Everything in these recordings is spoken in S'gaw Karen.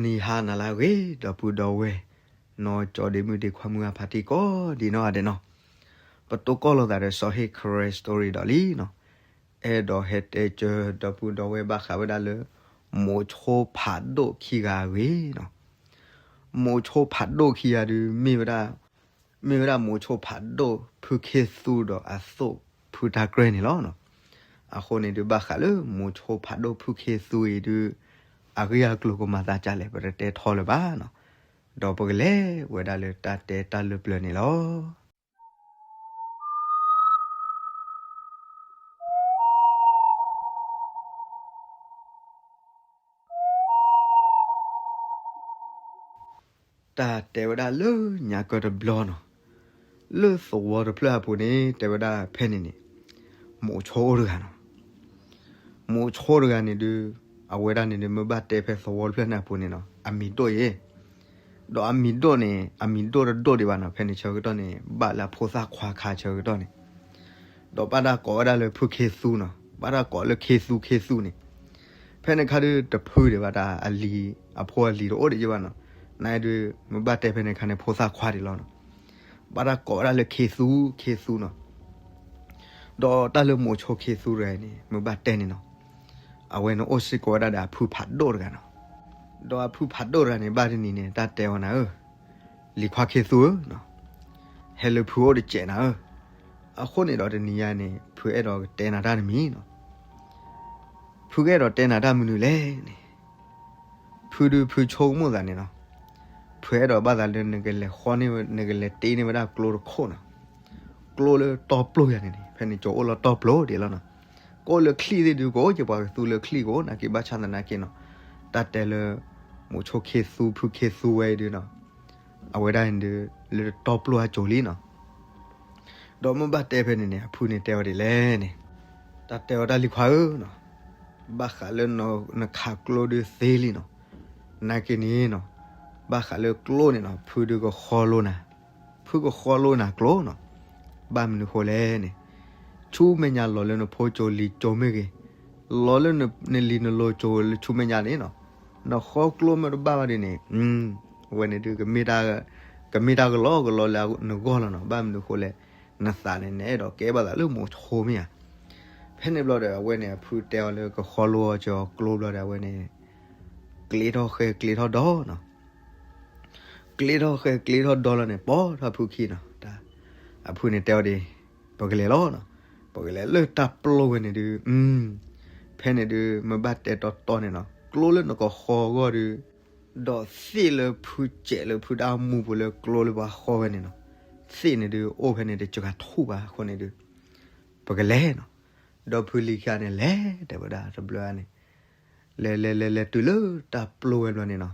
နံၤဟါနၤလၢအဂ့ၤ ဒီပုၢ်ဒီဝဲၢ် နီၢ်ကၠီဒ့မုၣ်ဒ့ခွါမုၢ်အဖါတံၢ်ကိးဒံးနီၢ်ဂၤဒဲးနီၤ, ပတိၢ်ကီၢ်လိာ်သးဒီးစီၤဟ့ၣ် Karen Story ဒီးလံနီၤ, အဲၣ်ဒိးဟဲတဲကၢဒီပုၢ်ဒီဝဲၢ်ဘၣ်ဃးဝဲဒၣ်လၢ မိၤဆိဖးဒိၣ်ခံဂၤအဂ့ၢ်နီၤ. မိၤဆိဖးဒိၣ်ခံဂၤဒုး မ့ၢ်ဝဲဒၣ် မ့ၢ်ဝဲဒၣ်မိၤဆိဖးဒိၣ်ဖုခ့သူဒီးအသိၣ်ဖုတၢ်ကြဲန့ၣ်လီၤ. အဃိန့ၣ်ဒုး ဘၣ်ဃးလၢမိၤဆိဖးဒိၣ်ဖုခ့သူအံၤဒုး အဂ့ၢ်အကျိၤကမၤသးဒ်လဲၣ် ပတတဲထီလၢၤဘၣ်နီၤ, ဒီးပကလဲၤဝဲဒၣ်လၢတၢ်တဲတၢ်လၢပျၢၤန့ၣ်လီၤ. တၢ်တဲဝဲဒၣ်လၢညါကၢတဘျီနီၤ, လၢသဝီတဖျၢၣ်အပူၤန့ၣ် တဲဝဲဒၣ်ဖဲန့ၣ်န့ၣ် မိၤဆိအိၣ်တဂၤနီၤ. မိၤဆိတဂၤန့ၣ်ဒုး အဝဲဒၣ်န့ၣ်ဒုး မ့ၢ်ဘၣ်တဲဖဲသဝီတဖျၢၣ်န့ၣ်အပူၤန့ၣ်နီၤ အမံၤဒိၣ်အံၤ, ဒီးအမံၤဒိၣ်န့ၣ် အမံၤဒိၣ်တဒိၣ်ဒံးဘၣ်နီၤ, ဖဲန့ၣ်ဆၢကတီၢ်န့ၣ် ဘၣ်လၢအဖိသၣ်ခွါခါဆၢကတီၢ်န့ၣ် ဒီးဘၣ်တၢ်ကိးဝဲဒၣ်လၢဖုခ့သူနီၤ, ဘၣ်တၢ်ကိးလၢခ့သူခ့သူန့ၣ်, ဖဲန့ၣ်ခါဒုးတဖုဒံးဘၣ်တၢ်အလံၤ, အဖိအလံၤတအိၣ်ဒံးယဘၣ်နီၤ, နဒုး မ့ၢ်ဘၣ်တဲဖဲန့ၣ်ခါန့ၣ် ဖိသၣ်ခွါဒံးလီၤနီၤ, ဘၣ်တၢ်ကိးဝဲဒၣ်လၢခ့သူခ့သူနီၤ, ဒီးတၢ်လၢမိၤဆိခ့သူတဂၤအံၤန့ၣ် မ့ၢ်ဘၣ်တဲန့ၣ်နီၤ, အဝဲန့ၣ်အိၣ်စ့ၢ်ကီးဝဲဒၣ်ဒီးအဖုဖးဒိၣ်တဂၤနီၤ, ဒီးအဖုဖးဒိၣ်တဂၤန့ၣ် ဘၣ်တနံၤန့ၣ် တၢ်တဲအီၤနၤဧၢ, လံၤခွါခ့သူဧၢ, ဟဲလၢဖုအိၣ်တစဲးနၤဧၢ, အဃိန့ၣ်ဒီးတနံၤညါန့ၣ် ဖုအဲၣ်ဒိးကတဲနၤတၢ်တမံၤနီၤ, ဖုကအဲၣ်ဒိးတဲနၤတၢ်မနုၤလဲၣ်န့ၣ်, ဖုဒုးဖုဆိကမိၣ်သးန့ၣ်နီၤ, ဖုအဲၣ်ဒိးဘၣ်သးလၢနကလဲၤဃီန့ၢ် နကလဲၤတ့န့ၢ်ဝဲဒၣ်ကျိတခိၣ်နီၤ, ကျိလၢတီပျိယၤန့ၣ်န့ၣ် ဖဲန့ၣ်ကၠီအိၣ်လၢတီပျိဒံးလီၤနီၤ, ကအိၣ်လၢချံၣ်သ့ၣ်ဒုး ကအိၣ်က့ၤပှၤကသူလၢချံၣ်ကအိၣ် နာ်က့ဘၣ်ဆၣ်သနာ်က့နီၤ, တၢ်တဲလၢ မိၤဆိခ့သူဖုခ့သူဝဲအံၤဒုးနီၤ, အဝဲဒၣ်န့ၣ်ဒုး လၢတီပျိအကၠိလံနီၤ, ဒီးမ့ၢ်ဘၣ်တဲဖဲန့ၣ်န့ၣ် အဖုန့ၣ်တဲဝဲဒ်လဲၣ်န့ၣ်, တၢ်တဲဝဲဒၣ်လံၤခွါဧၢနီၤ, ဘၣ်ဃးလၢနခးကျိဒုးသ့လံနီၤ, နာ်က့န့ၣ်နီၤ, ဘၣ်ဃးလၢကျိန့ၣ်နီၤ ဖုဒုးကဃီလိနၤ, ဖုကဃီလိနၤကျိနီၤ, ဘၣ်မနုၤဃိလဲၣ်န့ၣ်, ဆူမဲာ်ညါလီၤလၢနဖိကၠိလံၤကၠိမ့ၢ်ဂ့ၤ, လီၤလၢနလံၤနလိၤကၠိလၢဆူမဲာ်ညါန့ၣ်နီၤ, နဃီကျိမ့ၢ်တဘၣ်ဘၣ်ဒ်န့ၣ်, အဝဲန့ၣ်ဒုး ကမ့ၢ်တၢ်ကလီကလီလၢနဂီၢ်လီၤနီၤ, ဘၣ်မနုၤဃိလဲၣ်, နသးန့ၣ် နအဲၣ်ဒိးကဲဘၣ်သးလၢမိၤဆိမ့ၢ်ဧါ, ဖဲန့ၣ်ဘျီဒီး အဝဲန့ၣ် အဖုတဲအီၤလၢကဃီလိအီၤကၠီကျိဘျီဒီး အဝဲန့ၣ် ကျ့ထီၣ်ဃဲကျ့ထီၣ်ဒီနီၤ, ကျ့ထီၣ်ဃဲကျ့ထီၣ်ဒီလီၤန့ၣ် ပိာ်ထီၣ်ဖုခံနီၤ, တၢ် အဖုန့ၣ်တဲအီၤဒ် ပကလဲၤလီၤနီၤ, ပကလဲၤလၢတၢ်ပျိဝဲန့ၣ်ဒုး, ဖဲန့ၣ်ဒုး မ့ၢ်ဘၣ်တဲတီတီန့ၣ်နီၤ, ကျိလၢနကဃီအဂီၢ်ဒုး, ဒီးသ့ၣ်လၢဖုစဲးလၢဖုတၢ်အိၣ်မူပူၤလၢကျိလၢပှၤဃီဝဲန့ၣ်နီၤ, သ့ၣ်န့ၣ်ဒုး အိၣ်ဖဲန့ၣ်တစှၤထူၣ်ဘၣ်အဃိန့ၣ်ဒုး, ပကလဲၤနီၤ, ဒီးဖုလံၤခံဂၤန့ၣ် လဲၤတဲဝဲဒၣ်တဘျီန့ၣ်, လဲၤလဲၤလဲၤလဲၤတုၤလၢတၢ်ပျိဝဲဘျီန့ၣ်နီၤ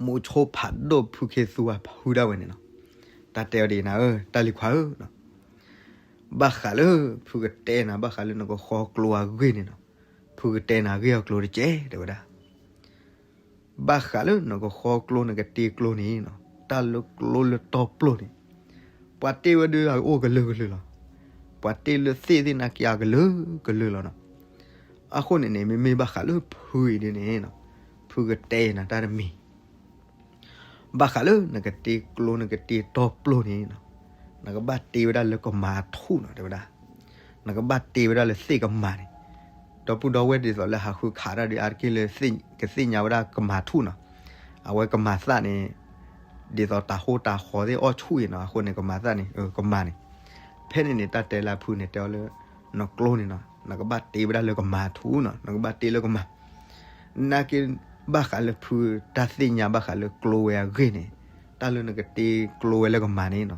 မိၤဆိဖးဒိၣ်ဖုခ့သူအဖုဒၣ်ဝဲန့ၣ်နီၤ, တၢ်တဲအီၤဒ်နၤဧၢ တၢ်လံၤခွါဧၢနီၤ, ဘၣ်ဃးလၢ ဖုကတဲနၤ ဘၣ်ဃးလၢနကဃီကျိအဂ့ၢ်န့ၣ်နီၤ, ဖုကတဲနၤအဂ့ၢ်အကျိၤတကဲး တဲဝဲဒၣ်, ဘၣ်ဃးလၢနကဃီကျိနကတ့ကျိန့ၣ်နီၤ, တၢ်လၢကျိလၢတီပျိန့ၣ် ပှၤတ့ဝဲဒၣ်အအိၣ်ကလုာ်ကလုာ်လီၤ. ပှၤတ့လၢသ့ၣ်သ့ၣ်နာ်က့အကလုာ်ကလုာ်လီၤနီၤ. အဃိန့ၣ်န့ၣ် မ့မ့ၢ်ဘၣ်ဃးလၢဖုအံၤဒ်န့ၣ်နီၤ, ဖုကတဲနၤတၢ်တမံၤ, ဘၣ်ဃးလၢနကတ့ကျိနကတ့တီပျိန့ၣ်နီၤ, နကဘၣ်တ့ဝဲဒၣ်လၢကမၤထူၣ်နီၤ တဲဝဲဒၣ်, နကဘၣ်တ့ဝဲဒၣ်လၢသ့ၣ်ကမၤန့ၣ်, ဒီပုၢ်ဒီဝဲၢ်ဒ်သိးလၢဟးဃုခးတၢ်ဒီး အါတက့ၢ်လၢ ကသ့ၣ်ညါဝဲဒၣ်ကမၤထူၣ်နီၤ. အဝဲကမၤသၣ်န့ၣ် ဒ်သိးတၤဟိတၤဃီသ့ၣ်အီၣ်ဆူၣ်အံၤနီၤ, အဃိန့ၣ် ကမၤသၣ်န့ၣ် ကမၤန့ၣ်. ဖဲန့ၣ်န့ၣ် တၢ်တဲလၢအဖုန့ၣ် တဲအီၤလၢ နကျိန့ၣ်နီၤ, နကဘၣ်တ့ဝဲဒၣ်လၢကမၤထူၣ်နီၤ, နကဘၣ်တ့လၢကမၤ. နာ်က့ ဘၣ်ဃးလၢဖုတၢ်သ့ၣ်ညါဘၣ်ဃးလၢကျိဝဲအဂ့ၢ်န့ၣ်, တၢ်လၢနကတ့ကျိဝဲလၢကမၤန့ၣ်နီၤ,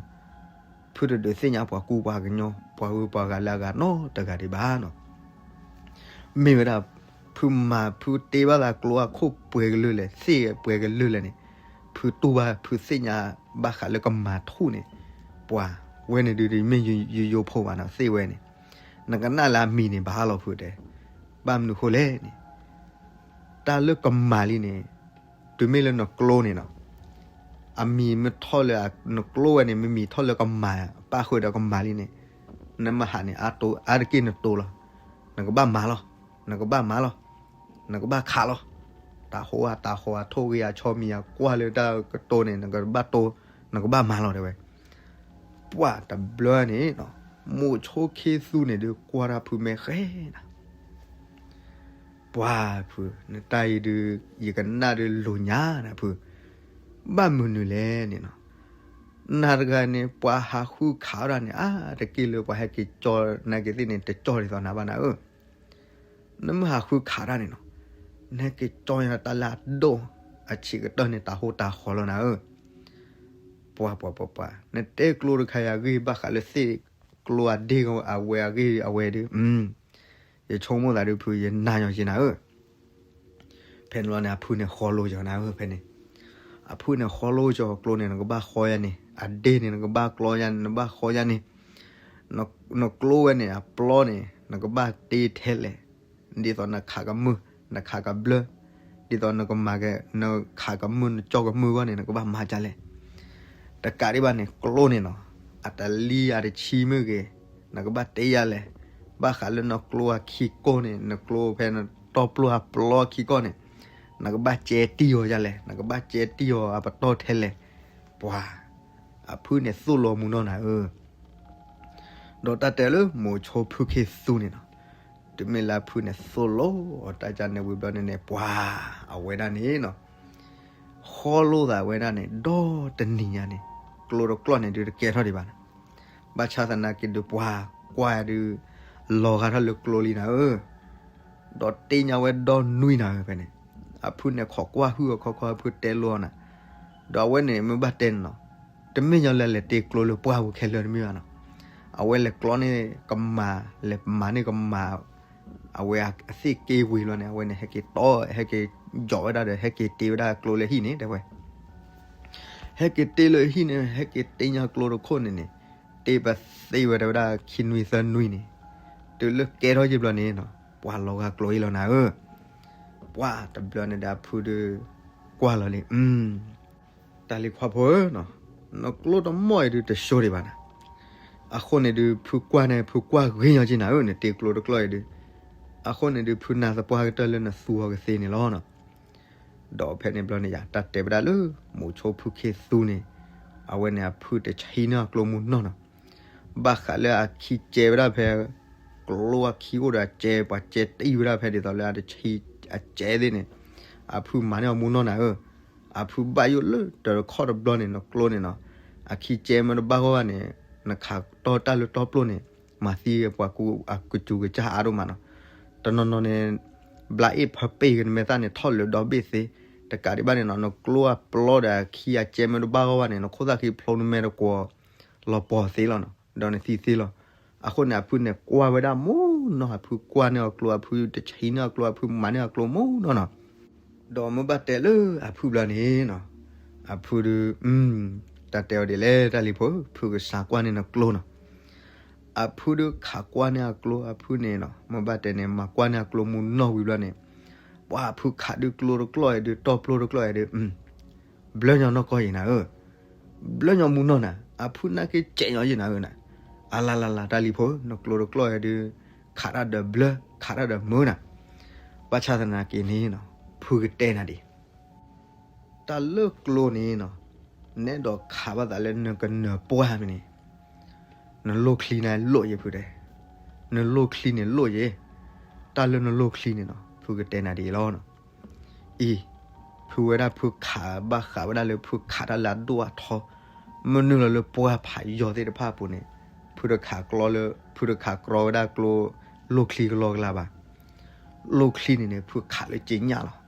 ဖုတဒုးသ့ၣ်ညါပှၤကူပှၤကညီ ပှၤဂုၤပှၤဂၤလၢအဂၤနီတဂၤဒံးဘၣ်နီၤ. မ့ၢ်ဝဲဒၣ် ဖုမၤ ဖုတ့ဘၣ်သးကျိအခိၣ်ပှဲၤကလုာ်လဲၣ် သ့ၣ်ပှဲၤကလုာ်လဲၣ်န့ၣ်, ဖုတူၢ်ဘၣ် ဖုသ့ၣ်ညါဘၣ်ဃးလၢကမၤထူၣ်န့ၣ်, ပှၤဝဲန့ၣ်ဒုး မ့ၢ်ယိယိဖိဘၣ်နီၤ သ့ၣ်ဝဲန့ၣ်, နကနၣ်လၢအမံၤန့ၣ်ဘၣ်လီၤဖုတဲ, ဘၣ်မနုၤဃိလဲၣ်န့ၣ် တၢ်လၢကမၤလံန့ၣ်, တုၤမ့ၢ်လၢနကျိန့ၣ်နီၤ, အမံၤမ့ၢ်ထီၣ်လၢ နကျိဝဲန့ၣ် မ့မံၤထီၣ်လၢကမၤ ပၣ်ဃုာ်ဒီးကမၤလံန့ၣ်, နမဟးန့ၣ် အါတက့ၢ်နတိၤလီၤ. နကဘၣ်မၤလီၤ, နကဘၣ်မၤလီၤ, နကဘၣ်ခးလီၤ. တၢ်ဟိအတၢ်ဟီၣ်အထိၣ်ဂ့ၤအဆီမံၤအကွၢ်လၢတၢ်ကတိၤန့ၣ် နကဘၣ်တိၤ နကဘၣ်မၤလီၤတဲဝဲ. ပှၢ်တဘျီန့ၣ် မိးဆိခံသူန့ၣ်ဒုးကွၢ်တၢ်ဖုမဲာ်ဃဲနၤ ပှၢ်ဖု နတၢ်အံၤဒုး ယကနၣ်ဒုးလိာ်ညါနၤဖု, ဘၣ်မနုၤလဲၣ်န့ၣ်နီၤ, နၤတဂၤန့ၣ် ပှၤဟးဃုခးဝဲဒၣ်န့ၣ် အါတက့ၢ်လၢပှၤဟဲက့ၤကၠီနာ်က့ၤသ့ၣ်န့ၣ် တကၠီဒ်သိးနၤဘၣ်နၤဧၢ, နမ့ၢ်ဟးဃုခးတၢ်န့ၣ်နီၤ, နဟဲက့ၤကၠီယၤတၢ်လၢအဒိၣ် အဆံးကတၢၢ်န့ၣ် တၢ်ဟိတၢ်ဃီလီၤနၤဧၢ ပှၤပှၤပှၤပှၤ နတဲကျိတခါအံၤအဂ့ၢ် ဘၣ်ဃးလၢသ့ၣ်ကျိအဒ့အဝဲအဂ့ၢ်အဝဲဒုး, ယဆိကမိၣ်သးဒုးဖု ယနာ်ညီက့ၤနၤဧၢ, ဖဲန့ၣ်လီၤန့ၣ် အဖုန့ၣ်ဃီလိကီၤနၤဧၢ ဖဲန့ၣ်, အဖုန့ၣ်ဃီလိကီၤကျိန့ၣ် နကဘၣ်ဃီယၤန့ၣ်, အဒ့န့ၣ် နကဘၣ်ကျီယၤန့ၣ် နဘၣ်ဃီယၤန့ၣ်, နကျိဝဲန့ၣ် အပျီန့ၣ် နကဘၣ်တ့ထဲလဲၣ်, ဒ်သိးနခးကမုၢ် နခးကဘျၢ, ဒ်သိးနကမၤက နခးကမုၢ် နကၠီကမုၢ်အဂီၢ်န့ၣ် နကဘၣ်မၤဒ်လဲၣ်, တကးဒံးဘၣ်န့ၣ် ကျိန့ၣ်နီၤ, အတလံအတဆံမ့ၢ်ဂ့ၤ, နကဘၣ်တ့ယၤလဲၣ်, ဘၣ်ဃးလၢနကျိအခံကိၢ်န့ၣ် နကျိဖဲနတီၢ်ပျိၢ်အပျီခံကိၢ်န့ၣ်, နကဘၣ်ကဲတံၢ်အီၤယၤလဲၣ်, နကဘၣ်ကဲတံၢ်အီၤအပတီၢ်ထဲလဲၣ်, ပှၤ အဖုန့ၣ်သိၣ်လိမူနီၢ်နၤဧၢ ဒီးတၢ်တဲလၢမိးဆိဖုခ့သူန့ၣ်နီၤ, တုၤမ့ၢ်လၢအဖုန့ၣ်သိၣ်လိအီၤတၢ်ကန့ၣ်ဝံၤဘျီန့ၣ်န့ၣ် ပှၤ အဝဲဒၣ်န့ၣ်နီၤ, ဃီလိသးဝဲဒၣ်န့ၣ် ဒီတနံၤညါန့ၣ် ကျိတကျီၢ်န့ၣ်ဒုးတကဲထီၣ်ဒံးဘၣ်နီၤ, ဘၣ်ဆၣ်သနာ်က့ဒုးပှၤကွၢ်ဒုး လီၤဂာ်ထီၣ်လၢကျိလံနၤဧၢ ဒီးတ့ညါဝဲဒီနွံနၤဧၢ ဖဲန့ၣ်, အဖုန့ၣ်ခိးကွၢ်ဟုၣ်အခီခီ အဖုတဲလိအီၤနၤ, ဒီးအဝဲန့ၣ်မ့ၢ်ဘၣ်တဲန့ၣ်နီၤ, တမ့ၢ်ညီလၢလဲၤတ့ကျိလၢပှၢ်ပူၤခဲလၢာ်တမ့ၢ်ဘၣ်နီၤ, အဝဲလဲၤကျီန့ၢ်ကမၤ လဲၤမၤန့ၢ်ကမၤ အဝဲအသ့ၣ်က့ဝံၤလီၤန့ၣ် အဝဲန့ၣ်ဟဲက့ၤတီ ဟဲက့ၤယိးဝဲဒၣ်ဒီး ဟဲက့ၤတ့ဝဲဒၣ်ကျိလၢဟံၣ်န့ၣ် တဲဝဲ ဟဲက့ၤတ့လၢဟံၣ်န့ၣ် ဟဲက့ၤတ့ညါကျိတခိၣ်န့ၣ်န့ၣ်, တ့ပသ့ဝဲတဲဝဲဒၣ်ခံနွံသၢနွံန့ၣ်, တုၤလၢကဲထီၣ်ယံၤဘျီန့ၣ်နီၤ ပှၤလီၤဂာ်ကျိအံၤလီၤနၤဧၢ, ပှၤတဘျီန့ၣ်ဒီးအဖုဒုး ကွၢ်လီၤလံ, တၢ်လံၤခွါဖိဧၢ, နကျိတမီၢ်အံၤဒုးတစိၤဒံးဘၣ်နၤ, အဃိန့ၣ်ဒုး ဖုကွၢ်န့ၣ် ဖုကွၢ်ဂ့ၤညီက့ၤနၤဧၢ နတ့ကျိတကျီၢ်အံၤဒုး, အဃိန့ၣ်ဒုး ဖုနၢ်သပှၢ်ကတၢၢ်လၢနသူအီၤကသ့န့ၣ်လီၤနီၤ ဒီးဖဲန့ၣ်ဘျီန့ၣ်ယၤ တၢ်တဲဝဲဒၣ်လၢ မိးဆိဖုခ့သူန့ၣ်, အဝဲန့ၣ်အဖုတဆံန့ၢ်အကျိမူနီၢ်နီၤ, ဘၣ်ဃးလၢအခံကဲဝဲဒၣ်ဖဲ ကျိအခံအိၣ်ဒီးအကဲ ပှၤကဲတံၢ်ဝဲဒၣ်ဖဲဒ်သိးလၢအတဆံအကဲသ့ၣ်န့ၣ်, အဖုမၤန့ၢ်အီၤမူနီၢ်နၤဧၢ, အဖုဘၣ်ယိၣ်လၢတခီတဘျီန့ၣ် နကျိန့ၣ်နီၤ, အခံကဲမ့ၢ်တဘၣ်ဂီၢ်ဘၣ်န့ၣ်, နခးတီၢ်တၢ်လၢတီပျိၢ်န့ၣ်, မၤသံပှၤကူအကစူၤကစၢ်အါဒိၣ်မးနီၤ, တနီၤနီၤန့ၣ် ဘျးအ့ၣ်ဖၢပ့ၢ်ကနမဲာ်သၣ်န့ၣ် ထီၣ်လၢာ်ဒီဘ့ၣ်သ့, တကးဒံးဘၣ်န့ၣ်နီၤ နကျိအပျီဒီးအခံအကဲမ့ၢ်တဘၣ်ဂီၢ်ဘၣ်န့ၣ် နခိၣ်သၣ်ခံဖျိနမဲာ်တကွီၤ လီၤပီၤသ့လီၤနီၤ, ဒီးနသံသ့လီၤ, အဃိန့ၣ် အဖုန့ၣ်ကွၢ်ဝဲဒၣ်မူနီၢ် အဖုကွၢ်န့ၢ်အီၤကျိ အဖုတဆံန့ၢ်အီၤကျိ အဖုမၤန့ၢ်အီၤကျိမူနီၢ်နီၤ ဒီးမ့ၢ်ဘၣ်တဲလၢအဖုဘျီန့ၣ်နီၤ, အဖုဒုး, တၢ်တဲအီၤဒ်လဲၣ် တၢ်လံၤဖိ, ဖုကစးကွၢ်န့ၢ်နကျိနီၤ, အဖုဒုးခးကွၢ်န့ၢ်အကျိ အဖုန့ၣ်နီၤ, မ့ၢ်ဘၣ်တဲန့ၣ် မၤကွၢ်န့ၢ်အကျိမူနီၢ်ဝံၤဘျီန့ၣ်, ပှၤအဖုခးဒုးကျိတကျီၢ်အံၤဒုး တီပျိတကျီၢ်အံၤဒုး ဘျၢညီနီၢ်ကီၢ်ယံၤနၤဧၢ, ဘျၢညီမူနီၢ်နၤ, အဖုနာ်က့ကဲးညီယံၤနၤဧၢနၤ, အလၤလၤလၤ တၢ်လံၤဖိ, နကျိတကျီၢ်အံၤဒုး ခးတၢ်ဒီးဘျၢ ခးတၢ်ဒီးမုာ်နၤ, ဘၣ်ဆၣ်သနာ်က့န့ၣ်နီၤ ဖုကတဲနၤဒ် တၢ်လၢကျိန့ၣ်နီၤ, နဲဒိးခးဘၣ်သးလၢနကနၢၤပှၢ်မ့ၢ်န့ၣ်, နလိၣ်ချံန့ၣ်လိၣ်ယဲဖုတဲ, နလိၣ်ချံန့ၣ်လိၣ်ယဲ, တၢ်လၢနလိၣ်ချံန့ၣ်နီၤ ဖုကတဲနၤဒ်အံၤလီၤ. အံၤ, ဖုဝဲဒၣ်ဖုခးဘၣ်ဃးဝဲဒၣ်လၢဖုခးတၢ်လၢအဒိၣ်အထီ, မနုၤလီၤလၢပှၢ်ဖးယီၤသ့ၣ်တဖၣ်အပူၤန့ၣ်, ဖုတခးကျီလၢ ဖုတခးကြီဝဲဒၣ်ကျိ လိၣ်ချံကလီကလီဘၣ်. လိၣ်ချံန့ၣ်န့ၣ် ဖုခးလၢက့ညၣ်လီၤ.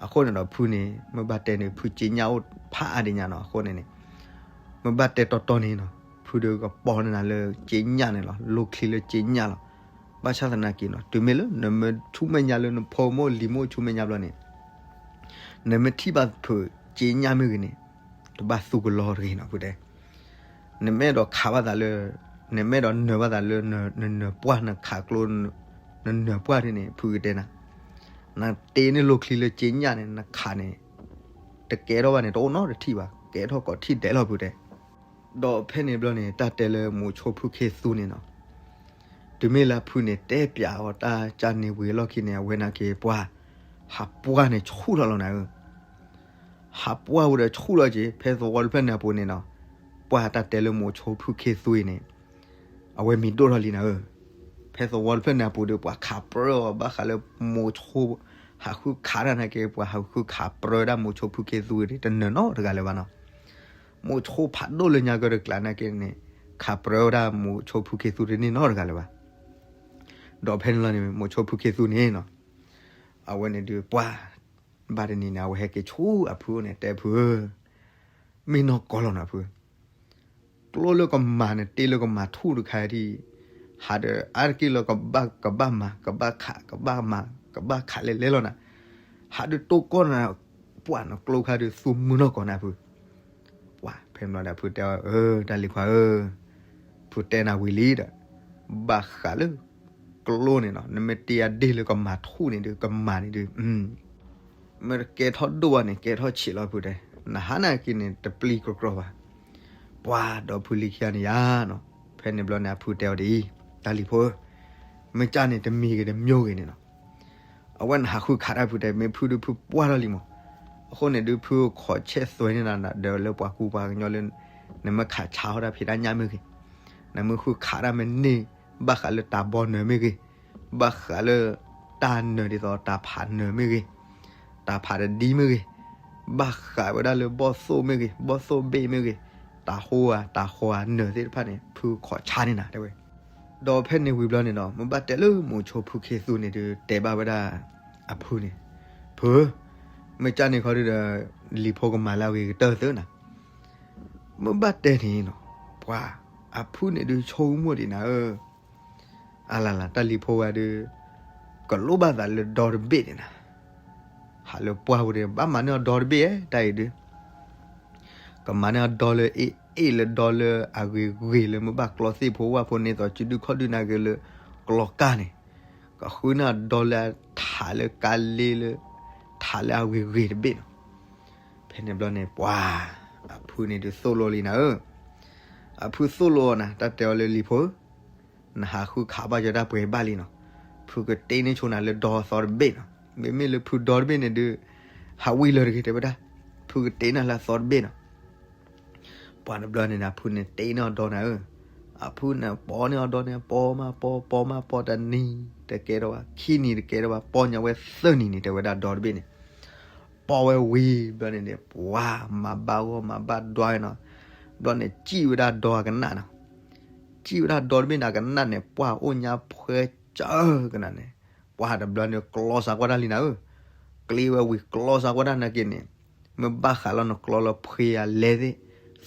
အဃိန့ၣ်ဒီးဖုန့ၣ် မ့ၢ်ဘၣ်တဲန့ၣ် ဖုက့ညၣ်အိၣ်ဖးအါဒံးညါနီၤ. အဃိန့ၣ်န့ၣ် မ့ၢ်ဘၣ်တဲတီတီန့ၣ်နီၤ ဖုဒုးကပီၤန့ၢ်နၤလၢက့ညၣ်န့ၣ်လီၤ. လိၣ်ချံလၢက့ညၣ်လီၤ. ဘၣ်ဆၣ်သနာ်က့နီၤ တုၤမ့ၢ်လၢနမ့ၢ်ဆူမဲာ်ညါလၢနဖိမ့ၢ်လံၤမ့ၢ်ဆူမဲာ်ညါဘျီန့ၣ် နမ့ၢ်ထံၣ်ဘၣ်ဖုက့ညၣ်မ့ၢ်ဂ့ၤန့ၣ် တဘၣ်သူကလီတဂ့ၤနီၤ ဖုတဲ. နမ့ၢ်အဲၣ်ဒိးခးဘၣ်သးလၢ နမ့ၢ်အဲၣ်ဒိးနၢၤဘၣ်သးလၢ နနၢၤပှၢ်နခးကျိ နနၢၤပှၢ်ဒ်န့ၣ် ဖုကတဲနၤ နတ့န့ၢ်လိၣ်ချံလၢက့ညၣ်န့ၣ် နခးန့ၣ် တကဲထီၣ်ဘၣ်န့ၣ် တအိၣ်နီတထံၣ်ဘၣ် ကဲထီၣ်ကိးထံၣ်ဒဲးလီၤ ဖုတဲ. ဒီးဖဲန့ၣ်ဘျီန့ၣ် တၢ်တဲလၢမိၤဆိဖုခ့သူန့ၣ်နီၤ တုၤမ့ၢ်လၢဖုန့ၣ် တဲပျးအီၤတၢ်ကၢ်န့ၣ်ဝံၤအလီၢ်ခံန့ၣ် အဝဲနာ်က့ၤပှၤ ဟးပှၢ်န့ၣ်ဆူၣ်ထီၣ်လီၤနၤဧၢ, ဟးပှၢ်ဝဲဒီးဆူၣ်လီၤက့ၤ ဖဲသဝီတဖျၢၣ်န့ၣ်အပူၤန့ၣ်နီၤ, ပှၢ်တၢ်တဲလၢမိၤဆိဖုခ့သူအံၤန့ၣ် အဝဲမံၤဒိၣ်ထီၣ်လံနၤဧၢ, ဖဲသဝီတဖျၢၣ်န့ၣ်အပူၤဒီး ပှၤခးပြၢအီၤဘၣ်ဃးလၢမိၤဆိ ဟးဃုခးတၢ်နာ်က့ ပှၤဟးဃုခးပြၢဝဲဒၣ်မိၤဆိဖုခ့သူအံၤန့ၣ် တနၢၤနီတဂၤလၢၤဘၣ်နီၤ, မိၤဆိဖးဒိၣ်လၢညါကတကျးနာ်က့န့ၣ် ခးပြၢဝဲဒၣ်မိၤဆိဖုခ့သူတန့ၢ်နီတဂၤလၢၤဘၣ်, ဒီးဖဲန့ၣ်လီၤန့ၣ် မိၤဆိဖုခ့သူန့ၣ်နီၤ အဝဲန့ၣ်ဒုးပှၢ် ဘၣ်တနံၤန့ၣ် အဝဲဟဲက့ၤဆူအဖုန့ၣ် တဲဖုဧၢ, မ့ၢ်နီၢ်ကီၢ်လီၤနီၤဖု, ကျိလၢကမၤန့ၣ် တ့လၢကမၤထူၣ်တခါဒံး, ဟးဒီးအါတက့ၢ်လၢကဘၣ် ကဘၣ်မၤ ကဘၣ်ခး ကဘၣ်မၤ ကဘၣ်ခးလဲၤလဲၤလီၤနၤ, ဟးဒုးတိၢ်ကီၢ်နၤ, ပှၢ်နကျိခါဒုးသူမုၢ်နီၢ်ကီၢ်နၤဖု ပှၢ်ဖဲန့ၣ်ဘျီဒီး ဖုတဲအီၤ အၢ တၢ်လံၤခွါဧၢ, ဖုတဲနၤဝံၤလံဒီး ဘၣ်ဃးလၢ ကျိန့ၣ်နီၤ နမ့ၢ်တ့အဒ့ၣ်လၢကမၤထူၣ်န့ၣ်ဒုး ကမၤန့ၣ်ဒုး မ့ၢ်တကဲထီၣ်ဒိၣ်ဘၣ်န့ၣ် ကဲထီၣ်ဆံးလီၤဖုတဲ, နဟါနာ်က့န့ၣ် တပျံၤကြီကြီဘၣ်, ပှၢ်ဒီးဖုလံၤခံဂၤန့ၣ်ယါနီၤ, ဖဲန့ၣ်ဘျီန့ၣ် အဖုတဲအီၤဒ်အံၤ, တၢ်လံၤဖိဧၢ, မ့ၢ်ကၢ်န့ၣ်တမံၤဂ့ၤတမံၤဂ့ၤန့ၣ်နီၤ အဝဲနဟးဃုခးတၢ်ဖုတဲ မ့ၢ်ဖုဒုးဖုပှၢ်ထီၣ်လံမး, အဃိန့ၣ်ဒုး ဖုခိးဆဲးသွဲးန့ၢ်နၤ ဒီးလၢပှၤကူပှၤကညီလၢ နမ့ၢ်ခးဆါထီၣ်တၢ်ဖံးတၢ်ညၣ်မ့ၢ်ဂ့ၤ, နမ့ၢ်ဃုခးတၢ်မ့ၢ်န့ၢ် ဘၣ်ဃးလၢတၢ်ဘီနၢၤမ့ၢ်ဂ့ၤ, ဘၣ်ဃးလၢ တၢ်နၢၤဒ်သိးတၢ်ဖးနၢၤမ့ၢ်ဂ့ၤ, တၢ်ဖးတဒံမ့ၢ်ဂ့ၤ, ဘၣ်ဃးဝဲဒၣ်လၢဘီၣ်သိၣ်မ့ၢ်ဂ့ၤ, ဘီၣ်သိၣ်ဘ့ၣ်မ့ၢ်ဂ့ၤ, တၢ်ဟိဧါ တၢ်ဃီဧါ နၢၤသ့ၣ်တဖၣ်န့ၣ် ဖုခိးဆါန့ၢ်နၤတဲဝဲ ဒီးဖဲန့ၣ်ဝံၤဘျီန့ၣ်နီၤ မ့ၢ်ဘၣ်တဲလၢမိၤဆိဖုခ့သူန့ၣ်ဒုး တဲဘၣ်ဝဲဒၣ် အဖုန့ၣ်, ဖု, မ့ၢ်ကၢ်န့ၣ်ခီဒုးဒီး လံၤဖိကမၤလၢအဂ့ၤကတၢၢ်သုနၤ, မ့ၢ်ဘၣ်တဲန့ၣ်နီၤ, ပှၤ, အဖုန့ၣ်ဒုးဆိကမိၣ်ဒံးနၤဧၢ, အလလ တၢ်လံၤဖိဝဲဒုး ကလိၣ်ဘၣ်သးလၢဒီတဘ့ၣ်န့ၣ်နၤ, ဟးလၢပှၢ်ဝဲဒီး ဘၣ်မၤန့ၢ်အီၤဒီတဘ့ၣ်ဧါ တၢ်အံၤဒုး ကမၤန့ၢ်အီၤဒီလၢအ့ၣ်အ့ၣ်လၢဒီလၢအဂ့ၤဂ့ၤလၢမ့ၢ်ဘၣ်ကျီသ့ၣ်ဖိဝၣ်ဖိန့ၣ်သိး စုဒုခီၣ်ဒုနာ်က့ၤလၢ ကျီကၢ်န့ၣ်, ကဃုန့ၢ်အီၤဒီလၢထးလၢကါလ့လၢ ထးလၢအဂ့ၤဂ့ၤတဘ့ၣ်နီၤ, ဖဲန့ၣ်ဘျီန့ၣ် ပှၤ, အဖုန့ၣ်ဒုးသိၣ်လိလံနၤဧၢ, အဖုသိၣ်လိအီၤနၤ တၢ်တဲအီၤလၢလံၤဖိဧၢ နဟးဃုခးဘၣ်ယတၢ်ပှဲၤဘၣ်လံနီၤ, ဖုကတ့န့ၢ်ဆိနၤလၢဒီသီတဘ့ၣ်နီၤ, မ့မ့ၢ်လၢဖုဒီတဘ့ၣ်န့ၣ်ဒုး ဟးဝံၤလၢၤတဂ့ၤတဲဝဲဒၣ်, ဖုကတ့န့ၢ်လၢအသီတဘ့ၣ်နီၤ, ပှၤတဘျီန့ၣ် အဖုန့ၣ်တ့န့ၢ်အီၤဒီနၤဧၢ, အဖုန့ၣ်ပိာ်န့ၢ်အီၤဒီန့ၣ် ပိာ်မးပိာ် ပိာ်မးပိာ် တနံၤတကဲထီၣ်ဘၣ် ခံနံၤတကဲထီၣ်ဘၣ် ပိာ်ညါဝဲသၢနံၤန့ၣ် တဲဝဲဒၣ်ဒီတဘ့ၣ်န့ၣ် ပိာ်ဝဲဝံၤဘျီန့ၣ်န့ၣ် ပှၤမၤဘၣ်ဂီၢ်မၤဘၣ်ဒွါနီၤ, ဘျီန့ၣ်စံၣ်ဝဲဒၣ်ဒီအကနၣ်နီၤ, စံၣ်ဝဲဒၣ်ဒီတဘ့ၣ်န့ၣ် အကနၣ်န့ၣ် ပှၤအိၣ်ညါဖှဲကၢကနၣ်န့ၣ်, ပှၤတဘျီန့ၣ် ကျီစးကွၢ်တၢ်လံနၤဧၢ, ကျ့ဝဲဝံၤကျီစးကွၢ်တၢ်နာ်က့န့ၣ်, မ့ၢ်ဘၣ်ဃးလီၤနကျီလၢဖှ့အလဲသ့ၣ်,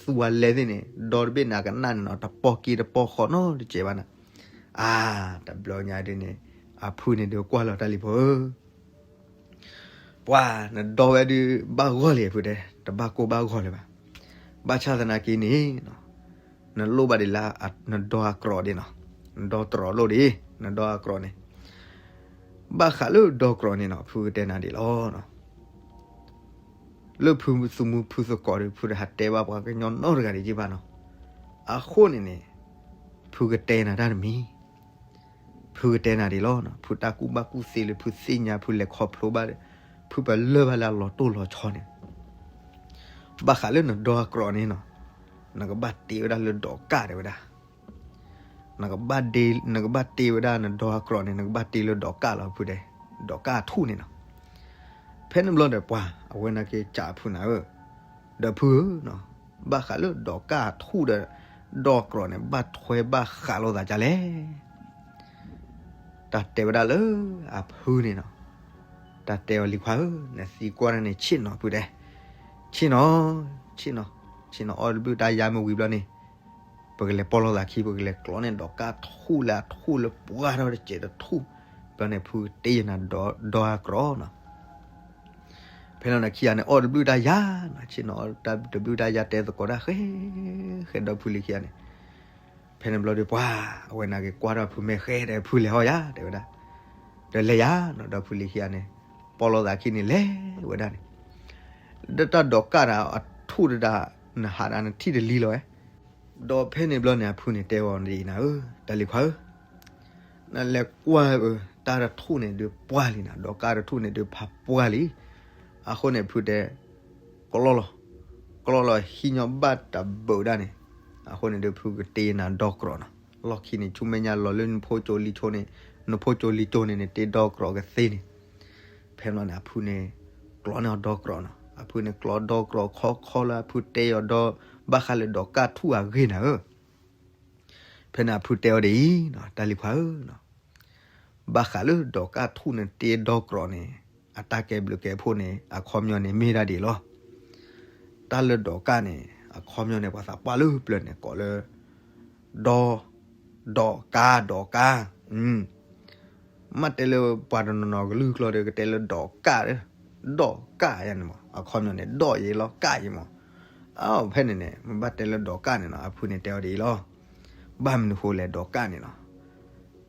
သူအလဲသ့ၣ်န့ၣ် ဒီတဘ့ၣ်န့ၣ် အကနၣ်န့ၣ်နီၤ တပိာ်က့ၤတပိာ်ဃီနီတစဲးဘၣ်နၤ, အါ, တဘျီညါဒ်န့ၣ်, အဖုန့ၣ်ဒုးကွၢ်လီၤတၢ်လံၤဖိဧၢ ပှၤနဒီဝဲဒုးဘၣ်ဂီၢ်လံဖုတဲ, တဘၣ်ကိၢ်ဘၣ်ဂီၢ်လၢၤဘၣ်. ဘၣ်ဆၣ်သနာ်က့န့ၣ်, နလိၣ်ဘၣ်ဒ်လၢနဒီအကြီးဒ်နီၤ, နဒီတြီၤလိၣ်ဒ်, နဒီအကြီးန့ၣ်, ဘၣ်ဃးလၢဒီကြီးန့ၣ်နီၤ ဖုကတဲနၤဒ်လီၤ. လၢဖုသုးမုၢ်ဖုသကိးဒီး ဖုတဟးတဲဘၣ်ပှၤကညီနီတဂၤဒ်က့ဘၣ်နီၤ. အဃိန့ၣ်န့ၣ်, ဖုကတဲနၤတၢ်တမံၤ, ဖုကတဲနၤဒ်လီၤ. ဖုတၢ်ကူၣ်ဘၣ်ကူၣ်သ့လၢဖုသ့ၣ်ညါ ဖုလဲၤခီဖျိဘၣ်ဒီး, ဖုပလၢၢ်ဘၣ်လၢအလီၤတိၢ်လီၤဆီန့ၣ်, ဘၣ်ဃးလၢနဒီအကြီးန့ၣ်နီၤ, နကဘၣ်တ့ဝဲဒၣ်လၢဒီးကၣ်တဲဝဲဒၣ် နကဘၣ်တ့ဝဲဒၣ်နဒီအကြီးန့ၣ် နကဘၣ်တ့လၢဒီးကၣ်လီၤဖုတဲ, ဒီးကၣ်အထူၣ်န့ၣ်နီၤ. ဖဲန့ၣ်ဘျီဒီးပှၤ အဝဲနာ်က့စံးဖုနၤဧၢ, ဒီးဖုဧၢ, ဘၣ်ဃးလၢဒီးကၣ်အထူၣ်ဒီး ဒီးကြီးန့ၣ် ဘၣ်ထွဲဘၣ်ဃးလိာ်သးဒ်လဲၣ်. တၢ်တဲဝဲဒၣ်လၢအဖုန့ၣ်နီၤ, တၢ်တဲအီၤလံၤခွါဧၢ, နသံကွၢ်န့ၣ်ဆ့ၣ်နီၤဖုတဲ, ဆ့ၣ်နီၤ, ဆ့ၣ်နီၤ, ဆ့ၣ်နီၤအီၣ်တဘျုးတၢ်ယါမ့ၢ်ဝံၤဘျီန့ၣ် ပကလဲၤပီၢ်လိာ်သးခံ ပကလဲၤကျီန့ၢ်ဒီးကၣ်ထူၣ်လၢအထူၣ်လၢပှၢ်ထီၣ်တစဲးတထူၣ်, ဘျီန့ၣ် ဖုကတ့ယနၤဒီးအကြီးနီၤ. ဖဲန့ၣ်ခံဂၤန့ၣ် အီၣ်တဘျုးတၢ်ယါနီၤ, ဆ့ၣ်နီၤအီၣ်တဘျုးတၢ်ယါတဲသကိးတၢ်ဃဲ, ဃဲဒီဖုလံၤခံဂၤန့ၣ်, ဖဲန့ၣ်ဘျီဒီးပှၤ အဝဲနာ်က့ၤကွၢ်ထီၣ်ဖုမဲာ်ဃဲဒီးဖုလဲၤဟီၣ်ယၤတဲဝဲဒၣ်, ဒီးလဲၤယၤနီၤ ဒီဖုလံၤခံဂၤန့ၣ်, ပီၢ်လိာ်သးခံန့ၣ်လဲၤဝဲဒၣ်န့ၣ် ဒီးတၢ်ဒီးကၣ်ဒီးအထူၣ်တဒၣ် နဟးဒၣ်နထံၣ်တလံလီၤဝဲ. ဒီးဖဲန့ၣ်ဘျီန့ၣ် အဖုန့ၣ်တဲအီၤဒ်အံၤနၤဧၢ, တၢ်လံၤခွါဧၢ, နလဲၤကွၢ်ဧၢ, တၢ်တထူၣ်န့ၣ်ဒုးပှၢ်လံနၤ, ဒီးကၢ်တထူၣ်န့ၣ်ဒုးဖးပှၢ်လံ. အဃိန့ၣ်ဖုတဲ ကျီလီၤ, ကျီလီၤဟံးညီဘၣ်တဘုးဒၣ်န့ၣ်. အဃိန့ၣ်ဒုးဖုကတ့နၤဒီကြီးနီၤ. လီၢ်ခံန့ၣ် ဆူမဲာ်ညါလီၤလၢနဖိကၠိလံၤကၠိန့ၣ်, နဖိကၠိလံၤကၠိန့ၣ် နတ့ဒီကြီးကသ့န့ၣ်. ဖဲန့ၣ်န့ၣ် အဖုန့ၣ် ကျီန့ၢ်အီၤဒီကြီးနီၤ. အဖုန့ၣ်ကျီဒီကြီးခီခီလၢအဖုတဲအီၤဒီး ဘၣ်ဃးလၢဒီးကၢ်ထူၣ်အဂ့ၢ်နၤဧၢ. ဖဲန့ၣ်အဖုတဲအီၤဒ်အံၤ, တၢ်လံၤခွါဧၢ, ဘၣ်ဃးလၢဒီးကၢ်ထူၣ်နတ့ဒီကြီးန့ၣ် အတၢ်ကဲဘျုးကဲဖှိၣ်န့ၣ် အခီပညီန့ၣ်မ့ၢ်ဒၣ်ဒ်အံၤလီၤ. တၢ်လၢဒီးကၢ်န့ၣ် အခီပညီန့ၣ် ပှၤသးပှၢ်လၢပျၢၤန့ၣ် ကိးလၢ ဒီ, ဒီးကၢ်, ဒီးကၢ်. မ့ၢ်တဲလၢပှၤတနီၤနီၤကလုၢ်ကျိာ်ဒီး ကတဲလၢဒီးကၢ်, ဒီးကၢ်ယါန့ၣ်မး, အခီပညီန့ၣ် ဒီးယဲလီၤ ကၢ်ယဲမး. အဖဲန့ၣ်န့ၣ် မ့ၢ်ဘၣ်တဲလၢဒီးကၢ်န့ၣ်နီၤ အဖုန့ၣ်တဲအီၤဒ်အံၤလီၤ. ဘၣ်မနုၤဃိလဲၣ်ဒီးကၢ်န့ၣ်နီၤ,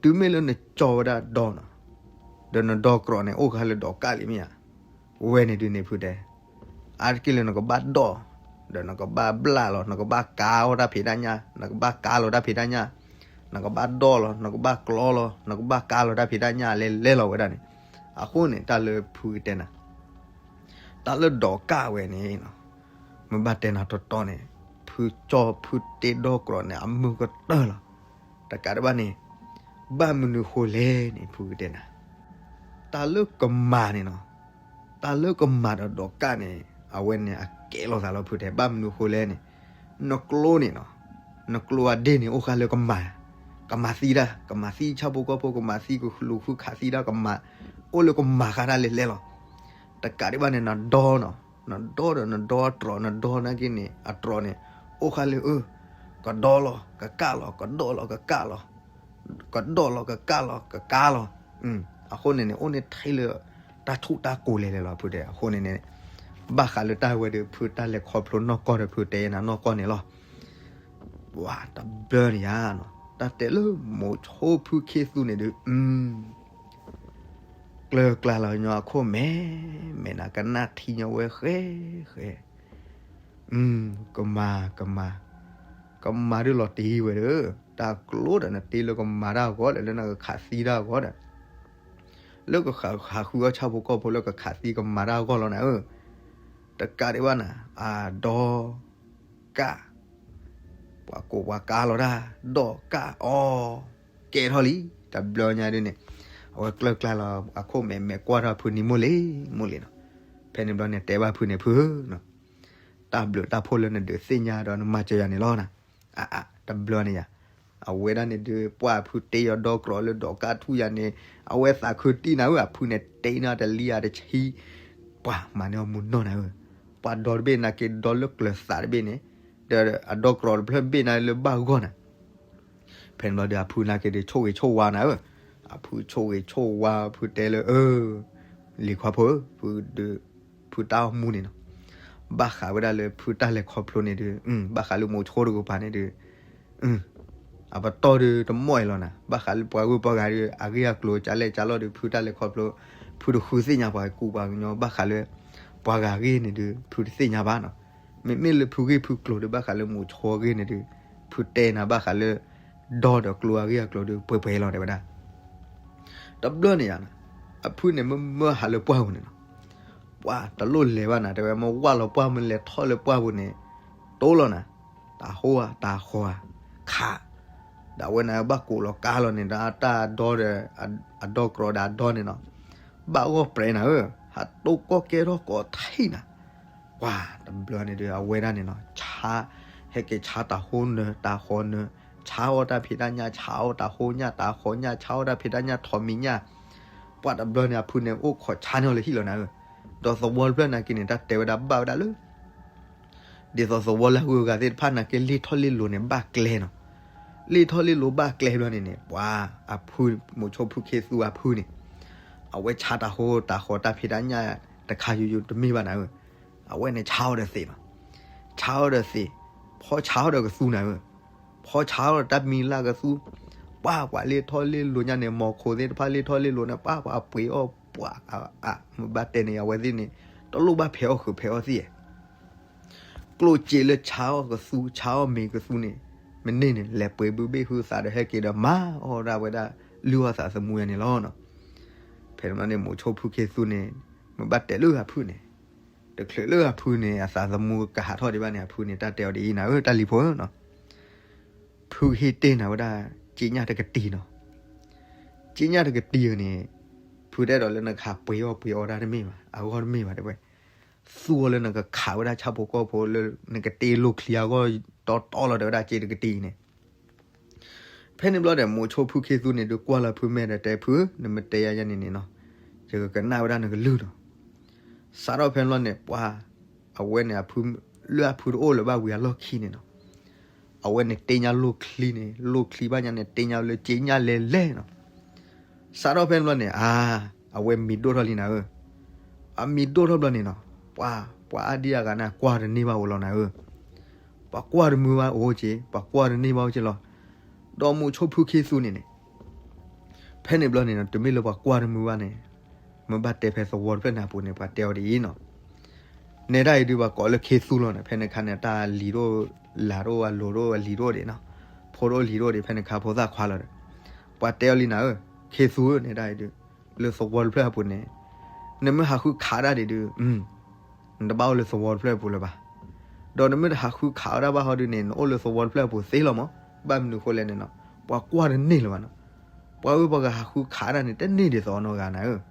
တုၤမ့ၢ်လၢနကၠီဝဲဒၣ်ဒီနီၤ, ဒီးနဒီကြီးန့ၣ် အိၣ်ဃာ်လၢဒီးကၢ်လံမ့ၢ်ဧါ. ဝဲန့ၣ်ဒုးန့ၣ်ဖုတဲ အါတက့ၢ်လၢနကဘၣ်ဒီး, ဒီးနကဘၣ်ဘျၣ်လီၤ, နကဘၣ်ကါအီၣ်တၢ်ဖံးတၢ်ညၣ်, နကဘၣ်ကါလီၤတၢ်ဖံးတၢ်ညၣ်, နကဘၣ်ဒီးလီၤ, နကဘၣ်ကျီလီၤ, နကဘၣ်ကါလီၤတၢ်ဖံးတၢ်ညၣ်လဲၤလဲၤလီၤဝဲဒၣ်န့ၣ်. အဃိန့ၣ် တၢ်လၢဖုကတဲနၤ တၢ်လၢဒီးကၢ်ဝဲန့ၣ်, မ့ၢ်ဘၣ်တဲနၤတီတီန့ၣ်, ဖုကၠီဖုတ့ဒီကြီးန့ၣ် အမုာ်ကတၢၢ်လီၤ. တကးဒံးဘၣ်န့ၣ်, ဘၣ်မနုၤဃိလဲၣ်န့ၣ် ဖုကတဲနၤ တၢ်လၢကမၤန့ၣ်နီၤ, တၢ်လၢကမၤဒီးဒီးကၢ်န့ၣ် အဝဲန့ၣ်အကဲလိာ်သးလီၤဖုတဲ. ဘၣ်မနုၤဃိလဲၣ်န့ၣ်, နကျိန့ၣ်နီၤ, နကျိအဒ့ၣ်န့ၣ် အိၣ်ဃာ်လၢကမၤ, ကမၤသံတၢ်, ကမၤသံဆၣ်ဖိကီၢ်ဖိ, ကမၤသံကလူၤဃုခးသံတၢ်, ကမၤအိၣ်လၢကမၤဃာ်တၢ်လဲၤလဲၤလီၤ. တကးဒံးဘၣ်န့ၣ် နဒီနီၤ, နဒီဒီးနဒီအတြီး, နဒီနာ်က့န့ၣ် အတြီးန့ၣ် အိၣ်ဃာ်လၢ အၢ ကဒီလီၤ ကကၢ်လီၤ, ကဒီလီၤ ကကၢ်လီၤ, ကဒီလီၤ ကကၢ်လီၤ ကကၢ်လီၤ. အဃိန့ၣ်န့ၣ် အိၣ်န့ၣ်ထဲလၢ တၢ်ထူၣ်တၢ်ကိးလဲၤလဲၤလီၤဖုတဲ. အဃိန့ၣ်န့ၣ် ဘၣ်ဃးလၢတၢ်ဝဲဒီး ဖုတၢ်လဲၤခီဖျိနီၢ်ကီၢ်ဒီး ဖုတဲယဲနၤနီၢ်ကီၢ်န့ၣ်လီၤ. ဝါ တဘျီန့ၣ်ယါနီၤ, တၢ်တဲလၢမိၤဆိဖုခ့သူန့ၣ်ဒုး ကျၢၤကျါလီၤညီအခိၣ်မဲာ်, မဲာ်နၤကနၣ်ထံညီဝဲဃဲဃဲ, ကမၤ ကမၤ, ကမၤဒုးလီၤတံၢ်ဝဲဒီး, တၢ်ကျိဒီးနတ့လၢကမၤတၢ်အဂီၢ်ဒီး လၢနကခးသံတၢ်အဂီၢ်ဒီး, လၢကဟးဃုအီၣ်ဆၣ်ဖိကီၢ်ဖိ လၢကခးသံကမၤတၢ်အဂီၢ်လီၤနၤဧၢ. တကးဒံးဘၣ်နၤ အဒီ ကၢ်, ပှၤကိးပှၤကါလီၤတၢ်, ဒီးကၢ်အီၤ, ကဲထီၣ်လံ. တဘျီညါဒ်န့ၣ် အဝဲကျၢၤကျါလီၤအခိၣ်မဲာ်, မဲာ်ကွၢ်ထီၣ်ဖုန့ၣ် မိၢ်လံၢ် မိၢ်လံၢ်နီၤ. ဖဲန့ၣ်ဘျီန့ၣ် တဲဘၣ်ဖုန့ၣ် ဖုဧၢ, တၢ်ဘျုးတၢ်ဖှိၣ်လၢနဒုးသ့ၣ်ညါဒီးနမၤစၢၤယၤန့ၣ်လီၤနၤ. အအ တဘျီန့ၣ်ယါ, အဝဲဒၣ်န့ၣ်ဒုး ပှၢ်ဖုတ့အီၤဒီကြီလၢဒီးကၢ်ထူၣ်ယါန့ၣ်, အဝဲသးခုတံၢ်နၤဧၢ, အဖုန့ၣ်တ့န့ၢ်တလံဧါတဆံ, ပှၤမၤန့ၢ်အီၤမူနီၢ်နၤဧၢ. ပှၤဒီတဘ့ၣ်နာ်က့ဒီလၢကျၢၤသးတဘ့ၣ်န့ၣ်, ဒီးအဒီကြီတဖျၢၣ်ဘ့ၣ်န့ၣ်လၢဘၣ်ဂီၢ်နၤ. ဖဲန့ၣ်ဘျီဒီး အဖုနာ်က့ဒီး ဆိၣ်ဂ့ၤဆိၣ်ဝါနၤဧၢ, အဖုဆိၣ်ဂ့ၤဆိၣ်ဝါဖုတဲလၢ အၢ လံၤခွါဖိဧၢ, ဖုဒုး ဖုတၢ်အိၣ်မူန့ၣ်နီၤ, ဘၣ်ဃးဝဲဒၣ်လၢဖုတၢ်လဲၤခီဖျိန့ၣ်ဒုး, ဘၣ်ဃးလၢမိၤဆိတကပၤန့ၣ်ဒုး, အပတီၢ်ဒုးတမီၢ်အံၤလီၤနၤ, ဘၣ်ဃးလၢပှၤဂုၤပှၤဂၤဒီး အဂ့ၢ်အကျိၤကလဲၣ်ကလီၢ်ဒီး ဖုတၢ်လဲၤခီဖျိ, ဖုတဃုသ့ၣ်ညါပှၤကူပှၤကညီ, ဘၣ်ဃးလၢ ပှၤဂၤအဂ့ၢ်န့ၣ်ဒုး ဖုတသ့ၣ်ညါဘၣ်နီၤ. မ့မ့ၢ်လၢဖုဂ့ၢ်ဖုကျိၤဒီး ဘၣ်ဃးလၢမိၤဆိအဂ့ၢ်န့ၣ်ဒုး ဖုတဲနၤဘၣ်ဃးလၢ ဒီဒီးကျိအဂ့ၢ်အကျိၤဒုး ပှဲၤပှဲၤလီၤတဲဝဲဒၣ်. တဘျီန့ၣ်ယါ, အဖုန့ၣ်မ့ၢ်မၢဟးလၢပှၢ်ပူၤန့ၣ်နီၤ, ပှၢ်တလိၣ်လဲၤဘၣ်နၤ, တဲဝဲမ့ၢ်ဝၢ်လီၤပှၢ်မ့ၢ်လဲၤထီၣ်လၢပှၢ်ပူၤန့ၣ်, တိလီၤနၤ, တၢ်ဟိဧါ တၢ်ဃီဧါ, ခး, ဒီးအဝဲန့ၣ်ဘၣ်ကိးလီၤကါလီၤန့ၣ်ဒီး တၢ်ဒီဒီး အဒီကြီဒီးအဒီန့ၣ်နီၤ, ဘၣ်ဂီၢ်ပြဲးနၤဧၢ, ဟးတိၢ်ကီၢ်ကဲထီၣ်ကိးထံၣ်နၤ. ပှၢ်တဘျီန့ၣ်ဒီး အဝဲဒၣ်န့ၣ်နီၤ, ဆါ, ဟဲက့ၤဆါတၢ်ဟိနၢၤ တၢ်ဃီနၢၤ, ဆါအီၣ်တၢ်ဖံးတၢ်ညၣ်, ဆါအီၣ်တၢ်ဟိညၣ် တၢ်ဃီညၣ်, ဆါအီၣ်တၢ်ဖံးတၢ်ညၣ် ထိးမံၤညၣ်. ပှၢ်တဘျီန့ၣ် အဖုန့ၣ်အိၣ်ခိးဆါန့ၢ်အီၤလၢဟံၣ်လီၤနၤဧၢ, ဒီးသဝီတဖျၢၣ်နာ်က့န့ၣ် တၢ်တဲဝဲဒၣ်ဘၣ်ဝဲဒၣ်လၢ ဒ်သိးသဝီလၢအဂုၤအဂၤသ့ၣ်တဖၣ်နာ်က့ လ့ၢ်ထီၣ်လ့ၢ်လိၤန့ၣ် ဘၣ်ကျဲနီၤ. လ့ၢ်ထီၣ်လ့ၢ်လိၤဘၣ်ကျဲဘျီန့ၣ်န့ၣ် ပှၤအဖု, မိၤဆိဖုခ့သူအဖုန့ၣ်, အဝဲဆါတၢ်ဟိတၢ်ဃီတၢ်ဖံးတၢ်ညၣ်တခါယိယိတမ့ၢ်ဘၣ်နၤဧၢ, အဝဲန့ၣ်ဆါအီၣ်ဒီးသ့းနီၤ. ဆါအီၣ်ဒီးသ့း, ဖီဆါအီၣ်ဒီးကသူနၤဧၢ. ဖီဆါအီၣ်ဒီးတၢ်မံၤလၢကသူ, ပှၢ်ပှၤလ့ၢ်ထီၣ်လ့ၢ်လိၤညါန့ၣ် မီၤခိၣ်သ့ၣ်တဖၣ်လ့ၢ်ထီၣ်လ့ၢ်လိၤန့ၣ် ပှၢ်ပှၤပှ့ၤအီၣ်ပှၤ, မ့ၢ်ဘၣ်တဲန့ၣ် အဝဲသ့ၣ်န့ၣ် တလိၣ်ဘၣ်ဖဲးအီၣ်ဃုာ်ဖဲးအီၣ်သံၣ်ဧါ. ကျိၣ်စ့လၢဆါအီၣ်ကသူ ဆါအီၣ်မ့ၤကသူန့ၣ် မ့ၢ်န့ၢ်န့ၣ် လဲၤပှ့ၤဘုဘ့ၣ်ဟုသးဒီးဟဲက့ၤဒီးမၤအီၣ်ဒၣ်ဝဲဒၣ်လုၢ်အီၣ်သးသမူယါန့ၣ်လီၤနီၤ. ဖဲန့ၣ်ဘျီန့ၣ် မိၤဆိဖုခ့သူန့ၣ် မ့ၢ်ဘၣ်တဲလၢအဖုန့ၣ်, တချုးလၢအဖုန့ၣ် အသးသမူကဟးထီၣ်ဒံးဘၣ်န့ၣ် အဖုန့ၣ် တၢ်တဲအီၤဒ်အံၤနၤဧၢ တၢ်လံၤဖိဧၢနီၤ, ဖုဟ့ၣ်တ့ၢ်နၤဝဲဒၣ် က့ညၣ်တကတံၤနီၤ, က့ညၣ်တကတံၤန့ၣ် ဖုတအဲၣ်ဒိးလၢနကဟးပှ့ၤအီၣ်ပှ့ၤအီတၢ်တမ့ၢ်ဘၣ်, အဂီၢ်တမ့ၢ်ဘၣ်တဲဝဲ, သူအီၤလၢနကခးဝဲဒၣ်ဆၣ်ဖိကီၢ်ဖိလၢ နကတ့လိၣ်ချံအဂီၢ်တီတီလီၤ တဲဝဲဒၣ်က့တကတံၤန့ၣ် ဖဲန့ၣ်ဘျီဒီး မိၤဆိဖုခ့သူန့ၣ် ဒုးကွၢ်လၢဖုမဲာ်ဒီးတဲ ဖု နမ့ၢ်တဲယၤယဲန့ၣ်န့ၣ်နီၤ, ယကကနၣ်ဝဲဒၣ်နကလုၢ်နီၤ. စးထီၣ်ဖဲန့ၣ်ဘျီန့ၣ် ပှၤ အဝဲန့ၣ်အဖု လၢအဖုတအိၣ်လၢၤဘၣ်ဝံၤအလီၢ်ခံန့ၣ်နီၤ, အဝဲန့ၣ်တ့ညါလိၣ်ချံန့ၣ် လိၣ်ချံဘၣ်ညါန့ၣ် တ့ညါလၢက့ညၣ်လဲၤလဲၤနီၤ. စးထီၣ်ဖဲန့ၣ်ဘျီန့ၣ် အါ အဝဲမံၤဒိၣ်ထီၣ်လံနၤဧၢ, အမံၤဒိၣ်ထီၣ်ဘျီန့ၣ်နီၤ, ပှၤ ပှၤအါဒံအါဂၤန့ၣ် ကွၢ်တန့ၢ်ဘၣ်အိၣ်လီၤနၤဧၢ, ပှၤကွၢ်တမုာ်ဘၣ်အိၣ်က့, ပှၤကွၢ်တန့ၢ်ဘၣ်အိၣ်က့လီၤ. ဒီးမိၤဆိဖုခ့သူန့ၣ်န့ၣ် ဖဲန့ၣ်ဘျီန့ၣ်နီၤ တမ့ၢ်လၢပှၤကွၢ်တမုာ်ဘၣ်န့ၣ်, မ့ၢ်ဘၣ်တဲဖဲသဝီတဖျၢၣ်န့ၣ်အပူၤန့ၣ် ပှၤတဲအီၤဒ်အံၤနီၤ, နဲဒၣ်အံၤဒုးပှၤကိးလၢခ့သူလီၤန့ၣ်, ဖဲန့ၣ်အခါန့ၣ် တၢ်လံၤဒိၣ်လၢ်ဒိၣ်အလိၤဒိၣ်အလံၤဒိၣ်ဒံးနီၤ, ဖိဒိၣ်လံၤဒိၣ်ဒံး ဖဲန့ၣ်အခါဖိသၣ်ခွါလီၤဒီး, ပှၤတဲအီၤလံနၤဧၢ, ခ့သူဧၢ နဲဒၣ်အံၤဒုး, လၢသဝီတဖျၢၣ်အပူၤန့ၣ်, နမ့ၢ်ဟးဃုခးဒၣ်ဒံးဒုး နတဘၣ်အိၣ်လၢသဝီတဖျၢၣ်အပူၤလၢၤဘၣ်. ဒီးနမ့ၢ်တဟးဃုခးဝဲဒၣ်ဘၣ်ဟီဒုးန့ၣ် နအိၣ်လၢသဝီတဖျၢၣ်အပူၤသ့လီၤမး, ဘၣ်မနုၤဃိလဲၣ်န့ၣ်နီၤ, ပှၤကွၢ်တန့ၢ်လၢၤဘၣ်နီၤ, ပှၤဝဲပှၤကဟးဃုခးဒၣ်န့ၣ် တန့ၢ်ဒ်သိးနီတဂၤနၤဧၢ.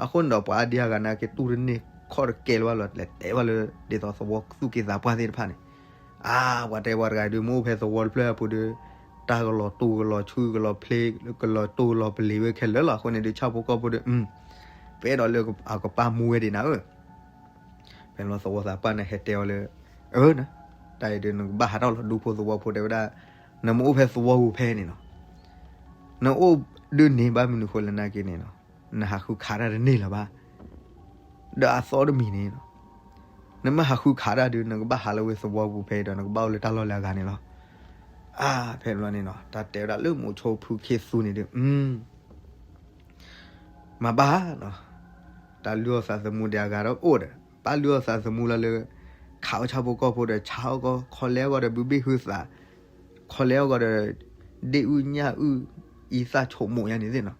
အဃိန့ၣ်ဒီး ပှၤအါဒံအါဂၤန့ၣ်က့ၤတူၢ်တန့ၢ်ခီၣ်တကဲလၢၤဘၣ်လီၤ, လဲၤတဲဘၣ်လၢ ဒ်သိးသဝီသူၣ်က့သးပှၢ်သ့ၣ်တဖၣ်န့ၣ်, အါ ပှၤတဲပှၤတဂၤဒုး မ့ၢ်အိၣ်ဖဲသဝီတဖျၢၣ်အပူၤဒီး တၢ်ကလီၤတူၢ်ကလီၤဆူကလီၤဖျ့ ကလီၤတူၢ်ကလီၤပလ့ၤဝဲခဲလၢာ်လီၤ. အဃိန့ၣ်ဒုး ဆၣ်ဖိကီၢ်ဖိဒီး ပအဲၣ်ဒိးလၢအကပၢ်မူဝဲဒံးနၤဧၢ. ဖဲန့ၣ်သဝီသးပှၢ်န့ၣ်ဟဲတဲအီၤလၢ အၢ တၢ်အံၤဒုး နကဘၣ်ဟးထီၣ်လီၤဒူဖိသဝီဖိတဲဝဲဒၣ်, နမ့ၢ်အိၣ်ဖဲသဝီပူၤဖဲန့ၣ်နီၤ, နအိၣ်ဒုးန့ၣ် ဘၣ်မနုၤဃိလဲၣ်နာ်က့န့ၣ်နီၤ, နဟးဃုခးတၢ်တန့ၢ်လၢၤဘၣ်. ဒီးအသီတမံၤန့ၣ်နီၤ, နမ့ၢ်ဟးဃုခးတၢ်ဒုး နကဘၣ်ဟးလၢဝဲသဝီပူၤဖဲအံၤဒီး နကဘၣ်အိၣ်လၢတၢ်လီၢ်လၢအဂၤန့ၣ်လီၤ. အါ ဖဲန့ၣ်ဘျီန့ၣ်နီၤ တၢ်တဲဝဲဒၣ်လၢမိၤဆိဖုခ့သူန့ၣ်ဒုး မၤဘၣ်နီၤ, တၢ်လုၢ်အီၣ်သးသမူဒီးအဂၤဒီးအိၣ်ဒီး ပၢ်လုၢ်အီၣ်သးသမူလၢလၢ ခးအီၣ်ဆၣ်ဖိကီၢ်ဖိဒီး ဆါအီၣ်ကီၢ် ခီလဲအီၣ်ကီၢ်ဒီး ဘုဘ့ၣ်ဟုသး ခီလဲအီၣ်ကီၢ်ဒီး ဒ့ၣ်အုၣ်ညၣ်အုၣ် အံသၣ်ဆိကမိၣ်ယါန့ၣ်သ့ၣ်နီၤ.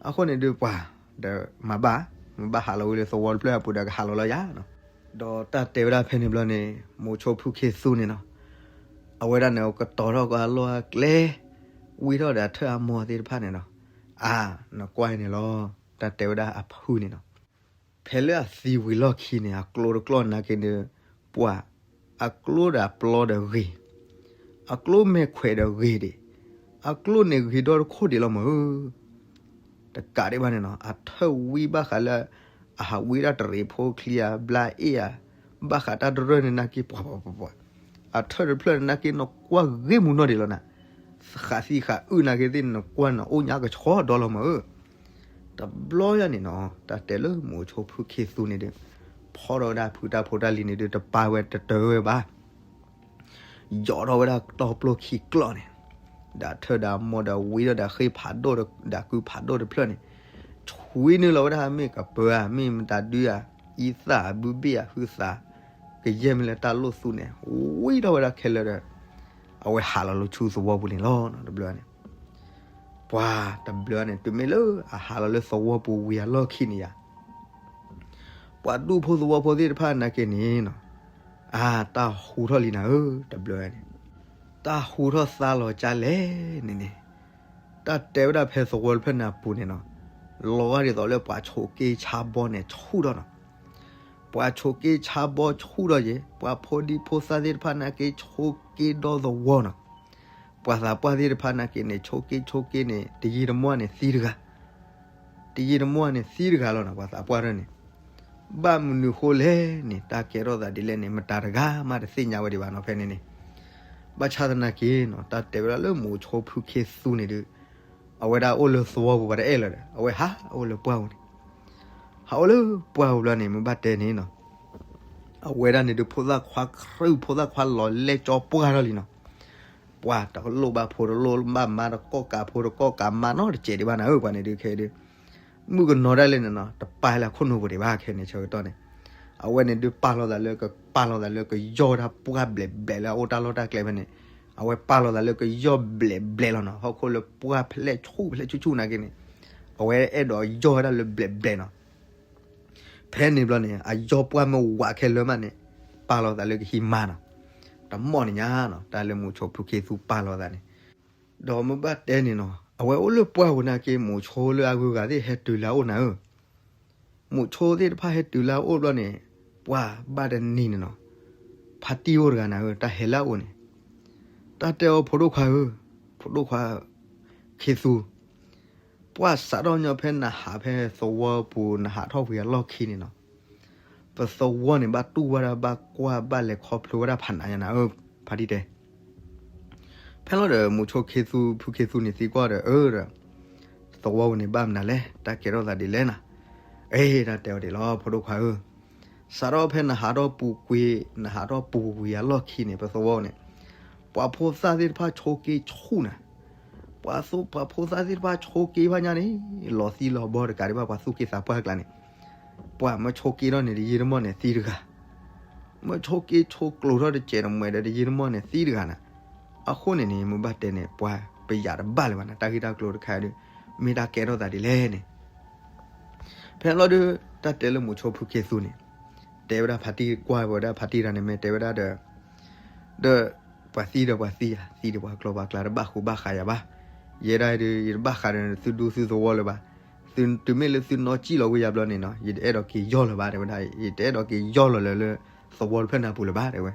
အဃိန့ၣ်ဒုးပှၤ ဒီးမၤဘၣ် မ့ၢ်ဘၣ်ဟးလီၤဝဲလၢသဝီတဖျၢၣ်အပူၤဒီးကဟးလီၤလီၤယၤနီၤ. ဒီးတၢ်တဲဝဲဒၣ်ဖဲန့ၣ်ဘျီန့ၣ် မိၤဆိဖုခ့သူန့ၣ်နီၤ, အဝဲဒၣ်န့ၣ် ကတီၤထီၣ်ကီးအလီၢ်အကျဲ ဝံထီၣ်ဒီးအထၢၣ်အမိၢ်သ့ၣ်တဖၣ်န့ၣ်နီၤ, အါ နကွၢ်အံၤန့ၣ်လီၤ. တၢ်တဲဝဲဒၣ်အဖုန့ၣ်နီၤ, ဖဲလၢအသံဝံၤလီၢ်ခံန့ၣ် အကျိတကျိနာ်က့န့ၣ် ပှၤ အကျိဒီးအပျီဒီးဂ့ၤ, အကျိမဲာ်ခွဲးဒီးဂ့ၤဒံး, အကျိန့ၣ်ဂ့ၤဒီတခိၣ်ဒံးလီၤမးဧၢ. တကးဒံးဘၣ်န့ၣ်နီၤ အထၢၣ်ဝံဘၣ်ဃးလၢ အဟးဝံဒၣ်တရံးဖိချံဧါ ဘျါအ့ၣ်ဧါ ဘၣ်ဃးတၢ်တရၢၢ်န့ၣ်နာ်က့ ပှၤပှၤပှၤပှၤ အထၢၣ်တဖျၢၣ်န့ၣ်နာ်က့ နကွၢ်ဂ့ၤမူနီၢ်ဒံးလီၤနၤ, ဃးသံဃးအုၣ်နာ်က့သ့ၣ်န့ၣ် နကွၢ်န့ၣ် အိၣ်ညါကဆှီဒီလီၤမးဧၢ. တဘျီယါန့ၣ်နီၤ တၢ်တဲလၢမိၤဆိဖုခ့သူန့ၣ်ဒီး ဖီၣ်ထီၣ်ဝဲဒၣ်ဖုတၢ်ဖိတၢ်လံၤန့ၣ်ဒီး တပာ်ဝဲတတၢၢ်ဝဲဘၣ် ယီၤထီၣ်ဝဲဒၣ်တီပျိခံကျီၢ်န့ၣ်, ဒီးထၢၣ်ဒီးမိၢ်ဒီးဝံဒီးဃ့ဖးဒိၣ်ဒီးကုဖးဒိၣ်တဖျၢၣ်န့ၣ်, ဆွံနုာ်လီၤဝဲဒၣ်မ့ၢ်ကပၢၤဧါ မ့ၢ်မတၤဒုဧါ အံသၣ်ဘုဘ့ၣ်ဧါ ဟုသး ကယဲၢ်မ့ၢ်လၢတၢ်လိၣ်သူန့ၣ် ဝံထီၣ်ဝဲဒၣ်ခဲလၢာ်ဒီး အဝဲဟးလီၤလၢဆူသဝီပူၤန့ၣ်လီၤ တဘျီန့ၣ် ပှၤတဘျီန့ၣ် တုၤမ့ၢ်လၢအဟးလီၤလၢသဝီပူၤဝံၤအလီၢ်ခံန့ၣ်ယါ ပှၤဒူၣ်ဖိသဝီဖိသ့ၣ်တဖၣ်နာ်က့န့ၣ်နီၤ, အါ တၢ်ဟူထီၣ်လံနၤဧၢ တဘျီန့ၣ်, တၢ်ဟူထီၣ်သါလီၤကၢ်လဲၣ်န့ၣ်န့ၣ်, တၢ်တဲဝဲဒၣ်ဖဲသဝီတဖျၢၣ်န့ၣ်အပူၤန့ၣ်နီၤ, လီၤဂာ်ဒ်သိးလၢပှၤဆိးက့ဆါဘီန့ၣ်ဆူၣ်ထီၣ်နီၤ, ပှၤဆိးက့ဆါဘီဆူၣ်ထီၣ်ယဲ, ပှၤဖိဒံဖိသၣ်သ့ၣ်တဖၣ်နာ်က့ဆိးက့ဒီသဝီနီၤ, ပှၤသးပှၢ်သ့ၣ်တဖၣ်နာ်က့န့ၣ် ဆိးက့ဆိးက့န့ၣ် တယံာ်တမီၢ်န့ၣ်သံတဂၤ တယံာ်တမီၢ်န့ၣ်သံတဂၤလီၤနီၤ ပှၤသးပှၢ်တဖၣ်န့ၣ်, ဘၣ်မနုၤဃိလဲၣ်န့ၣ် တၢ်ကဲထီၣ်သးဒ်လဲၣ်န့ၣ် မတၤတဂၤမးတသ့ၣ်ညါဝဲဒံးဘၣ်နီၤ ဖဲန့ၣ်န့ၣ်, ဘၣ်ဆၣ်သနာ်က့နီၤ တၢ်တဲဝဲဒၣ်လၢမိၤဆိဖုခ့သူန့ၣ်ဒီး, အဝဲဒၣ်အိၣ်လၢသဝီပူၤပှၤတအဲၣ်လၢၤဒီး အဝဲဟးအိၣ်လၢပှၢ်ပူၤန့ၣ်, ဟးအိၣ်လၢပှၢ်ပူၤဘျီန့ၣ် မ့ၢ်ဘၣ်တဲန့ၣ်နီၤ အဝဲဒၣ်န့ၣ်ဒုး ဖိသၣ်ခွါခရံာ် ဖိသၣ်ခွါလီၤလဲၢ်ကၠီပှၢ်ထီၣ်လံနီၤ, ပှၤတလိၣ်ဘၣ်ဖိတလိၣ်ဘၣ်မါ တကီၢ်ကးဖိတကီၢ်ကးမါနီတစဲးဒံးဘၣ်နၤဧၢ ပှၤန့ၣ်ဒုးခဲအံၤဒုး, မုၣ်ကနီၤဒၣ်လဲာ်န့ၣ်နီၤ တပာ်လၢခိၣ်နူာ်ပူၤဒံးဘၣ်ခဲန့ၣ်ဆၢကတီၢ်န့ၣ်, အဝဲန့ၣ်ဒုးပာ်လီၤသးလၢ ကပာ်လီၤသးလၢကယီၢ်တၢ်ပှၢ်ဘျဲးဘျဲးလၢအအိၣ်တၢ်လီၢ်တၢ်ကျဲဖဲန့ၣ်, အဝဲပာ်လီၤသးလၢကယီၢ်ဘျဲးဘျဲးလီၤနီၤ ဟီၣ်ခိၣ်လၢပှၢ်ဖျဲၣ်ဆူၣ်ဖျဲၣ်ဆူၣ်ဆူၣ်နာ်က့န့ၣ်, အဝဲအဲၣ်ဒိးယီၢ်ဝဲဒၣ်လၢဘျဲးဘျဲးနီၤ. ဖဲန့ၣ်ဘျီန့ၣ် အယီၢ်ပှၢ်မ့ၢ်ဝးခဲလၢာ်မးန့ၣ် ပာ်လီၤသးလၢကဟံးမါနီၤ. တမီၢ်န့ၣ်ညါနီၤ တၢ်လၢမိၤဆိဖုခ့သူပာ်လီၤသးန့ၣ်, ဒီးမ့ၢ်ဘၣ်တဲန့ၣ်နီၤ အဝဲအိၣ်လၢပှၢ်ပူၤနာ်က့ မိၤဆိလၢအဂုၤအဂၤသ့ၣ်ဟဲတုၤလၢအအိၣ်နၤဧၢ မိၤဆိသ့ၣ်တဖၣ်ဟဲတုၤလၢအအိၣ်ဘျီန့ၣ် ပှၢ်ဘၣ်တနံၤန့ၣ်နီၤ ဖါတံၢ်အိၣ်တဂၤနၤဧၢ တၢ်ဟဲလၢအအိၣ်န့ၣ်, တၢ်တဲအီၤ ဖိဒိၣ်ခွါဧၢ, ဖိဒိၣ်ခွါခ့သူ, ပှၢ်စးထီၣ်ညီဖဲနဟးဖဲသဝီပူၤ နဟးထီၣ်ဝံၤအလီၢ်ခံန့ၣ်နီၤ ပသဝီန့ၣ် ဘၣ်တူၢ်ဝဲဒၣ် ဘၣ်ကွၢ် ဘၣ်လဲၤခီဖျိဝဲဒၣ်ဖးနးယါနၤဧၢ, ဖါတံၢ်တဲ. ဖဲလီၤဒီး မိၤဆိခ့သူ ဖုခ့သူန့ၣ်သံကွၢ်ဒီး အၢဒီး သဝီပူၤန့ၣ်ဘၣ်မနုၤလဲၣ်, တၢ်ကဲထီၣ်သးဒ်လဲၣ်နၤ. အဲ တၢ်တဲအီၤဒ်လီၤ ဖိဒိၣ်ခွါဧၢ, စးထီၣ်ဖဲနဟးထီၣ်ပူၤကွံာ် နဟးထီၣ်ပူၤဝံၤအလီၢ်ခံန့ၣ် ပသဝီန့ၣ် ပှၤဖိသၣ်သ့ၣ်တဖၣ်ဆိးက့ဆူၣ်နၤ, ပှၤ ပှၤဖိသၣ်သ့ၣ်တဖၣ်ဆိးက့ဘၣ်ညါန့ၣ် လီၤသံလီၤဘီတကးဒံးဘၣ် ပှၤသူၣ်က့သးပှၢ်အကျါန့ၣ်, ပှၤမ့ၢ်ဆိးက့ထီၣ်န့ၣ် တယံာ်တမီၢ်န့ၣ်သံတဂၤ မ့ၢ်ဆိးက့ဆိးကျိၤထီၣ်တစဲးတမှဲးဒီး တယံာ်တမီၢ်န့ၣ်သံတဂၤနၤ. အဃိန့ၣ်န့ၣ် မ့ၢ်ဘၣ်တဲန့ၣ် ပှၤပယးတဘၣ်လၢၤဘၣ်နၤ တၢ်ဂ့ၢ်တၢ်ကျိၤတခါဒီး မ့ၢ်တၢ်ကဲထီၣ်သးဒ်လဲၣ်န့ၣ်. ဖဲလီၤဒုး တၢ်တဲလၢမိၤဆိဖုခ့သူန့ၣ် တဲဝဲဒၣ်ဖါတံၢ်ကွၢ်ဝဲဒၣ်ဖါတံၢ်တဂၤန့ၣ် မ့ၢ်တဲဝဲဒၣ်ဒီး ဒီးပှၤသံဒီးပှၤသံယၤ သံဒီးပှၤကျီပှၤကျါတဘၣ်ဃူဘၣ်ဃးယၤဘၣ်. ယဲဒၣ်ဒီး ယတဘၣ်ဃးဒီး သုဒူသုသဝီလၢၤဘၣ်. သုတုၤမ့ၢ်လၢသုနီၢ်ကံၣ်လီၤဝံၤယၤဘျီန့ၣ်နီၤ ယတအဲၣ်ဒိးက့ၤယီၢ်လၢၤဘၣ် တဲဝဲဒၣ်, ယတအဲၣ်ဒိးက့ၤယီၢ်လီၤလၢ လၢသဝီတဖျၢၣ်နၢ်ပူၤလၢၤဘၣ် တဲဝဲ.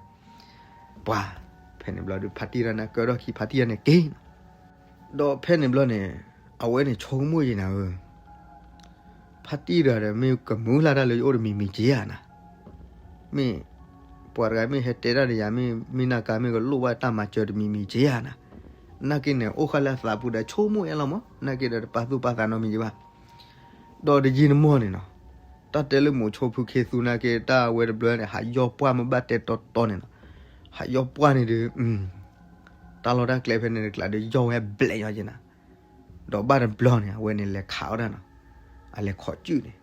ပှၤ ဖဲန့ၣ်ဘျီဒီး ဖါတံၢ်တဂၤန့ၣ်ကၢထီၣ်ခံ ဖါတံၢ်တဂၤန့ၣ်က့ၤနီၤ. ဒီးဖဲန့ၣ်ဘျီန့ၣ် အဝဲန့ၣ်ဆိကမိၣ်ယံၤနၤဧၢ ဖါတံၢ်တဂၤဒီး မ့ၢ်ကမုာ်လၢ်တၢ်လၢယအိၣ်တမံၤမံၤက့ၤဧါနၤ, မ့ၢ် ပှၤတဂၤမ့ၢ်ဟဲတဲတၢ်ဒီးယၤ မ့ၢ် မ့ၢ်နၢ်ကါမ့ၢ်ကလိၣ်ဘၣ်တၢ်မၤစၢၤတမံၤမံၤက့ၤဧါနၤ. နာ်က့န့ၣ် အိၣ်ဃာ်လၢအသးပူၤဒီးဆိကမိၣ်အဲၣ်လီၤမး နာ်က့ဒီးတပာ်သူၣ်ပာ်သးနီတမံၤက့ၤဘၣ်. ဒီးတယံာ်တမီၢ်န့ၣ်နီၤ တၢ်တဲလၢမိၤဆိဖုခ့သူနာ်က့ တၢ်ဝဲတဘျီန့ၣ် ဟးယီၢ်ပှၢ်မ့ၢ်ဘၣ်တဲတီတီန့ၣ်နီၤ, ဟးယီၢ်ပှၢ်န့ၣ်ဒီး တၢ်လီၢ်တၢ်ကျဲဖဲန့ၣ်တကျါဒီး ယီၢ်ဝဲဘျဲးညီက့ၤနၤ. ဒီးဘၣ်တဘျီန့ၣ် အဝဲန့ၣ်လဲၤခးအီၣ်တၢ်နီၤ, အလဲၤခိးစုၣ်န့ၣ်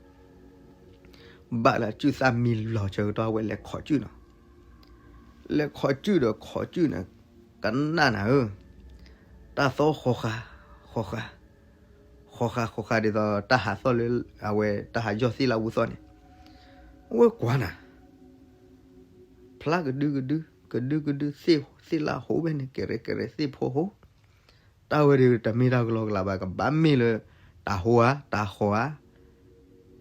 ဘၣ်လၢအစုၣ်သၣ်မံလီၤဆၢကတီၢ် အဝဲလဲၤခိးစုၣ်နီၤ. လဲၤခိးစုၣ်ဒီးခိးစုၣ်န့ၣ် ကနၣ်နၤဧၢ, တၢ်သီဃီဃာ ဃီဃာ ဃီဃာဃီဃာဒ်သိး တၢ်ဟးသီၣ်လၢ အဝဲတၢ်ဟးယီၢ်သ့ၣ်လၢအူသီၣ်န့ၣ်, အဝဲကွၢ်နၤ ဖျါကဒုကဒု ကဒုကဒု သ့ၣ် သ့ၣ်လၢဟိဘဲန့ၣ် ကရဲကရဲသ့ၣ်ဖိဟိ, တၢ်ဝဲဒီးတမ့ၢ်တၢ်ကလီကလးဘၣ် ကဘၣ်မ့ၢ်လၢ တၤဟိဧါ တၤဃီဧါ,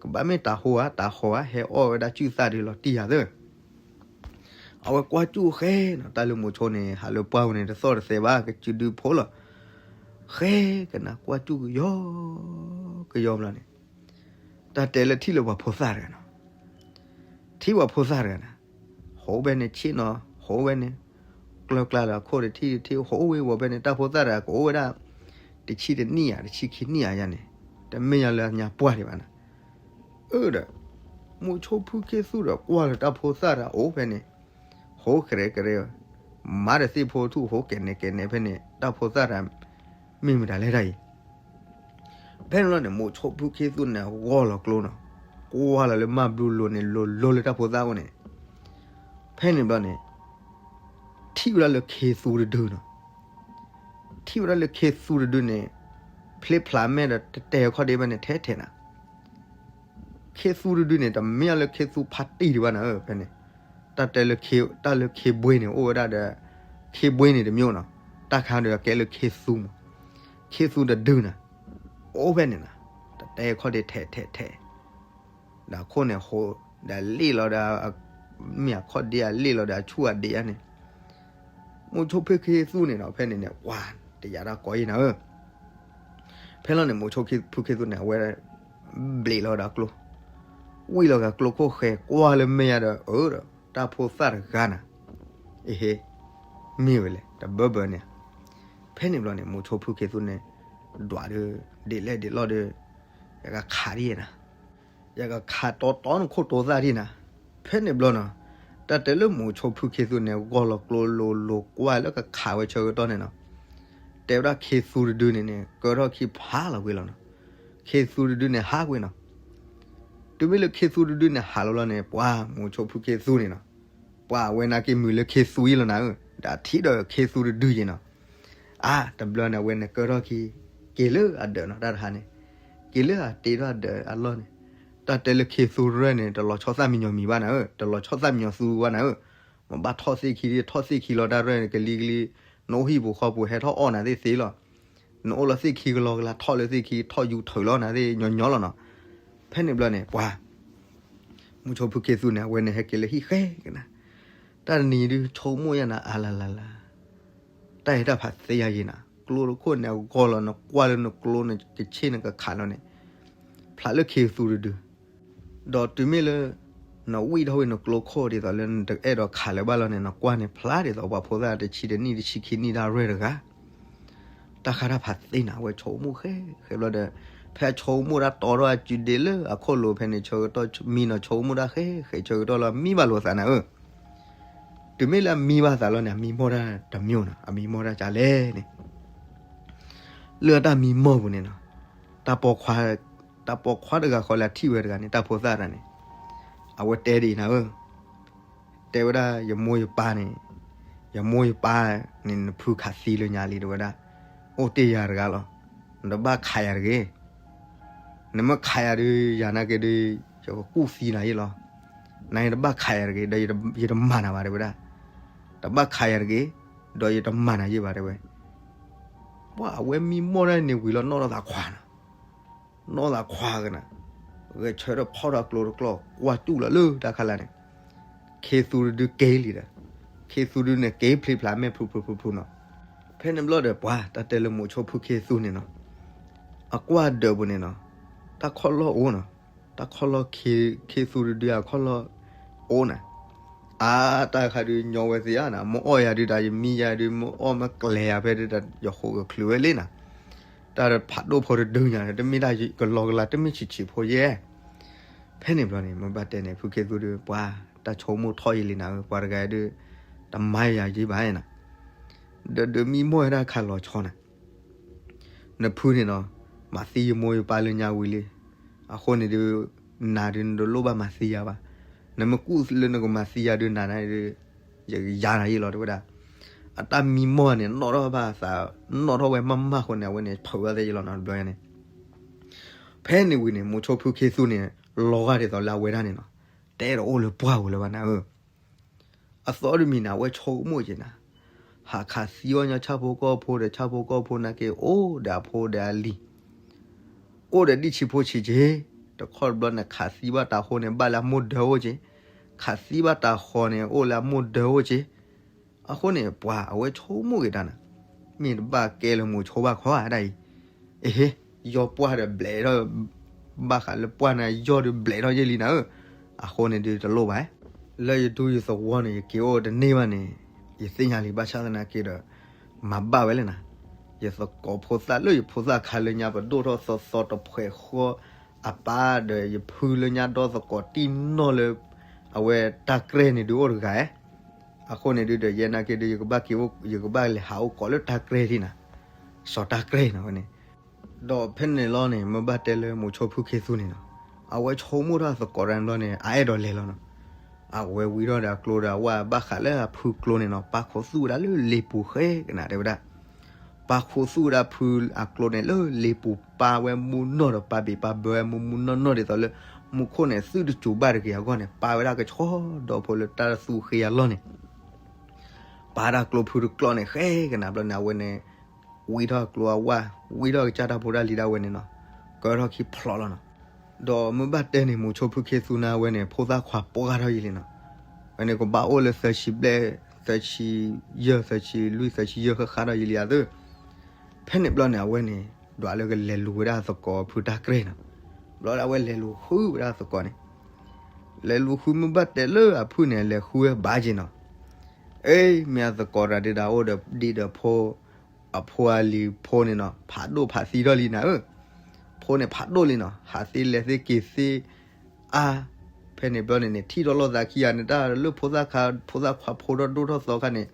ကဘၣ်မ့ၢ်တၤဟိဧါ တၤဃီဧါ ဟဲအီၣ်ဝဲဒၣ်စုၣ်သၣ်ဒုးလီၤတံၢ်ယၤသၢ. အဝဲကွၢ်စူၣ်ဃဲနီၤ တၢ်လၢမိၤဆိန့ၣ် ဟးလၢပှၢ်ဝဲန့ၣ် တသီၣ်တသဲဘၣ် ကစုဒုဖိလီၤ. ဃဲကနၤကွၢ်စူၣ်ကယီ ကယီဘျီန့ၣ် တၢ်တဲလၢထံၣ်လၢပှၤဖိသၣ်တဂၤနီၤ, ထံၣ်ပှၤဖိသၣ်တဂၤန့ၣ် ဟိဝဲန့ၣ်ဆ့ၣ်နီၤ ဟိဝဲန့ၣ် ကျၢၤကျါလၢအခိၣ်တထံၣ်တထံၣ် ဟိဝဲဝဲဖဲန့ၣ် တၢ်ဖိသၣ်တဂၤကအိၣ်ဝဲဒၣ် တဆံတနံၣ်ဧါ တဆံခံနံၣ်ဧါယၤန့ၣ် တမ့ၢ်ယၤလၢညါပှၢ်ဒံးဘၣ်နၤ. အၢဒီး မိၤဆိဖုခ့သူဒီးကွၢ်လၢတၢ်ဖိသၣ်တဂၤအိၣ်ဖဲန့ၣ် ဟိကရဲကရဲ မၤဒီးသ့ၣ်ဖိထူၣ်ဟိကဲးနဲကဲးနဲဖဲန့ၣ် တၢ်ဖိသၣ်တဂၤ မ့ၢ်မတၤလဲၣ်တၢ်အံၤ ဖဲန့ၣ်ဘျီန့ၣ် မိၤဆိဖုခ့သူန့ၣ် ဂီၢ်လီၤကျိနီၤ, ကွၢ်လီၤလၢမၤဘျူလိၤန့ၣ် လိၤလိၤလၢတၢ်ဖိသၣ်အိၣ်န့ၣ်, ဖဲန့ၣ်ဘျီန့ၣ် ထံၣ်ဝဲဒၣ်လၢခ့သူတဒုနီၤ, ထံၣ်ဝဲဒၣ်လၢခ့သူတဒုန့ၣ် ဖျ့ဖျးမဲာ်ဒီးတတဲာ်ခီၣ်ဒ့ဖဲန့ၣ်ထဲထဲနၤ ခ့သူတဒုန့ၣ် တမ့ၢ်လၢခ့သူဖါတံၢ်ဒံးဘၣ်နၤဧၢ ဖဲန့ၣ်, တၢ်တဲလၢ တၢ်လၢခ့ဘှ့န့ၣ် အိၣ်ဝဲဒၣ်ဒီး ခ့ဘှ့န့ၣ်တမျိုးနီၤ, တၢ်ခါဒီးကဲလၢခ့သူမး, ခ့သူတဒုနၤ, အိၣ်ဖဲန့ၣ်နၤ, တတဲခီၣ်ဒ့ထဲထဲထဲ ဒီးအခိၣ်န့ၣ်ဟိး, ဒီးလ့ၣ်လီၤဒီး, မ့ၢ်အခီၣ်ဒ့အလ့ၣ်လီၤဒီးအဆူၣ်အဒ့ဧါန့ၣ်, မိၤဆိဖုခ့သူန့ၣ်နီၤ ဖဲန့ၣ်န့ၣ် ပှၤတယာ်တၢ်ကီယံၤနၤဧၢ, ဖဲလီၤန့ၣ် မိၤဆိဖုခ့သူန့ၣ် အဝဲ ဘျံးလီၤဒီးကျိ, ဝံၣ်လီၤကကျိခိၣ်ဃဲကွၢ်လၢမဲာ်ယၤဒီး အၢဒီး တၢ်ဖိသၣ်တဂၤနၤ, အဟ့, မ့ၢ်ဝဲလဲၣ် တဘၢဘၢန့ၣ်, ဖဲန့ၣ်ဘျီန့ၣ် မိၤဆိဖုခ့သူန့ၣ် ဒွးဒီး ဒ်လဲၣ်ဒ်လဲၣ်ဒီး ယကခးဒ်နၤ ယကခးတီတီနခိၣ်တီသၣ်ဒ်နၤ, ဖဲန့ၣ်ဘျီနီၤ, တၢ်တဲလၢမိၤဆိဖုခ့သူန့ၣ် ဂီၢ်လီၤကျိလိၤလိၤကွၢ်လၢကခးဝဲဆၢကတီၢ်န့ၣ်နီၤ, တဲဝဲဒၣ်ခ့သူတဒုန့ၣ်န့ၣ် ကၢထီၣ်ခံဖးလီၤကွံာ်လီၤနီၤ, ခ့သူတဒုန့ၣ်ဟးကွံာ်နီၤ, တုၤမ့ၢ်လၢခ့သူတဒုန့ၣ်ဟးလီၤဘျီန့ၣ် ပှၤမိၤဆိဖုခ့သူန့ၣ်နီၤ, ပှၤအဝဲနာ်က့မုာ်လၢခ့သူအံၤလီၤနၤဧၢ, ဒီးထံၣ်ဒီးခ့သူတဒုယံၤနီၤ အါ တဘျီန့ၣ် အဝဲန့ၣ်ကၢထီၣ်ခံ က့ၤလၢအဒၢးနီၤ တၢ်တဟါန့ၣ်, က့ၤလၢအတ့ထီၣ်ဒီးအလီၢ်န့ၣ်, တၢ်တဲလၢခ့သူရဲၣ်န့ၣ် တလီၤဆီသၣ်မံညီၤမံၤဘၣ်နၤဧၢ, တလီၤဆီသၣ်မံညီၤသူဘၣ်နၤဧၢ, မ့ၢ်ဘၣ်ထီၣ်သ့ၣ်ခံ, ထီၣ်သ့ၣ်ခံလီၤတၢ်ရဲၣ်န့ၣ် ကလံၤကလံၤ, နအိၣ်ဟံၣ်ပူၤဃီပူၤ ဟဲထီၣ်အီၣ်နၤသ့ၣ်သ့လီၤ. နအိၣ်လၢသ့ၣ်ခံကလီကလါ ထီၣ်လၢသ့ၣ်ခံ ထီၣ်ယူၤထုးလီၤနၤသ့ၣ်ညီညီလီၤနီၤ. ဖဲန့ၣ်ဘျီန့ၣ် ပှၤ မုဆိဖုခ့သူန့ၣ် အဝဲန့ၣ်ဟဲက့ၤလၢဟံၣ်ဃဲကနၤ, တၢ်တနံၤဒုးဆိကမိၣ်ယၤနၤ အါလါလါလါ, တၢ်အံၤတၢ်ဖးသ့ယၤယံၤနၤ, ကျိတခိၣ်န့ၣ် အဂီၢ်လီၤ နကွၢ်လၢနကျိန့ၣ် ကဆ့ၣ်နကခးလီၤန့ၣ် ဖျါလၢခ့သူတဒု, ဒီးတုၤမ့ၢ်လၢ နဝံၣ်ထီၣ်ဝဲနကျိခိၣ်ဒ်သိးလၢနတအဲၣ်ဒိးခးလၢၤဘၣ်လီၤန့ၣ် နကွၢ်န့ၣ် ဖျါဒ်သိးပှၤဖိသၣ်တဆံတနံၣ် တဆံခံနံၣ်တၢ်ရဲၣ်တဂၤ တၢ်ဃါတၢ်ဖးသ့နၤ အဝဲဆိကမိၣ်ဃဲဃဲဘျီဒီး ဖဲအဆိကမိၣ်တၢ်တီထီၣ်အစုဒ့လၢအခိၣ်လိၤဖဲန့ၣ် ဆၢကတီၢ်မံနီၤ ဆိကမိၣ်တၢ်ဃဲဃဲ ဆၢကတီၢ်လၢအမံဘၣ်လိာ်သးနၤဧၢ, တုၤမ့ၢ်လၢအမံဘၣ်သးလီၤန့ၣ် အမံမီၢ်တၢ်တမံၤနီၤ အမံမီၢ်တၢ်ကလဲၣ်န့ၣ် လၢအတၢ်မံမီၢ်ပူၤန့ၣ်နီၤ, တၢ်ပိာ်ခွါ, တၢ်ပိာ်ခွါတဂၤဃီလၢအထံၣ်ဝဲတဂၤန့ၣ် တၢ်ဖိသၣ်တဂၤန့ၣ် အဝဲတဲဒ်အံၤနၤဧၢ, တဲဝဲဒၣ် ယမိၢ်ယပၢ်န့ၣ်, ယမိၢ်ယပၢ်န့ၣ်နဖုခးသံလၢညါလံ တဲဝဲဒၣ်, အိၣ်တ့ၢ်ယၤတဂၤလီၤ, နတဘၣ်ခးယၤတဂ့ၤ, နမ့ၢ်ခးယၤဒုး ယၤနာ်က့ဒုး ယကကူၣ်သံနၤယ့ၣ်လီၤ, နတဘၣ်ခးယၤတဂ့ၤ ဒီးယတမၤနၤဘၣ် တဲဝဲဒၣ်, တဘၣ်ခးယၤတဂ့ၤ, ဒီးယတမၤနၤယ့ၣ်ဘၣ် တဲဝဲ, ပှၤအဝဲမံမီၢ်တၢ်န့ၣ်ဝံၤလီၤ နီၣ်ထီၣ်သးခွါနီၤ နီၣ်သးခွါကနၤ, ဂဲၤဆၢထၢၣ်ဖီၣ်ထီၣ်ကျိတကျီၢ် ကွၢ်တူၢ်လီၤလၢတၢ်ခါလၢ်န့ၣ်, ခ့သူတဒုက့ၤလံဒီး, ခ့သူဒုန့ၣ် က့ၤဖျံးဖျါမဲာ်ဖျူဖျူဖျူဖျူနီၤ, ဖဲန့ၣ်ဘျီဒီး ပှၤတၢ်တဲလၢမိၤဆိဖုခ့သူန့ၣ်နီၤ, အကွၢ်ဒၢးပူၤန့ၣ်နီၤ, တၢ်ခီၣ်လီၢ်အိၣ်နီၤ, တၢ်ခီၣ်လီၢ်ခ့, ခ့သူတဒုအခီၣ်လီၢ်အိၣ်နီၤ, အါတၢ်ခါဒုးညီဝဲသ့ဧါနီၤ, မ့ၢ်အီၣ်ယၤဒုးတၢ်ယမံယၤဒုး မ့ၢ်အီၣ်မ့ၢ်ကျဲၤယၤဖဲဒုး ယဃိးကချုးဝဲလံနီၤ, တၢ်ဖးဒိၣ်ဖိတဒုညါ တမ့ၢ်တၢ်ကလီကလါ တမ့ၢ်ဆံးဆံးဖိယဲၢ်, ဖဲန့ၣ်ဘျီန့ၣ် မ့ၢ်ဘၣ်တဲန့ၣ် ဖုခ့သူဒီး ပှၤတၢ်ဆိကမိၣ်ထီၣ်ယံာ်လံနၤဧၢ, ပှၤတဂၤဒုး တမၤယၤယံာ်ဘၣ်နီၤ, ဒီးဒုးမံမီၢ်ဝဲဒၣ်ခးလီၤဆီနၤ နဖုန့ၣ်နီၤ, မၤသံယမိၢ်ယပၢ်လၢညါဝံၤလံ, အဃိန့ၣ်ဒုး နၤဒုးနတလိၣ်ဘၣ်မၤသံယၤဘၣ်, နမ့ၢ်ကူၣ်လၢနကမၤသံယၤဒုး နၤန့ၣ်ဒုး ယကယၤနၤယ့ၣ်လီၤ တဲဝဲဒၣ်, အတၢ်မံမီၢ်န့ၣ် နီၣ်ထီၣ်ဘၣ်သး, နီၣ်ထီၣ်ဝဲမးမးဃိန့ၣ် အဝဲန့ၣ် ဖုးဝဲသ့ယ့ၣ်လီၤနီၤ တဘျီညါန့ၣ်, ဖဲန့ၣ်ဝံၤန့ၣ် မိၤဆိဖုခ့သူန့ၣ် လီၤဂာ်ဒ်သိးလၢအဝဲဒၣ်န့ၣ်နီၤ, တဲတအိၣ်လၢပှၢ်ပူၤလၢၤဘၣ်နၤဧၢ အသီတမံၤန့ၣ် အဝဲဆိကမိၣ်က့ၤနၤ, ဟးခးသံအီၣ်ညီဆၣ်ဖိကီၢ်ဖိဒီး ဆၣ်ဖိကီၢ်ဖိနာ်က့ အိၣ်ဒီးအဖိဒီးအလံၤ, အိၣ်ဒီးဒံၣ်ဆံးဖိဆံးက့ၤ, တခီတဘျီန့ၣ် ခးသံဘၣ်တၢ်အဃိန့ၣ် ဘၣ်လၢအမိၢ်ဒၢအိၣ်က့ၤ, ခးသံဘၣ်တၢ်ဃီန့ၣ် အိၣ်လၢအမိၢ်ဒၢအိၣ်က့ၤ, အဃိန့ၣ် ပှၤအဝဲဆိကမိၣ်က့ၤတၢ်နၤ, မ့ၢ်တဘၣ်ကဲလၢမိၤဆိဘၣ်ခီဧါဒၣ်အံၤ, အဟ့, ယီၢ်ပှၢ်ဒီးဘျဲးထီၣ်, ဘၣ်ဃးလၢပှၢ်န့ၣ် ယီၢ်ဒုးဘျဲးထီၣ်ယ့ၣ်လံနၤဧၢ, အဃိန့ၣ်ဒုးတလိၣ်ဘၣ်, လၢယဒူယသဝီန့ၣ် ယက့ၤအိၣ်တန့ၢ်ဘၣ်န့ၣ်, ယသ့ၣ်ညါလံ ဘၣ်ဆၣ်သနာ်က့ဒီး, မၤဘၣ်ဝဲလဲၣ်နၤ, ယသကိးဖိသၣ်လၢယဖိသၣ်ခါလၢညါ ပဒိၣ်ထီၣ်သီသီတဖှဲးဃီ, အပၢ်ဒီးယဖုလၢညါဒီသကိးတံၢ်နီၢ်လၢ အဝဲတၢ်ကြဲၢ်န့ၣ်ဒုးအိၣ်တဂၤ, အဃိန့ၣ်ဒုးဒီး ယဲနာ်က့ဒုး ယကဘၣ်က့ၤအိၣ် ယကဘၣ်လဲၤဟးအိၣ်ကိးလၢတၢ်ကြဲၢ်လံနၤ, စီၤတၢ်ကြဲၢ်နီၤဝဲန့ၣ်, ဒီးဖဲန့ၣ်လီၤန့ၣ် မ့ၢ်ဘၣ်တဲလၢမိၤဆိဖုခ့သူန့ၣ်နီၤ, အဝဲဆိကမိၣ်ထီၣ်သကိးတၢ်န့ၣ်ဘျီန့ၣ် အအဲၣ်ဒိးလဲၤလီၤနီၤ, အဝဲဝံထီၣ်ဒီးအကျိဒီးအဝဲ ဘၣ်ဃးလၢအဖုကျိန့ၣ်နီၤ ပၢ်ခိးသူၣ်ဝဲဒၣ်လၢလ့ပူၤဃဲကနၤတဲဝဲဒၣ် ပၢ်ခိးသူၣ်ဝဲဒၣ်ဖုအကျိန့ၣ်လၢလ့ပူၤ ပၢ်ဝဲမူနီၢ်ဒီးပၢ်ဘ့ၣ်ပၢ်ဘၢဝဲမူမူနီၢ်နီၢ်ဒ်သိးလၢ မူခိၣ်န့ၣ် သုတစူၤဘၣ်တဂ့ၤအဂီၢ်န့ၣ် ပၢ်ဝဲဒၣ်ကဆီဒီဖိလၢတၢ်သူဃ့အလီၢ်န့ၣ် ပၢ်ဒၣ်ကျိဖုတကျိန့ၣ် ဃဲကနၤဘျီန့ၣ် အဝဲန့ၣ် ဝံထီၣ်ကျိအဝဲ ဝံထီၣ်ကစၢ်တၢ်ဖိတၢ်လံၤဒၣ်ဝဲန့ၣ်နီၤ ကၢထီၣ်ခံဖျိးလီၤနီၤ ဒီးမ့ၢ်ဘၣ်တဲန့ၣ် မိၤဆိဖုခ့သူန့ၣ် အဝဲန့ၣ် ဖိသၣ်ခွါပှၢ်ထီၣ်ယံၤလံနီၤ အဝဲန့ၣ် ကဘၣ်အိၣ်လၢသၢဆံဘျဲၣ် သၢဆံယဲၢ် သၢဆံလွံၢ် သၢဆံယဲၢ်ဃၣ်ဃၣ်ထီၣ်ယံၤလံအသ့ ဖဲန့ၣ်ဘျီန့ၣ် အဝဲန့ၣ် ဒွးလၢကလဲၤလူၤဝဲဒၣ်သကိးဖုတၢ်ကြဲၢ်နီၤ ဘျီဒီးအဝဲလဲၤလူၤဃုဝဲဒၣ်သကိးန့ၣ် လဲၤလူၤဃုမ့ၢ်ဘၣ်တဲလၢအဖုန့ၣ် လဲၤဃုဝဲဘၣ်က့ၤနီၤ အ့ မ့ၢ်အသကိးတၢ်ဒုးဒၣ်အိၣ်ဒီးဒံးဒီးဖိ အဖိအလံၤဖိန့ၣ်နီၤ ဖးဒိၣ်ဖးသံထီၣ်လံနၤဧၢ ဖိန့ၣ်ဖးဒိၣ်လံနီၤ ဟးသ့လဲၤသ့က့ၤသ့ အါ ဖဲန့ၣ်ဘျီန့ၣ်န့ၣ် ထံၣ်ထီၣ်လိာ်သးခံဂၤန့ၣ် တၢ်လၢဖိသၣ်ခါ ဖိသၣ်ခွါဖိထီၣ်ဒိၣ်ထီၣ်သီခါန့ၣ်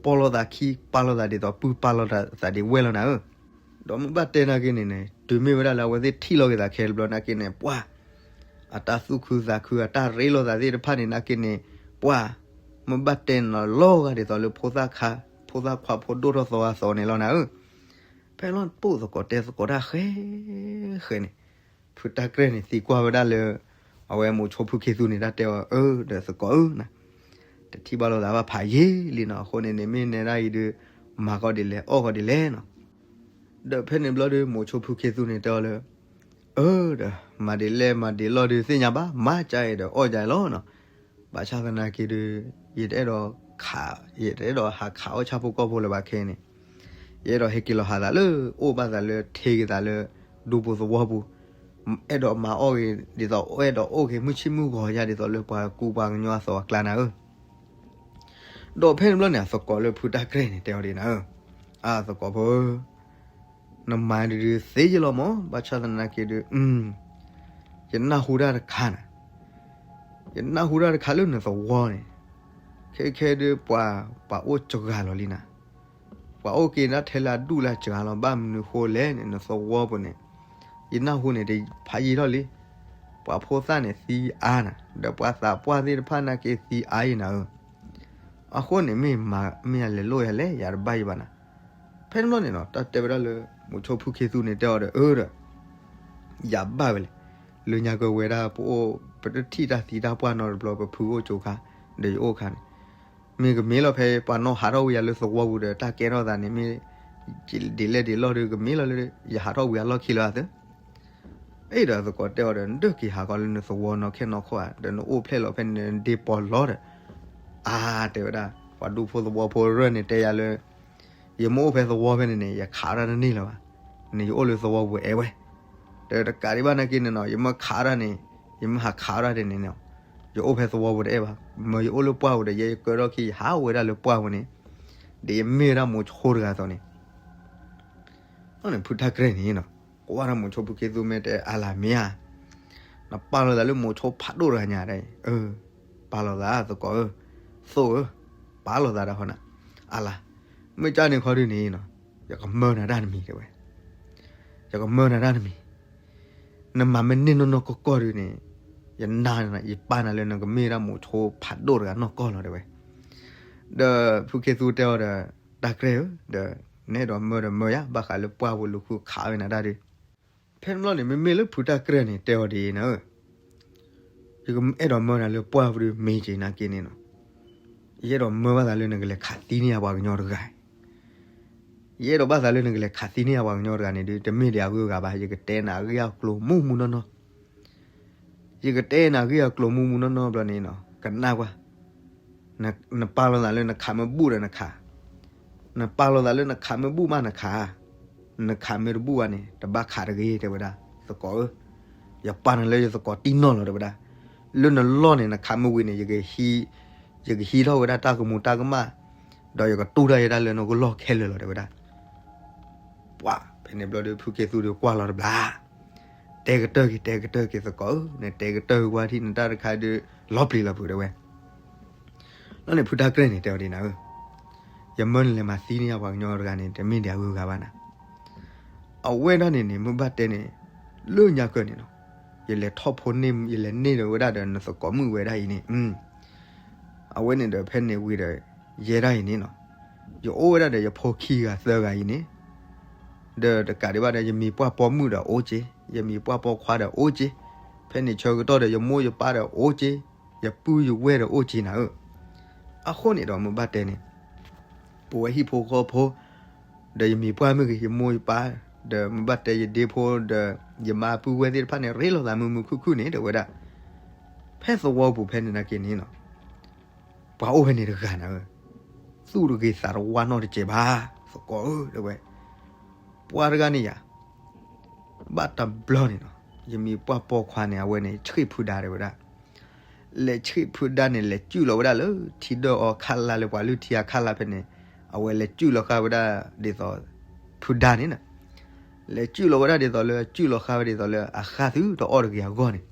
ပီၢ်လိာ်သးခံ ပာ်လိာ်သးဒ်သိး ပုၢ်ပာ်လိာ်သးဒ်ဝဲၢ်လီၤနၤဧၢ ဒီးမ့ၢ်ဘၣ်တဲနာ်က့န့ၣ်န့ၣ် တုၤမ့ၢ်ဝဲဒၣ်လၢအဝဲသ့ၣ်ထံၣ်လိာ်က့ၤသးခဲတဘျီနာ်က့န့ၣ် ပှၤ အတၢ်သူၣ်ခုသးခု အတၢ်ရ့လိာ်သးသ့ၣ်တဖၣ်န့ၣ်နာ်က့န့ၣ် ပှၤ မ့ၢ်ဘၣ်တဲန့ၣ်လီၤဂာ်ဒ်သိးလၢဖိသၣ်ခါ ဖိသၣ်ခွါဖိဒိၣ်ထီၣ်သီအသီန့ၣ်လီၤနၤဧၢ ဖဲလီၤပိၢ်သကိးတဲသကိးတၢ်ဃဲ ဃဲန့ၣ် ဖုတၢ်ကြဲၢ်န့ၣ်သံကွၢ်ဝဲဒၣ်လၢ အဝဲမိၤဆိဖုခ့သူန့ၣ် တၢ်တဲအီၤ အၢ ဒီးသကိးဧၢ, တထံၣ်ဘၣ်လိာ်သးဘၣ်ဖးယံာ်လံနီၤ, အဃိန့ၣ်န့ၣ် မ့ၢ်နဲဒၣ်အံၤဒီး မၤဃီဒ်လဲၣ် အီၣ်ဃီဒ်လဲၣ်နီၤ. ဒီးဖဲန့ၣ်ဘျီဒီး မိၤဆိဖုခ့သူန့ၣ်တဲအီၤလၢ အၢ ဒီး မၤဒ်လဲၣ်မၤဒ်လဲၣ်ဒီးသ့ၣ်ညါဘၣ်, မၤကၢအံၤဒီးအီၣ်ကၢအံၤလီၤနီၤ. ဘၣ်ဆၣ်သနာ်က့ဒီး ယတအဲၣ်ဒိးခး, ယတအဲၣ်ဒိးဟးခးအီၣ်ဆၣ်ဖိကီၢ်ဖိလၢၤဘၣ်ခဲအံၤန့ၣ်, ယအဲၣ်ဒိးဟဲက့ၤလီၤဟးသးလၢ အိၣ်ဘၣ်သးလၢ ထ့က့ၤသးလၢ ဒူပူၤသဝီပူၤ, အဲၣ်ဒိးမၤအီၣ်ဂ့ၤဒ်သိး အဲၣ်ဒိးအိၣ်ဂ့ၤမုၢ်ဆ့ၣ်မုၢ်ဂီၤယါဒ်သိးလၢပှၤကူပှၤကညီအသိးအကျါနၤဧၢ. ဒီးဖဲန့ၣ်ဘျီန့ၣ် အသကိးလၢဖုတၢ်ကြဲၢ်န့ၣ် တဲအီၤဒ်နၤဧၢ, အသကိးဖိဧၢ, နမၤဒုးသ့ယလီၤမး, ဘၣ်ဆၣ်သနာ်က့ဒီး ယနၢ်ဟူတၢ်တခါနၤ, ယနၢ်ဟူတၢ်တခါလၢနသဝီန့ၣ်, ခဲခဲဒီးပှၤ ပှၤအိၣ်စှၤလီၤလံနၤ, ပှၤအိၣ်က့ၤဒၣ်ထဲလၢအဒူၣ်လၢအစှၤလီၤ, ဘၣ်မနုၤဃိလဲၣ်န့ၣ် နသဝီပူၤန့ၣ်, ယနၢ်ဟူန့ၣ် တဖးယံာ်ထီၣ်လံ, ပှၤဖိသၣ်န့ၣ်သံအါနၤ, ဒီးပှၤသးပှၢ်သ့ၣ်တဖၣ်နာ်က့သံအါအံၤနၤဧၢ. အဃိန့ၣ်မ့ၢ်မၤ မ့ၢ်ယလဲၤလိၣ်ယၤလဲၣ် ယၤတဘၣ်ယဘၣ်နၤ. ဖဲန့ၣ်ဘျီန့ၣ်နီၤ တၢ်တဲဝဲဒၣ်လၢ မိၤဆိဖုခ့သူန့ၣ်တဲအီၤဒီး အၢဒီး ယၤဘၣ်ဝဲလဲၣ်, လၢညါကဝဲဒၣ်ပအိၣ် ပတထံၣ်တၢ်သံတၢ်ပှၢ်နီတဘျီ ပဖုအိၣ်ကၠိခါ, ဒီးယအိၣ်ခါန့ၣ်, မ့ၢ်ကမ့ၢ်လီၤဖဲပှၤနီၣ်ဟးထီၣ်ဝံၤယၤလၢသဝီပူၤဒီး တၢ်ကဲထီၣ်သးန့ၣ်မ့ၢ် ဒ်လဲၣ်ဒ်လဲၣ်ဒီး ကမ့ၢ်လီၤလၢ ယဟးထီၣ်ဝံၤအလီၢ်ခံလၢအသၢ အဲၣ်ဒီးအသကိးတဲအီၤဒီး နဒၢက့ၤဟးဃီလၢနသဝီနီၢ်ခဲနီၢ်ခီဧါ, ဒီးနအိၣ်ဖျဲၣ်လီၤဖဲန့ၣ် နဒ့ပီၤလီၤဒီး, အါ တဲဝဲဒၣ် ပှၤဒူဖိသဝီဖိရၢၢ်န့ၣ်တဲယၤလၢ ယမ့ၢ်အိၣ်ဖဲသဝီဖဲန့ၣ်န့ၣ် ယခးဒၣ်တန့ၢ်လၢၤဘၣ်, န့ၣ်ယအိၣ်လၢသဝီပူၤအဲၣ်ဝဲ, ဒီးတကးဒံးဘၣ်နာ်က့န့ၣ်နီၤ ယမ့ၢ်ခးဒၣ်န့ၣ်, ယမ့ၢ်ဟးခးဒၣ်ဒ်န့ၣ်န့ၣ်, ယအိၣ်ဖဲသဝီပူၤတအဲၣ်ဘၣ်, မ့ၢ်ယအိၣ်လၢပှၢ်ပူၤဒီး ယဲယကၢထီၣ်ခံ ယဟးဝဲဒၣ်လၢပှၢ်ပူၤန့ၣ်, ဒီးယမ့ၢ်ဝဲဒၣ်မိၤဆိတဂၤအသိးန့ၣ် အန့ၣ်ဖုတၢ်ကြဲၢ်န့ၣ်နီၤ, ကွၢ်ဒၣ်မိၤဆိဖုခ့သူမ့ၢ်တဲအါလၢမ့ၢ်ဧါ, နပာ်လီၤသးလၢမိၤဆိဖးဒိၣ်တဂၤညါဒၣ်အံၤ, အၢ, ပာ်လီၤသးသကိးဧၢ, သိၣ်ဧၢ, ပာ်လီၤသးတၢ်ဃီနၤ, အါလါ, မ့ၢ်ကၢ်န့ၣ်ခီဒုန့ၣ်နီၤ, ယကမၢနၤတၢ်တမံၤတဲဝဲ, ယကမၢနၤတၢ်တမံၤ, နမၤမ့ၢ်န့ၢ်နီၢ်နီၢ်ကီၢ်ကီၢ်ဒုန့ၣ်, ယနၤ, ယပာ်နၤလၢနကမ့ၢ်ဒၣ်မိၤဆိဖးဒိၣ်တဂၤနီၢ်ကီၢ်လီၤတဲဝဲ ဒီးဖုခ့သူတဲအီၤဒီး, တၢ်ကြဲၢ်ဧၢ, ဒီးနအဲၣ်ဒိးမၢဒီးမၢယၤ, ဘၣ်ဃးလၢပှၢ်ပူၤလူၤဃုခးဝဲနၤတၢ်ဒုး, ဖဲန့ၣ်ဘျီန့ၣ် မ့မ့ၢ်လၢဖုတၢ်ကြဲၢ်န့ၣ် တဲအီၤဒ်အံၤနၤဧၢ, ယအဲၣ်ဒိးမၢနၤလၢပှၢ်ပူၤဒုးမ့ၢ်က့ၤနာ်က့န့ၣ်နီၤ, ယအဲၣ်ဒိးမၢဘၣ်သးလၢနကလဲၤခးသံန့ၢ်ယၤပှၤကညီတဂၤ ယအဲၣ်ဒိးဘၣ်သးလၢနကလဲၤခးသံန့ၢ်ယၤပှၤကညီတဂၤန့ၣ်ဒုး တမ့ၢ်ဒံးအဂုၤအဂၤဘၣ်, ယကတဲနၤအဂ့ၢ်အကျိၤမူးမူးနီၢ်နီၢ်, ယကတဲနၤအဂ့ၢ်အကျိၤမူးမူးနီၢ်နီၢ်ဘျီန့ၣ်နီၤ, ကနၣ်ကွၢ်, နပာ်လီၤသးလၢနခးမ့ၢ်ဘူၣ်ဒီးနခး, နပာ်လီၤသးလၢနခးမ့ၢ်ဘူၣ်မးနခး, နခးမ့ၢ်တဘူၣ်ဘၣ်န့ၣ် တဘၣ်ခးတဂ့ၤတဲဝဲဒၣ်, သကိးဧၢ, ယပာ်နၤလၢယသကိးတံၢ်နီၢ်လီၤတဲဝဲဒၣ်, လၢနလီၢ်န့ၣ် နခးမ့ၢ်ဝံၤန့ၣ် ယကဟံးထီၣ်ဝဲဒၣ်တၢ်ကမူၤတၢ်ကမၣ်, ဒီးယကတူၢ်တၢ်ယဲဒၣ်လၢနကလီၢ်ခဲလၢာ်လီၤတဲဝဲဒၣ်. ပှၤဖဲန့ၣ်ဘျီဒီး ဖုခ့သူဒီးကွၢ်လီၤတဘျီ, တဲကတၢၢ်က့ၤ တဲကတၢၢ်က့ၤသကိးဧၢ, နတဲကတၢၢ်ကွၢ်ထံၣ်နတၢ်တခါဒီး လီၤပျံၤလီၤဖုးတဲဝဲ လီၤန့ၣ် ဖုတၢ်ကြဲၢ်န့ၣ် တဲအီၤဒ်နၤဧၢ, ယမၢနလဲၤမၤသံန့ၢ်ယၤပှၤကညီတဂၤန့ၣ် တမ့ၢ်ဒံးအဂုၤအဂၤဘၣ်နၤ, အဝဲဒၣ်န့ၣ်န့ၣ် မ့ၢ်ဘၣ်တဲန့ၣ်, လၢညါကၢၢ်န့ၣ်နီၤ, ယလဲၤထီၣ်ဖိန့ၢ် ယလဲၤန့ၢ်ဒီးဝဲဒၣ်ဒီးနသကိးမုၣ်ဝဲဒၣ်အံၤန့ၣ်, အဝဲန့ၣ်ဒီးဖဲန့ၣ်ဝံၤဒီး ယဲဒၣ်အံၤန့ၣ်နီၤ, ယအိၣ်ဝဲဒၣ်ဒီးယဖိခံဂၤသၢဂၤအံၤန့ၣ် ဒီးတကးဒံးဘၣ်ဒီး ယမံၤပှၢ်ပိာ်မုၣ်ဒီးအိၣ်က့, ယမံၤပှၢ်ပိာ်ခွါဒီးအိၣ်က့, ဖဲန့ၣ်ဆၢကတီၢ်ဒီးယမိၢ်ယပၢ်ဒီးအိၣ်က့, ယပုၢ်ယဝဲၢ်ဒီးအိၣ်က့နၤဧၢ, အဃိန့ၣ်ဒီးမ့ၢ်ဘၣ်တဲန့ၣ်, ပဝဲဟံၣ်ဖိဃီဖိ, ဒီးယမံၤပှၢ်မ့ၢ်ဂ့ၤ ယမိၢ်ယပၢ်, ဒီးမ့ၢ်ဘၣ်တဲယဒ့ဖိဒီး ယမါပုၢ်ဝဲၢ်သ့ၣ်တဖၣ်န့ၣ် ရ့လိာ်သးမုာ်မုာ်ခုၣ်ခုၣ်န့ၣ် တဲဝဲဒၣ်, ဖဲသဝီပူၤဖဲန့ၣ်နာ်က့န့ၣ်နီၤ ပှၤအိၣ်ဖဲန့ၣ်တဂၤနၤဧၢ, သူၣ်တဂ့ၤသးတဝါနီတစဲးဘၣ်, သကိးဧၢ တဲဝဲ, ပှၤတဂၤန့ၣ်ယၤ, ဘၣ်တဘျီန့ၣ်နီၤ, ယမံၤပှၢ်ပိာ်ခွါန့ၣ် အဝဲန့ၣ် ဆံးဖုဒါတဲဝဲဒၣ်, လဲၤဆံးဖုဒါန့ၣ် လဲၤစုၣ်လီၤဝဲဒၣ်လၢထံဒၢၣ်အီခါလါလၢပှၤလုၢ်ထံအခါလါဖဲန့ၣ်, အဝဲလဲၤစုၣ်လီၤဃာ်ဝဲဒၣ်ဒ်သိး ဖုဒါန့ၣ်နီၤ, လဲၤစုၣ်လီၤဝဲဒၣ်ဒ်သိးလၢ စုၣ်လီၤဃာ်ဝဲဒ်သိးလၢအဃၢ်သုတအီၣ်တဂ့ၤအဂီၢ်န့ၣ်,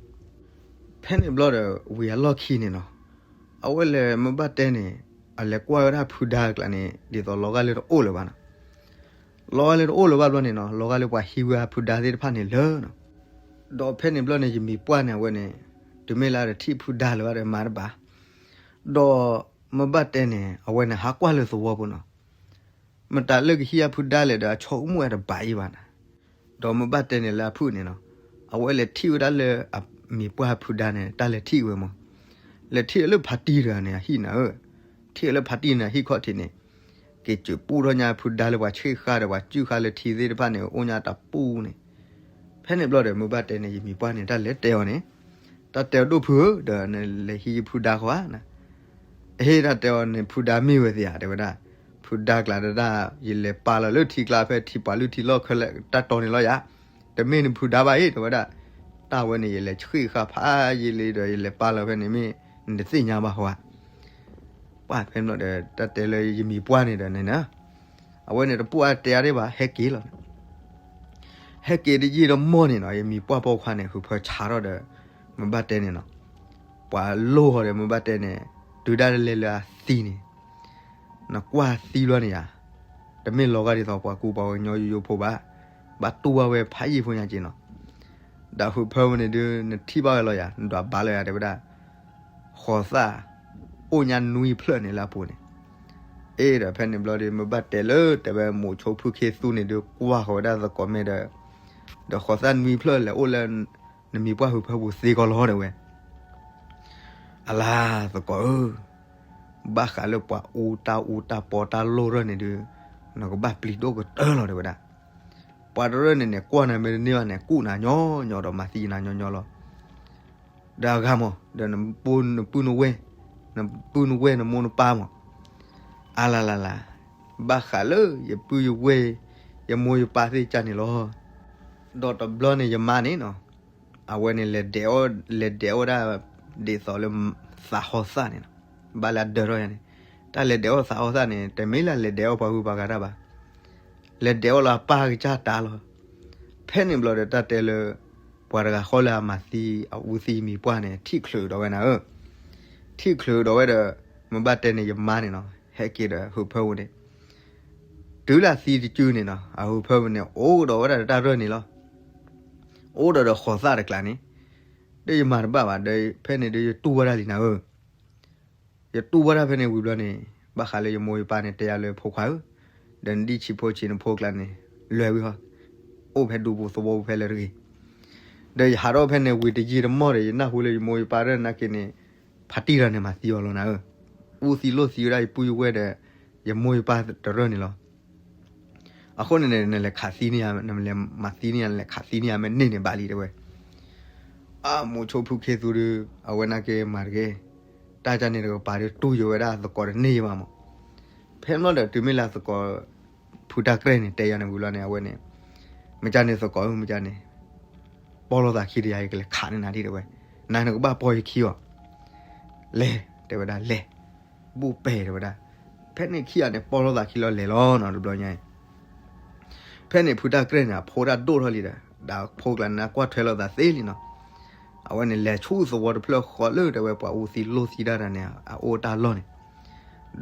ဖဲန့ၣ်ဘျီဒီး ဝံၤအလီၢ်ခံန့ၣ်နီၤ, အဝဲလဲၤမ့ၢ်ဘၣ်တဲန့ၣ်, အလဲၤကွၢ်ဝဲဒၣ်ဖုဒါအကျါန့ၣ် ဒ်သိးလီၤဂာ်လၢတအိၣ်လၢၤဘၣ်နီၤ, လီၤဂာ်လၢတအိၣ်လၢၤဘၣ်ဘျီန့ၣ်နီၤ လီၤဂာ်လၢပှၤဟံးဝဲဖုဒါသ့ၣ်တဖၣ်န့ၣ်လၢာ်နီၤ, ဒီးဖဲန့ၣ်ဘျီန့ၣ် ယမံၤပှၢ်န့ၣ် အဝဲန့ၣ် တုၤမ့ၢ်လၢတထံၣ်ဖုဒါလၢၤဘၣ်ဒီးမၤတဘၣ်, ဒီးမ့ၢ်ဘၣ်တဲန့ၣ် အဝဲန့ၣ်ဟးကွၢ်လၢသဝီပူၤနီၤ, မတၤလၢကဟံးအဖုဒါလဲၣ်ဒီး အဆိကမိၣ်ဝဲတဘၣ်အံၤဘၣ်နၤ, ဒီးမ့ၢ်ဘၣ်တဲန့ၣ်လၢအဖုၣ်န့ၣ်နီၤ, အဝဲလဲၤထံၣ်ဝဲဒၣ်လၢအမံၤပှၢ်ဖုဒါန့ၣ် တၢ်လဲၤထံၣ်ဝဲမး, လဲၤထံၣ်လၢဖါတံၢ်တဂၤန့ၣ် အဟံၣ်နၤဧၢ, ထံၣ်လၢဖါတံၢ်န့ၣ် အဟံၣ်ခီၣ်ထံးန့ၣ်, က့ၤစူးပူၣ်ထီၣ်ညါဖုဒါလၢပှၤဆ့ၣ်ဃာ်ဒီးပှၤစုၣ်ဃာ်လၢထံသ့ၣ်တဖၣ်န့ၣ် အိၣ်ညါတပူၤန့ၣ်, ဖဲန့ၣ်ဘျီဒီး မုၢ်ဘၣ်တဲန့ၣ် ယမံၤပှၢ်န့ၣ် တၢ်လဲၤတဲအီၤန့ၣ်, တၢ်တဲအီၤဒိၣ်ဖုဧၢ, ဒီးနလဲၤဟံးယဖုဒါဃီဧါ, အဟ့ၣ်တၢ်တဲအီၤန့ၣ် ဖုဒါမ့ၢ်ဝဲသ့ဧါ တဲဝဲဒၣ်, ဖုဒါကျါဒၣ် ယလဲၤပာ်လီၤလၢထံကျါဖဲထံပှၤလုၢ်ထံလီၢ်ခဲလၢာ်တၢ်တီန့ၣ်လီၤယၤ, တမ့ၢ်နဖုဒါဘၣ်အံၤ တဲဝဲဒၣ်, တၢ်ဝဲန့ၣ် ယလဲၤဆှံၣ်ဃာ်ဖးယံာ်လံဒီး ယလဲၤပာ်လီၤဖဲန့ၣ်မ့ၢ် နတသ့ၣ်ညါဘၣ်ဃီဧါ, ပှၢ်ဖဲန့ၣ်ဘျီဒီး တၢ်တဲလၢယမံၤပှၢ်န့ၣ်ဒီးန့ၣ် အဝဲန့ၣ်တပှၢ်တဲအါဒံးဘၣ် ဟဲက့ၤလီၤန့ၣ်, ဟဲက့ၤတယံာ်တမီၢ်န့ၣ်နီၤ ယမံၤပှၢ်ပိာ်ခွါန့ၣ် ဟုးဖၢဆါထီၣ်ဒီး မုၢ်ဘၣ်တဲန့ၣ်နီၤ, ပှၤလိၣ်အီၤဒီး မုၢ်ဘၣ်တဲန့ၣ်, တုၤဒၣ်လဲာ်လၢအသံန့ၣ်, နကွၢ်သံဘျီန့ၣ်ယၤ, တမ့ၢ်လီၤဂာ်ဒ်သိးပှၤကူပှၤကညီယိယိဖိဘၣ်, ဘၣ်တူၢ်ဘၣ်ဝဲဖးယံာ်ဖိညါက့ၤနီၤ, ဒီးဟုးဖၢဝဲန့ၣ်ဒုး နထံၣ်ဘၣ်ဝဲလီၤယၤ နဒွးဘါလီၤယၤ တဲဝဲဒၣ်, ဃိးသၣ် အိၣ်ညါနွံဖျၢၣ်န့ၣ်လၢအပူၤန့ၣ်, အ့ဒီးဖဲန့ၣ်ဘျီဒီး မုၢ်ဘၣ်တဲလၢတဲဝဲမိၤဆိဖုခ့သူန့ၣ်ဒုး ကွၢ်ဃီၤဝဲဒၣ်သကိးမဲာ်ဒီး, ဒီးဃိးသၣ်နွံဖျၢၣ်လဲၤအိၣ်လၢ နမံၤပှၢ်ဟုးဖၢပူၤသ့ကီးလီၤတဲဝဲ, အလါသကိးဧၢ, ဘၣ်ဃးလၢပှၤအူတၢ်အူတၢ်ပီတၢ်လိၣ်ရၢၢ်န့ၣ်ဒုး, နကဘၣ်ပျံၤဒိၣ်ကတၢၢ်လီၤတဲဝဲဒၣ်, ပှၤတရၢၢ်န့ၣ်န့ၣ် ကွၢ်နၤမ့ၢ်တန့ၢ်ဘၣ်န့ၣ် ကူၣ်နၤညီညီဒီးမၤသံနၤညီညီလီၤ, ဒီးအဂၤမး ဒီးနပုၢ်နဝဲၢ်, နပုၢ်နဝဲၢ်နမိၢ်နပၢ်မး, အလါလါလါ, ဘၣ်ဃးလၢယပုၢ်ယဝဲၢ်, ယမိၢ်ယပၢ်သ့ၣ်ကၢ်န့ၣ်လီၤ, ဒီးတဘျီန့ၣ်ယမါန့ၣ်နီၤ, အဝဲန့ၣ် လဲၤဒဲးဝဲဒၣ် ဒ်သိးလၢ သးဟီသၣ်န့ၣ်နီၤ, ဘၣ်လၢအဒၢးထီၣ်ယၤန့ၣ်, တၢ်လဲၤဒဲးအီၣ်သးဟီသၣ်န့ၣ် တမ့ၢ်လၢလဲၤဒဲးအီၣ်ပှၤဂုၤပှၤဂၤတၢ်ဘၣ်, လဲၤဒဲးအီၣ်လၢအပၢ်ကစၢ်တၢ်လီၤ, ဖဲန့ၣ်ဘျီဒီးတၢ်တဲလၢ ပှၤတဂၤဃီလၢအမၤသံအအူသံမံၤပှၢ်န့ၣ် ထံၣ်ချုးဒီးဝဲနၤဧၢ, ထံၣ်ချုးဒီးဝဲဒီး မ့ၢ်ဘၣ်တဲန့ၣ် ယမါန့ၣ်နီၤ ဟဲက့ၤဒီးဟုးဖၢဝဲန့ၣ်, တုၤလၢအသံတစုန့ၣ်နီၤ အဟုးဖၢဝဲန့ၣ် အိၣ်ကဒီးဝဲဒၣ်ဒီးတၢ်ရၢၢ်န့ၣ်လီၤ, အိၣ်ဒီးဒီးဃိးသၣ်တကျါန့ၣ်, ဒီးယမၤတဘၣ်ဘၣ်ဒီး ဖဲန့ၣ်ဒီးယတူၢ်ဝဲဒၣ်လံနၤဧၢ ယတူၢ်ဘၣ်တၢ်ဖဲန့ၣ်ဝံၤဘျီန့ၣ်, ဘၣ်ဃးလၢယမိၢ်ယပၢ်န့ၣ် တဲယၤလၢဖိခွါဧၢ, ဒီးနဒံၣ်ဆံးဖိဆံးနဖိကျါန့ၣ်, လွဲၤဝံၤဟီ, အိၣ်ဖဲဒူပူၤသဝီပူၤဖဲလၢတဂ့ၤ, ဒီးယဟးထီၣ်ဖဲန့ၣ်ဝံၤတယံာ်တမီၢ်ဒီး ယနၢ်ဟူလၢယမိၢ်ယပၢ်ရၢၢ်နာ်က့န့ၣ်, ဖါတံၢ်တဂၤန့ၣ်မၤသံအီၤလီၤနၤဧၢ, အူသံလိၣ်သံဝဲဒၣ်ယပုၢ်ယဝဲၢ်ဒီး, ယမိၢ်ယပၢ်တရၢၢ်န့ၣ်လီၤ အဃိန့ၣ်န့ၣ် နလဲၤခးသံန့ၢ်ယၤ, နလဲၤမၤသံန့ၢ်ယၤ, နလဲၤခးသံန့ၢ်ယၤမ့ၢ်န့ၢ်န့ၣ်ဘၣ်လံတဲဝဲ, အမိၤဆိဖုခ့သူဒီး, အဝဲနာ်က့မၤတဂ့ၤ, တၢ်ကန့ၣ်တကပၤဒီးတူၢ်ယိာ်ဝဲဒၣ်သကိးတန့ၢ်ယဘၣ်မး, ဖဲန့ၣ်ဘျီဒီးတုၤမ့ၢ်လၢသကိး, ဖုတၢ်ကြဲၢ်န့ၣ် တဲယၤန့ၣ်ဝံၤလီၤန့ၣ် အဝဲန့ၣ်, မ့ၢ်ကန့ၣ်သကိးဧၢ မ့ၢ်ကန့ၣ်, ပီၢ်လိာ်သးခံတယၤ ယကလဲၤခးန့ၢ်နၤဒ်တဲဝဲ, နၤနကဘၣ်ပီၢ်ယခံအီၤ လဲၤ တဲဝဲဒၣ်လဲၤ, ဘူၣ်ပဲာ်တဲဝဲဒၣ်, ဖဲန့ၣ်ခံဂၤန့ၣ် ပီၢ်လိာ်သးခံလီၤလဲၤလီၤနီၤ တဘျီညါအံၤ, ဖဲန့ၣ်ဖုတၢ်ကြဲၢ်န့ၣ် အဖိတၢ်ဒိၣ်ထီၣ်လံဒီး, ဒီးအဖိကျါန့ၣ် ကွၢ်ထွဲလိာ်သးသ့လံနီၤ, အဝဲန့ၣ် လဲၤဆူသဝီတဖျၢၣ်ဃီလၢတဲဝဲပှၤအူသံလိၣ်သံတၢ်တၢ်န့ၣ် အအိၣ်တၢ်လီၢ်န့ၣ်,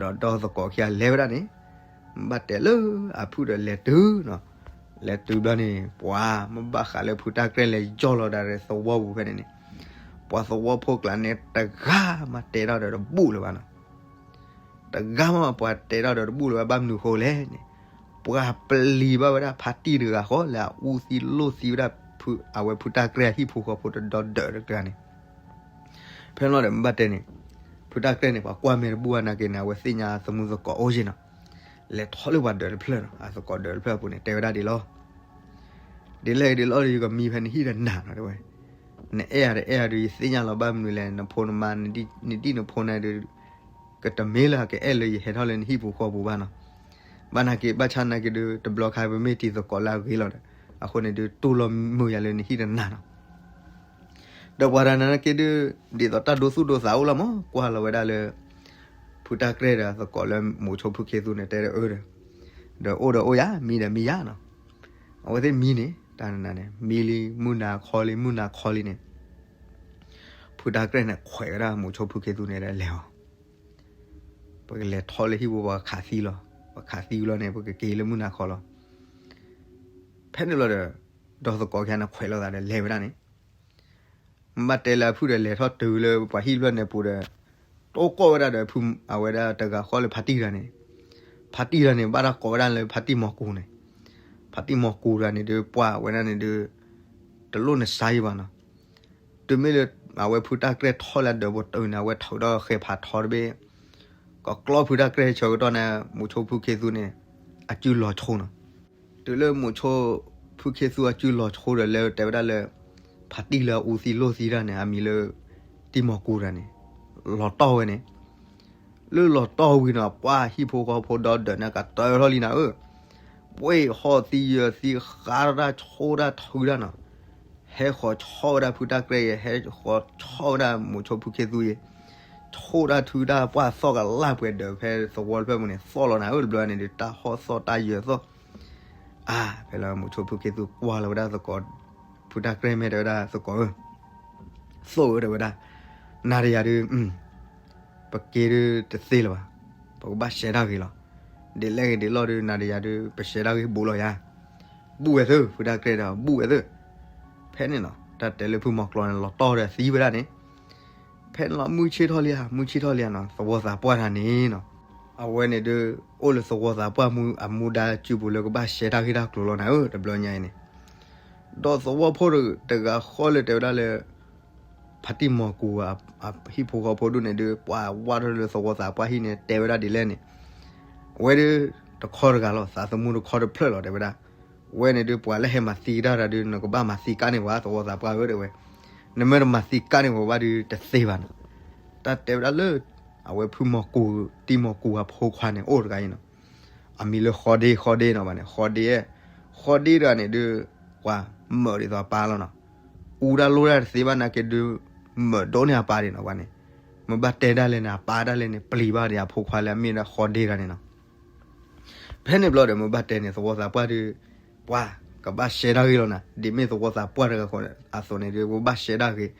ဒီးဒီသကိးခံဂၤလဲၤဝဲဒၣ်န့ၣ်, ဘၣ်တဲလၢအဖုၣ်ဒီးလဲၤတုၤနီၤ, လဲၤတုၤဘျီန့ၣ် ပှၤမ့ၢ်ဘၣ်ဃးလၢဖုတၢ်ကြဲၢ်လဲၤယီၢ်လီၤဒၣ်ဒီးသဝီပူၤဖဲန့ၣ်န့ၣ်, ပှၤသဝီဖိကျါန့ၣ် တဂၤမးတဲတၢ်ဒီးတဘူၣ်လၢၤဘၣ်နီၤ တဂၤမးပှၤတဲတၢ်ဒီးတဘူၣ်လၢၤဘၣ် ဘၣ်မနုၤဃိလဲၣ်န့ၣ်, ပှၤပျံၤဘၣ်ဝဲဒၣ်ဖါတံၢ်တဂၤဃီလၢအအူသံလိၣ်သံဝဲဒၣ်, အဝဲဖုတၢ်ကြဲၢ်အဟံၣ်ဖိဃီဖိတဒီဒီးတဂၤန့ၣ်, ဖဲန့ၣ်လီၤဒီးမ့ၢ်ဘၣ်တဲန့ၣ်, ဖုတၢ်ကြဲၢ်န့ၣ် ပှၤကွၢ်မဲာ်တဘူၣ်ဘၣ်နာ်က့န့ၣ် အဝဲသ့ၣ်ညါသမူသကိးအိၣ်က့နီၤ, လဲၤထီၣ်လၢပှၤဒၢးတဖျၢၣ်နီၤ အသကိးဒၢးတဖျၢၣ်အပူၤန့ၣ် တဲဝဲဒၣ်ဒ်လီၤ ဒ်လဲၣ်ဒ်လဲၣ်ဒီး ယကမံဖဲနဟံၣ်ဒီးနၤနီၤတဲဝဲ, နအဲၣ်ယၤတအဲၣ်ယၤဒီး ယသ့ၣ်ညါလီၤဘၣ်မနုၤလဲၣ် နဖိနမါ နဒံၣ်နဖိန့ၣ်ဒီး, ကတမ့ၢ်လၢကအဲၣ်လၢယဟဲထီၣ်လၢနဟံၣ်ပူၤဃီပူၤဘၣ်နီၤ, ဘၣ်နာ်က့ ဘၣ်ဆၣ်နာ်က့ဒီး တဘျီခါပမ့ၢ်တံၤသကိးလၢအဂ့ၤလီၤဒီး, အဃိန့ၣ်ဒီး တူၢ်လိာ်မုာ်ယၤလၢနဟံၣ်ဒီးနၤနီၤ ဒီးပှၤတဂၤနာ်က့ဒီး, ဒ်သိးတၢ်ဒိသူၣ်ဒိသးအိၣ်လီၤမး ကွၢ်လီၤဝဲဒၣ်လၢ ဖုတၢ်ကြဲၢ်ဒီးအသကိးလၢမိၤဆိဖုခ့သူန့ၣ် တဲဒီးအၢဒီး, ဒီးအိၣ်ဒီးအိၣ်ယၤ မံဒီးမံယၤနီၤ, အဝဲသ့ၣ်မံန့ၣ် တၢ်နၤန့ၣ် မံလံ မုၢ်နၤခီလံ မုၢ်နၤခီလံန့ၣ်, ဖုတၢ်ကြဲၢ်န့ၣ် ခွဲးဝဲဒၣ်မိၤဆိဖုခ့သူန့ၣ်ဒီးလဲၤအီၤ ပကလဲၤထီၣ်လၢဟံၣ်ပူၤ ပှၤခးသံလီၤ, ပှၤခးသံဝံၤလီၤန့ၣ် ပကက့ၤလၢမုၢ်နၤခီလီၤ, ဖဲန့ၣ်ဘျီဒီး, ဒီသကိးခံဂၤန့ၣ်ခွဲးလိာ်သးဒီးလဲၤဝဲဒၣ်န့ၣ်, မ့ၢ်ဘၣ်တဲလၢအဖုၣ်ဒီးလဲၤထီၣ်တုၤလၢပှၤဟံၣ်တဖျၢၣ်န့ၣ်ပူၤဒီး, တအိၣ်ကိးဝဲဒၣ်ဒီးဖု, အဝဲဒၣ်တဂၤဃီလၢဖါတံၢ်တဂၤန့ၣ်, ဖါတံၢ်တဂၤန့ၣ် ဘၣ်တၢ်ကိးဝဲဒၣ်လၢဖါတံၢ်မီၤကူၤန့ၣ်, ဖါတံၢ်မီၤကူၤတဂၤန့ၣ်ဒီး ပှၤဝဲဒၣ်န့ၣ်ဒီး, တ တလိၣ်နစါယံၤဘၣ်နီၤ. တုၤမ့ၢ်လၢ အဝဲဖုတၢ်ကြဲၢ်ထီၣ်လၢဒၢးပူၤတုၤန့ၣ် အဝဲထုးထီၣ်ဃဲၤဖးထီတဘ့ၣ်, ကကျီဖုတၢ်ကြဲၢ်ဆၢကတီၢ်န့ၣ် မုဆိဖုခ့သူန့ၣ် အစုလီၤဆိနီၤ. တုၤလၢမုဆိဖုခ့သူအစုလီၤဆိဒီး လၢတဲဝဲဒၣ်လၢ ဖါတံၢ်လၢအအူသံလိၢ်သံတၢ်န့ၣ် အမံၤလၢ တံၢ်မီၤကူၤတၢ်န့ၣ် လီၤတီၢ်ဝဲန့ၣ် လၢလီၤတီၢ်ဝံၤနီၤ ပှၢ်ဟံၣ်ဖိဃီဖိဒီဒၢးန့ၣ် ကတၢၢ်ထီၣ်လံနၤဧၢ, ပှ့ၢ်ဟီၣ်သံယၢၤသံဃါထီၣ်တၢ်ဆိၣ်တၢ်ထုတၢ်နီၤ, ဟဲဃီၤဆီၣ်ဝဲဒၣ်ဖုတၢ်ကြဲၢ်အံၤ ဟဲဃီၤဆီၣ်ဝဲဒၣ်မုဆိဖုခ့သူအံၤ, ဆိၣ်တၢ်ထုတၢ်ပှၢ်သီၣ်ကလၢ်ပှဲၤဒၢးဖဲသဝီတဖျၢၣ်ပူၤန့ၣ် သီၣ်လီၤနၤဧၢ တဘျီန့ၣ်ဒီး တၢ်ဟီၣ်သီၣ်တၢ်ယၢၤသီၣ် အါ ဖဲလၢမုဆိဖုခ့သူကွၢ်လီၤဝဲဒၣ်သကိး ဖုတၢ်ကြဲၢ်မ့ၢ်တဲဝဲဒၣ်သကိးဧၢ, သိၣ်ဧၢတဲဝဲဒၣ်, နၤဒီးယၤဒုး ပက့ၤဒုးတသ့လၢၤဘၣ်, ပကဘၣ်ရှဲတၢ်ဂ့ၤလီၤ. ဒ်လဲၣ်ဂ့ၤဒ်လဲၣ်ဒုး နၤဒီးယၤဒုး ပရှဲတၢ်ဂ့ၤဘူးလီၤယၤ, ဘူၣ်ဝဲသ့ၣ် ဖုတၢ်ကြဲၢ်ဒီး ဘူၣ်ဝဲသ့ၣ်. ဖဲန့ၣ်နီၤ တၢ်တဲလၢဖုမီၤကျိးန့ၣ် လီၤတီၢ်ဒီးသံဝဲဒၣ်န့ၣ်, ဖဲန့ၣ်လီၤ မုၢ်ဆ့ၣ်ထီၣ်လံဧါ မုၢ်ဆ့ၣ်ထီၣ်လံဧါနီၤ သဝီသးပှၢ်တၢ်န့ၣ်နီၤ, အဝဲန့ၣ်ဒုး အိၣ်လၢသဝီသးပှၢ်မူအမူဒါစုပူၤလၢကဘၣ်ရှဲတၢ်ဂ့ၢ်တၢ်ကျိၤလီၤနၤဧၢ တဘျီညါအံၤန့ၣ်, ဒီးသဝီဖိတဂၤဃီလၢတဲဝဲဒၣ်လၢ ဖါတံၢ်မီၤကူၤ ဟံၣ်ဖိဃီဖိဒူၣ်န့ၣ်ဒုး ပှၤဝါထီၣ်လၢသဝီသးပှၢ်ဟံၣ်န့ၣ် တဲဝဲဒၣ်ဒ်လဲၣ်န့ၣ်, အဝဲဒုး တခီတဂၤလီၤ သးသမူတခီတဖျၢၣ်လီၤ တဲဝဲဒၣ်, အဝဲန့ၣ်ဒုး ပှၤလၢဟဲမၤသံကတၢၢ်တၢ်ဒုး နကဘၣ်မၤသံကါန့ၢ်ပှၤ သဝီသးပှၢ်ဧၢ တဲဝဲ, နမ့ၢ်တမၤသံကါန့ၢ်ပှၤဘၣ်ဒုး တသ့ဘၣ်နီၤ, တၢ်တဲဝဲဒၣ်လၢ အဝဲဖုမီၤကူၤ တံၢ်မီၤကူၤအဖိခွါန့ၣ် အိၣ်တဂၤအံၤနီၤ, အမံၤလၢဃီဒ့ ဃီဒ့နီၤ ဘၣ်န့ၣ် ဃီဒ့, ဃီဒ့တဂၤန့ၣ်ဒုး ပှၤမၢးဒ်သိးအပၢ်လီၤနီၤ, အူတၢ်လိၣ်တၢ်တသ့ဘၣ်နာ်က့ဒုး မၢးဒိၣ်န့ၢ်အပၢ်ဒံးနီၤ ဘၣ်န့ၣ်, မ့ၢ်ဘၣ်တဲဒၣ်လဲာ်န့ၣ် အပၢ်ဒၣ်လဲာ်န့ၣ် ပျံၤဘၣ်ဒီးအဖိခွါလၢအမ့ၢ်ဒၣ်ဃီဒ့တဂၤန့ၣ်နီၤ, ဖဲန့ၣ်ဘျီဒီး မ့ၢ်ဘၣ်တဲန့ၣ် သဝီသးပှၢ်ဒုး ပှၤကဘၣ်ရှဲတၢ်ဂ့ၢ်လီၤနၤ, ဒ်မ့ၢ်သဝီသးပှၢ်တဂၤဃီအသိးန့ၣ်ဒုး ပဘၣ်ရှဲတၢ်ဂ့ၢ်,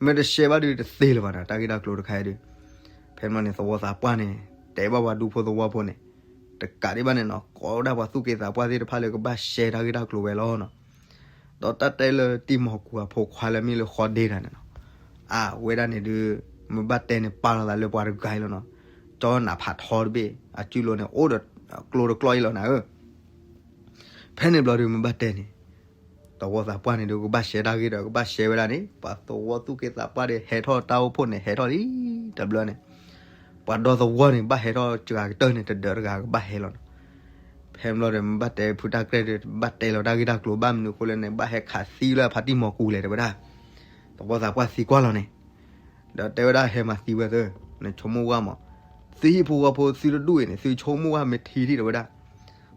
မ့ၢ်တရှဲဘၣ်ဒုးတသ့လၢၤဘၣ်နီၤ တၢ်ဂ့ၢ်တၢ်ကျိၤတခါအံၤဒုး, ဖဲန့ၣ်န့ၣ် သဝီသးပှၢ်န့ၣ် တဲဘၣ်ပှၤဒူဖိသဝီဖိန့ၣ်, တကးဒံးဘၣ်န့ၣ်နီၤ ကိးဝဲဒၣ်ပှၤသူၣ်က့သးပှၢ်သ့ၣ်တဖၣ်လၢကဘၣ်ရှဲတၢ်ဂ့ၢ်တၢ်ကျိၤဝဲလီၤနီၤ, ဒီးတၢ်တဲလၢတံၢ်မီၤကူၤအဖိခွါလၢမ့ၢ်လၢဃီဒ့တဂၤန့ၣ်နီၤ, အဝဲဒၣ်န့ၣ်ဒုး မ့ၢ်ဘၣ်တဲန့ၣ် ပာ်လီၤသးလၢပှၤတဂၤအံၤလီၤနီၤ, ကၠီနးဖးထီတဘ့ၣ် အစုလိၤန့ၣ် အိၣ်ဒီးကျိတကျီအံၤလီၤနၤဧၢ ဖဲန့ၣ်ဘျီဒုး မ့ၢ်ဘၣ်တဲန့ၣ် သဝီသးပှၢ်န့ၣ်ဒုး ကဘၣ်ရှဲတၢ်ဂ့ၢ်ဒီး ကဘၣ်ရှဲဝဲဒၣ်န့ၣ် ပှၤသဝီသူၣ်က့သးပှၢ်ဒီး ဟဲထီၣ်တၢ်အိၣ်ဖှိၣ်န့ၣ် ဟဲထီၣ်လံ တဘျီန့ၣ်, ပှၤဒီသဝီန့ၣ် ဘၣ်ဟဲထီၣ်စှၤကတၢၢ်န့ၣ် တဒၢးတဂၤကဘၣ်ဟဲလီၤနီၤ, ဖဲန့ၣ်ဘျီဒီး မ့ၢ်ဘၣ်တဲဖုတၢ်ကြဲၢ်ဒီး ဘၣ်တဲလီၤတၢ်ဂ့ၢ်တၢ်ကျိၤဘၣ်မနုၤအဃိလဲၣ်န့ၣ် ဘၣ်ဟဲခးသံလၢဖါတံၢ်မီၤကူၤလဲၣ် တဲဝဲဒၣ်, သဝီသးပှၢ်သံကွၢ်လီၤန့ၣ် ဒီးတဲဝဲဒၣ်ဟဲမၤသံဝဲသၢ, နဆိကမိၣ်ဝဲမး, သုဟံၣ်ဖိဃီဖိသုတဒူၣ်အံၤန့ၣ် သုဆိကမိၣ်ဝဲမ့ၢ်ထံထံၣ်တဲဝဲဒၣ်,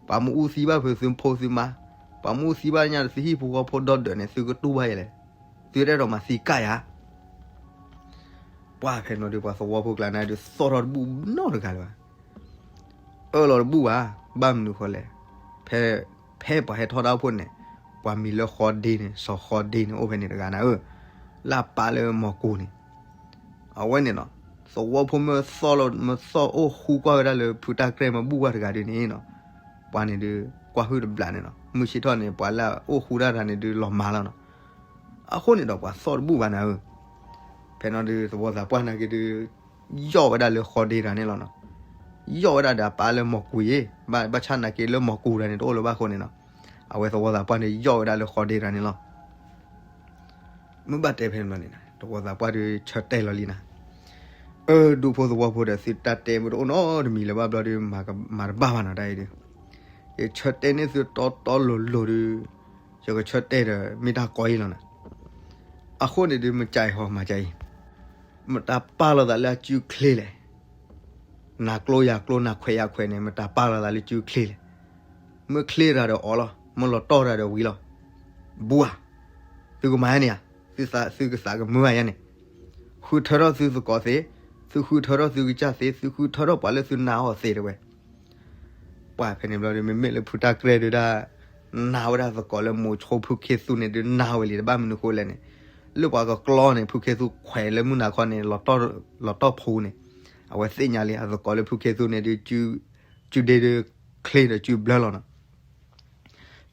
ပှၤမ့ၢ်အူသံဘၣ်ဖုးသုဖိသုမါ, ပှၤမ့ၢ်အူသံဘၣ်ညါဒီးသုဟံၣ်ဖိဃီဖိဒီဒၢးန့ၣ် သုကတူၢ်ဘၣ်ယဲလဲၣ်, သုတအဲၣ်ဒိးမၤသံကါယၤ ပှၢ်ဖဲန့ၣ်ဒီး ပှၤသဝီဖိကျါန့ၣ်ဒုး သီၣ်ထီၣ်တဘူၣ်နီတဂၤလၢၤဘၣ်, အၢၣ်လီၤတဘူၣ်ဘၣ်, ဘၣ်မနုၤဃိလဲၣ်, ဖဲ ဖဲပှၤဟဲထီၣ်တၢ်အိၣ်ဖှိၣ်န့ၣ်, ပှၤမံၤလၢဃီဒ့န့ၣ် စီၤဃီဒ့န့ၣ် အိၣ်ဖဲန့ၣ်တဂၤနၤဧၢ, လၢအပၢ်လၢမီၤကူၤန့ၣ်, အဝဲန့ၣ်နီၤ, သဝီဖိမ့ၢ်သီၣ်လီၤ မ့ၢ်သီၣ်အိၣ်ဃူကွၢ်ဝဲဒၣ်လၢဖုတၢ်ကြဲၢ်မ့ၢ်ဘူၣ်ဝဲတဂၤဒုးန့ၣ်နီၤ, ပှၤန့ၣ်ဒုး ကွၢ်ဟုၣ်တဘျးန့ၣ်နီၤ, မုၢ်ဆ့ၣ်ထီၣ်န့ၣ် ပှၤလၢအအိၣ်ဃူတၢ်တဂၤန့ၣ်ဒုးလီၤမၢ်လီၤနီၤ, အဃိန့ၣ်ဒီးပှၤသီၣ်တဘူၣ်ဘၣ်နၤဧၢ, ဖဲန့ၣ်ဒုး သဝီသးပှၢ်နာ်က့ဒုး ယီၣ်ဝဲဒၣ်လၢဃီဒ့တဂၤန့ၣ်လီၤနီၤ, ယီၣ်ဝဲဒၣ်ဒီးအပၢ်လၢမီၤကူၤယ့ၣ်, ဘၣ်ဆၣ်နာ်က့လၢမီၤကူၤတဂၤန့ၣ် တအိၣ်လၢၤဘၣ်အဃိန့ၣ်နီၤ, အဝဲသဝီသးပှၢ်န့ၣ် ယီၣ်ဝဲဒၣ်လၢဃီဒ့တဂၤန့ၣ်လီၤ. မ့ၢ်ဘၣ်တဲဖဲန့ၣ်ဘျီန့ၣ် သဝီသးပှၢ်ဒုးဆၢတဲာ်လီၤလံနၤ, အၢ ဒူဖိသဝီဖိဒီး သုတၢ်တဲမ့ၢ်တအိၣ်နီတမံၤလၢၤဘၣ်ဘျီဒုး မၤတဘၣ်ဘၣ်နီၤတၢ်အံၤဒုး, ယဆၢတဲာ်န့ၢ်သုတီတီလိၤလိၤဒုး, ယကဆၢတဲာ်ဒီးမ့ၢ်တၢ်ကီအံၤလီၤနၤ, အဃိန့ၣ်ဒုး မ့ၢ်ကၠဲးဟီမၤကၠဲးအံၤ, မတၤပာ်လီၤသးလၢအစုချ့လဲၣ် နၤကျိယၤကျိ နၤခွဲးယၤခွဲးန့ၣ် မတၤပာ်လီၤသးလၢစုချ့လဲၣ်. မ့ၢ်ချ့တဂၤဒီးအီၤလီၤ, မ့ၢ်လီၤတီၢ်တဂၤဒီးဝံၤလီၤ. ဘူဧါ, သုကမၤယါန့ၣ်ဧါ, သုကသးကမုာ်ဘၣ်ယါန့ၣ်, ဃုထၢထီၣ်သုသကိးသ့, သုဃုထၢထီၣ်သုကစၢ်သ့, သုဃုထၢထီၣ်ပှၤလၢသုနာ်အီၤသ့တဲဝဲ ပှၢ်ဖဲန့ၣ်ဘျီဒီး မ့မ့ၢ်လၢဖုတၢ်ကြဲၢ်ဒုးဒၣ် နာ်ဝဲဒၣ်သကိးလၢမိၤဆိဖုခ့သူန့ၣ်ဒုး နာ်ဝဲလံ တဘၣ်မနုၤဃိလဲၣ်န့ၣ်, လၢပှၤကကျီန့ၣ် ဖုခ့သူခွဲးလၢမုၢ်နၤခီန့ၣ် လီၤတီၢ်ဖှူန့ၣ်, အဝဲသ့ၣ်ညါလံ အသကိးလၢဖုခ့သူန့ၣ်ဒုး စုဒ့ဒုးချ့ဒီးစုဘျၢလီၤနီၤ.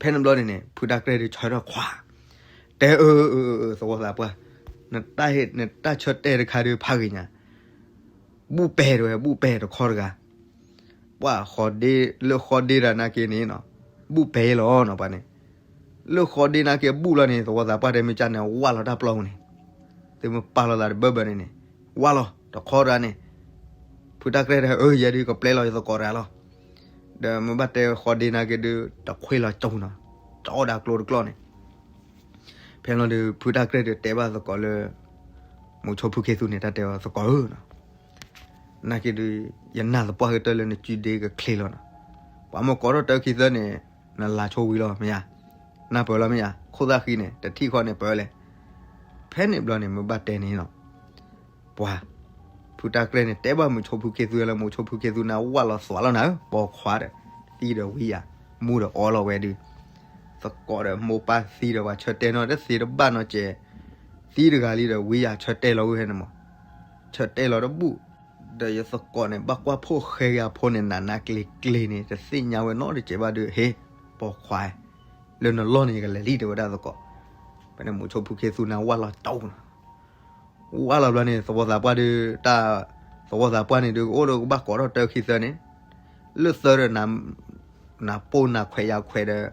ဖဲန့ၣ်ဘျီန့ၣ်န့ၣ် ဖုတၢ်ကြဲၢ်ဒုးဆၢထၢၣ်ခွါ, တဲအၢ အၢ အၢ သဝီသးပှၢ်, နတၢ်ဟ့ၣ် နတၢ်ဆၢတဲာ်တခါဒုးဖးဂ့ၤညါ, ဘူၣ်ပဲာ်တဝဲ ဘူၣ်ပဲာ်တခီတဂၤ, ပှၢ်ဃီဒ့လၢဃီဒ့တၢ်နာ်က့န့ၣ်နီၤ, ဘူၣ်ပဲာ်လီၤနီၤ ပှၢ်န့ၣ်, လၢဃီဒ့နာ်က့အဘူၣ်လီၤန့ၣ် သဝီသးပှၢ်တဲမ့ၢ်ကၢ်န့ၣ် ဝၢ်လီၤတၢ်ပျီပူၤန့ၣ်, သုမ့ၢ်ပာ်လီၤသးတဘၢဘၢန့ၣ်န့ၣ်, ဝၢ်လီၤတခီတဂၤန့ၣ်, ဖုတၢ်ကြဲၢ်ဒီး အၢ ယဲဒုး ကပျဲလီၤယသကိးတဂၤလီၤ. ဒီးမ့ၢ်ဘၣ်တဲဃီဒ့နာ်က့ဒုး တခွ့လီၤကၠိနီၤ, တအီၣ်ဒၣ်ကျိတကျီန့ၣ် ဖဲလီၤဒုး ဖုတၢ်ကြဲၢ်ဒုးတဲဘၣ်သကိးလၢ မိၤဆိဖုခ့သူန့ၣ် တၢ်တဲအီၤသကိးဧၢနီၤ, နာ်က့ဒုး ယနာ်သပှၢ်ကတၢၢ်လၢနစုဒ့ကချ့လီၤနီၤ, ပှၤမ့ၢ်ကိးထီၣ်တၢခံသၢန့ၣ် နလၤဆိဝံၤလီၤမ့ၢ်ဧါ, နၢ်ပၢၢ်လီၤမ့ၢ်ဧါ, ခိၣ်သၣ်ဃံန့ၣ် တထံၣ်ဃီန့ၣ်ပၢၢ်လဲၣ်. ဖဲန့ၣ်ဘျီန့ၣ် မ့ၢ်ဘၣ်တဲန့ၣ်နီၤ ပှၤ ဖုတၢ်ကြဲၢ်န့ၣ် တဲဘၣ်မိၤဆိဖုခ့သူလၢ မိၤဆိဖုခ့သူန့ၣ် ဝၢ်လီၤသွးလီၤနၤဧၢ ပိာ်ခွါဒီး, သံဒီးဝံယၤ, မူဒီးအီလီၤဝဲဒုး, သကိးဒီးမိၢ်ပၢ်သံဒီး ပှၤဆၢတဲာ်နီတသ့တဘၣ်နီတစဲး, သံတဂၤလံဒီး ဝံယၤဆၢတဲာ်လီၤဝဲဖဲန့ၣ်မး, ဆၢတဲာ်လီၤတဘူၣ်, ဒီးယသကိးန့ၣ် ဘၣ်ကွၢ်ဖိၣ်ဃဲက့ၤအဖိန့ၣ် နးနးကျ့ကျ့န့ၣ် တသ့ၣ်ညါဝဲနီတစဲးဘၣ်ဒီး ဟ့ၣ်, ပိာ်ခွါ, လၢနလီၢ်န့ၣ် ယကလဲၤလံ တဲဝဲဒၣ်သကိး, ဖဲန့ၣ်မိၤဆိဖုခ့သူန့ၣ် ဝၢ်လီၤတီနီၤ ဝၢ်လီၤဘျီန့ၣ် သဝီသးပှၢ်ဒုး တၢ်, သဝီသးပှၢ်န့ၣ်ဒုး ကအိၣ်ဒီးကဘၣ်ကိးထီၣ်တၢခံသၢန့ၣ်, လၢသၢဒီး နပိၢ်နခွဲးယၤခွဲးဒီး,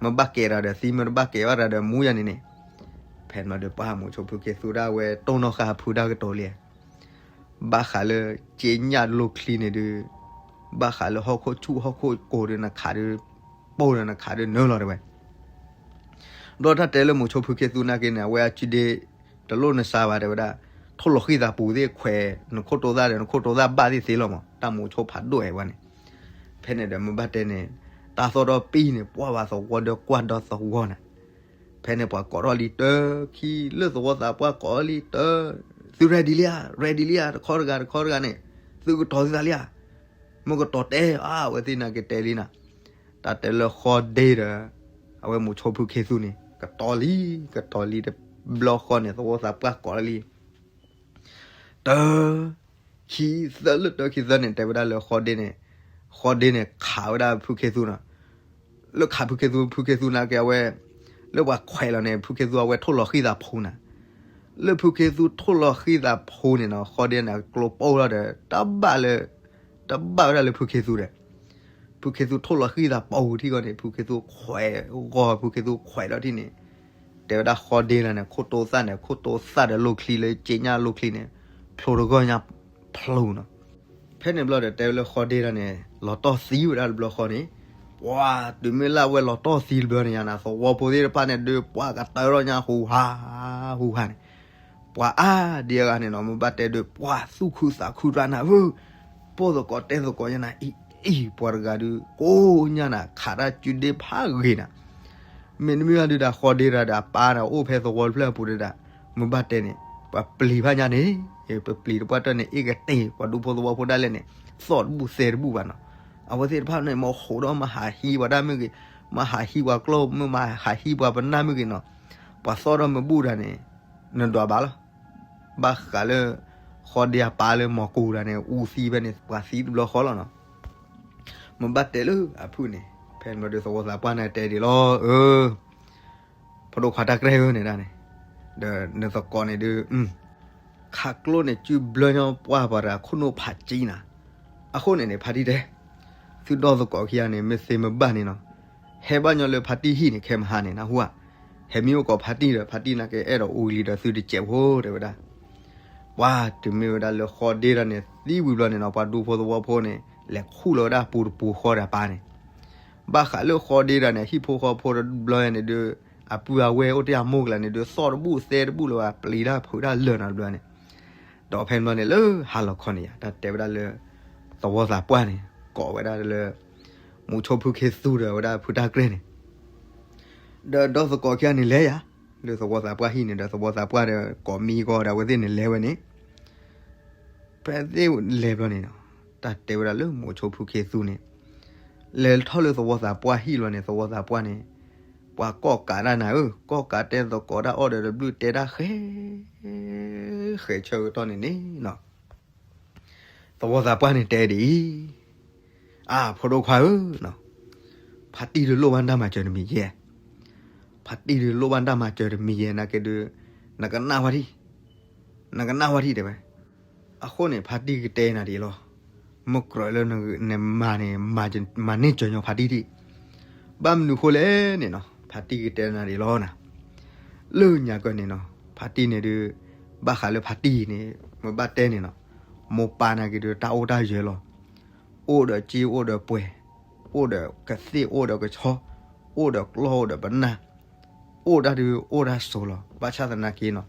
မ့ၢ်ဘၣ်ကဲဒီး သံမ့ၢ်တဘၣ်ကဲဘၣ်ဒီး မူယၤန့ၣ်န့ၣ်, ဖဲန့ၣ်ဘျီဒုး ပှၤမိၤဆိဖုခ့သူဒၣ်ဝဲတိၢ်နီၣ်ဃာ်ဖုတၢ်ကတိၤလံ, ဘၣ်ဃးလၢ က့ညၣ်လိၣ်ချံန့ၣ်ဒုး, ဘၣ်ဃးလၢဟီၣ်ခိၣ်ဆူၣ်ဟီၣ်ခိၣ်ကိၤဒုး နခးဒုး, ပိၢ်ဒီးနခးဒုးနၢလီၤတဲဝဲ ဘျီတၢ်တဲလၢမိၤဆိဖုခ့သူနာ်က့န့ၣ် အဝဲအစုဒ့ တလိၣ်နစါဘၣ်တဲဝဲဒၣ်, ထိၣ်လီၤဃံသးပူၤသ့ၣ်ခွဲး, နခိၣ်တိသၣ်ဒီး နခိၣ်တိသၣ်ဘၣ်သ့ၣ်သ့လီၤမး တၢ်မိၤဆိဖးဒိၣ်အဲၣ်ဝဲန့ၣ်, ဖဲန့ၣ်ဒီးမ့ၢ်ဘၣ်တဲန့ၣ်, တၢ်သီၣ်ဒီးပံၤန့ၣ် ပှၢ်ဘၣ်သဝီဒီးကွၢ်ဒီးသဝီန့ၣ်, ဖဲန့ၣ်ပှၤကိးထီၣ်လံတၢခံ လၢသဝီသးပှၢ်ကိးလံတၢ, သု ready လံဧါ, ready လံဧါ, တခီတဂၤတခီတဂၤန့ၣ်, သုကတီၤသုသးလံဧါ, မ့ၢ်ကတီၤတဲအါဝဲသ့ၣ်နာ်က့တဲလံနၤ, တၢ်တဲလၢဃီဒ့ဒီး, အဝဲမိၤဆိဖုခ့သူန့ၣ် ကတီၤလံ, ကတီၤလံတဘျီဃီန့ၣ် သဝီသးပှၢ်ကိးလံ တၢ, ခံသၢလၢတၢခံသၢန့ၣ် တဲဝဲဒၣ်လၢဃီဒ့န့ၣ်, ဃီဒ့န့ၣ်ခးဝဲဒၣ်ဖုခ့သူနီၤ, လၢခးဖုခ့သူ ဖုခ့သူနာ်က့အဝဲ, လၢပှၤခွဲးလီၤန့ၣ် ဖုခ့သူအဝဲထိၣ်လီၤဃံသးဖိနၤ, လၢဖုခ့သူထိၣ်လီၤဃံသးဖိန့ၣ်နီၤ ဃီဒ့န့ၣ် ကျိပိၢ်လီၤဒီး တဘၣ်လၢ, တဘၣ်ဝဲဒၣ်လၢဖုခ့သူဒီး ဖုခ့သူထိၣ်လီၤဃံသးပူၤထံၣ်ဃီန့ၣ် ဖုခ့သူခွဲးဂီၤ ဖုခ့သူခွဲးဒီးထံၣ်န့ၣ်, တဲဝဲဒၣ်ဃီဒ့လီၤန့ၣ် ခိၣ်တိသၣ်န့ၣ် ခိၣ်တိသၣ်ဒီးလိၣ်ချံလၢက့ညၣ်လိၣ်ချံန့ၣ်, ဖျိတဂီၢ်ညါဖျိနီၤ, ဖဲန့ၣ်ဘျီဒီးတဲဝဲလၢဃီဒ့လီၤန့ၣ်, လီၤတီၢ်သံဝဲဒၣ်တဘျီဃီန့ၣ်, ပှၤတုၤမ့ၢ်လၢအဝဲလီၤတီၢ်သံတဘျီန့ၣ်ယါနၤ သဝီဖိသ့ၣ်တဖၣ်န့ၣ်ဒုး ပှၤကတၢၢ်ထီၣ်ညါဟူးဟး, ဟူးဟးန့ၣ် ပှၤအါဒံအဂၤန့ၣ်နီၤ မ့ၢ်ဘၣ်တဲဒုး ပှၤသူၣ်ခုသးခုတၢ်နၤဧၢ, ပိၢ်သကိးတဲသကိးညါနၤ အံၤအံၤ ပှၤတဂၤဒုး ကိးညါနၤ ခးတၢ်စုဒ့ဖးဂ့ၤနၤ, မ့တမ့ၢ်ဘၣ်ဒုးဒီးဃီဒ့ဒီးအပၢ်ဒီးအိၣ်ဖဲသဝီတဖျၢၣ်အပူၤဒုးဒီး, မ့ၢ်ဘၣ်တဲန့ၣ် ပှၤပျံၤဖးညါန့ၣ်, ပပျံၤတပှၢ်တၢၢ်န့ၣ် အ့ၣ်ကတဲာ် ပှၤဒူဖိသဝီဖိဒၣ်လဲာ်န့ၣ်, သီၣ်တဘူၣ်သဲတဘူၣ်ဘၣ်နီၤ, အဝဲသ့ၣ်တဖၣ်န့ၣ် မ့ၢ်ဟးဒီးမၤဟးဟံးပှၤတၢ်မ့ၢ်ဂ့ၤ, မၤဟးဟံးပှၤကျိၣ်မ့ၢ်မၤဟးဟံးပှၤပနၢ်မ့ၢ်ဂ့ၤနီၤ, ပှၤသီၣ်ဒီးမ့ၢ်ဘူၣ်တၢ်န့ၣ်, နဒွးဘၣ်လီၤ ဘၣ်ဃးလၢ ဃီဒ့အပၢ်လၢမီၤကူၤတၢ်န့ၣ် အူသံဖဲန့ၣ် ပှၤသံတဘျီဃီလီၤနီၤ, မ့ၢ်ဘၣ်တဲလၢအဖုၣ်န့ၣ် ဖဲန့ၣ်ဘျီဒီးသဝီသးပှၢ်န့ၣ်တဲဒ်လီၤ, အၢ, ဖိဒိၣ်ခွါတၢ်ကြဲၢ်ဧၢန့ၣ်ဒၣ်န့ၣ်, ဒီးနသကိးန့ၣ်ဒုး ခးကျိန့ၣ် စုဘျၢညီပှၢ်ပှၤတဂၤခိၣ်နူာ်ဖးကံနၤ, အဃိန့ၣ်န့ၣ် ဖါတံၢ်တဲ, သုဒီသကိးခံဂၤန့ၣ် မ့ၢ်သ့မ့ၢ်ဘၣ်န့ၣ်နီၤ, ဟဲဘၣ်ညီလၢဖါတံၢ်ဟံၣ်န့ၣ် ခဲမဟါန့ၣ် နၢ်ဟူဧါ, ဟဲမ့ၢ်အိၣ်ကိးဖါတံၢ်ဒီး ဖါတံၢ်နာ်က့အဲၣ်ဒိးအူလံဒီးသုတစဲးဖိတဲဝဲဒၣ်, ပှၤတုၤမ့ၢ်ဝဲဒၣ်လၢဃီဒ့တၢ်န့ၣ် သံဝံၤဘျီန့ၣ်နီၤ ပှၤဒူဖိသဝီဖိန့ၣ် လဲၤခူၣ်လီၤဝဲဒၣ်ပူၤတပူၤဃီဒီးအပၢ်န့ၣ် ဘၣ်ဃးလၢဃီဒ့တၢ်န့ၣ် ဟံၣ်ဖိဃီဖိတဘျီန့ၣ်ဒုး အပုၢ်အဝဲၢ်အိၣ်တ့ၢ်အမိၢ်ကလးန့ၣ်ဒုး သီၣ်တဘူၣ်သဲတဘူၣ်လၢၤဘၣ် ပျံၤတၢ်ဖုးတၢ်လၢာ်နီတဘျီန့ၣ်, ဒီးဖဲန့ၣ်ဘျီန့ၣ်လၢဟါလီၤခီန့ၣ်ယါ တၢ်တဲဝဲဒၣ်လၢ သဝီသးပှၢ်န့ၣ် ကိးဝဲဒၣ်လၢ မူဆိဖုခ့သူဒီးဝဲဒၣ်ဖုတၢ်ကြဲၢ်န့ၣ် ဒီးဒီသကိးခံဂၤန့ၣ်လဲၤယါ လၢသဝီသးပှၢ်ဟံၣ်န့ၣ်ဒီး သဝီသးပှၢ်ဒီး ကိးမံကီၢ်ဒီးအဝဲသ့ၣ်န့ၣ်လဲၤဝဲန့ၣ် ဖဲသ့ၣ်လဲၤဘျီန့ၣ်နီၤ တၢ်တဲဝဲဒၣ်လၢမိၤဆိဖုခ့သူန့ၣ် လဲၤထီၣ်လၢသဝီသးပှၢ်ဟံၣ်လီၤန့ၣ် သဝီသးပှၢ်န့ၣ် ပှၤကီၢ်ကးတၢ်နၤဧၢ ကီၢ်ကးတဲသကိးတၢ်အီၣ်ဒီးတဘျုးတဲတၢ်ဃဲ ဃဲဆၢကတီၢ်န့ၣ်န့ၣ်နီၤ သဝီသးပှၢ်န့ၣ်တဲဒ်အံၤ, အၢ ဖိဒိၣ်ခွါဧၢ, ဖါတံၢ်ဒုးလိၣ်ဘၣ်တၢ်မၤစၢၤတမံၤယဲ, ဖါတံၢ်ဒုးလိၣ်ဘၣ်တၢ်မၤစၢၤတမံၤယဲ နာ်က့ဒုး နကနၣ်ဝဲဒံး, နကနၣ်ဝဲဒံးတဲဝဲ, အဃိန့ၣ် ဖါတံၢ်ကတဲနၤဒ်အံၤလီၤ, မ့ၢ်ကြၢးလၢနမၤန့ၣ် မၤန့ၢ်စၢၤညီဖါတံၢ်ဒံး, ဘၣ်မနုၤဃိလဲၣ်န့ၣ်နီၤ ဖါတံၢ်ကတဲနၤဒ်လီၤနၤ. လၢညါကၢၢ်န့ၣ်နီၤ, ဖါတံၢ်န့ၣ်ဒုး, ဘၣ်ဃးလၢဖါတံၢ်န့ၣ် မ့ၢ်ဘၣ်တဲန့ၣ်နီၤ, မိၢ်ပၢ်နာ်က့ၤဒုး တၢ်အိၣ်တၢ်ယၢၤလီၤ. အိၣ်ဒီးစ့အိၣ်ဒီးပှဲၤ, အိၣ်ဒီးကသ့ၣ်အိၣ်ဒီးကဆီ, အိၣ်ဒီးကျီၢ်အိၣ်ဒီးပနၢ်, အိၣ်တၢ်ဒုးအိၣ်တၢ်ဆိးလီၤ. ဘၣ်ဆၣ်သနာ်က့နီၤ,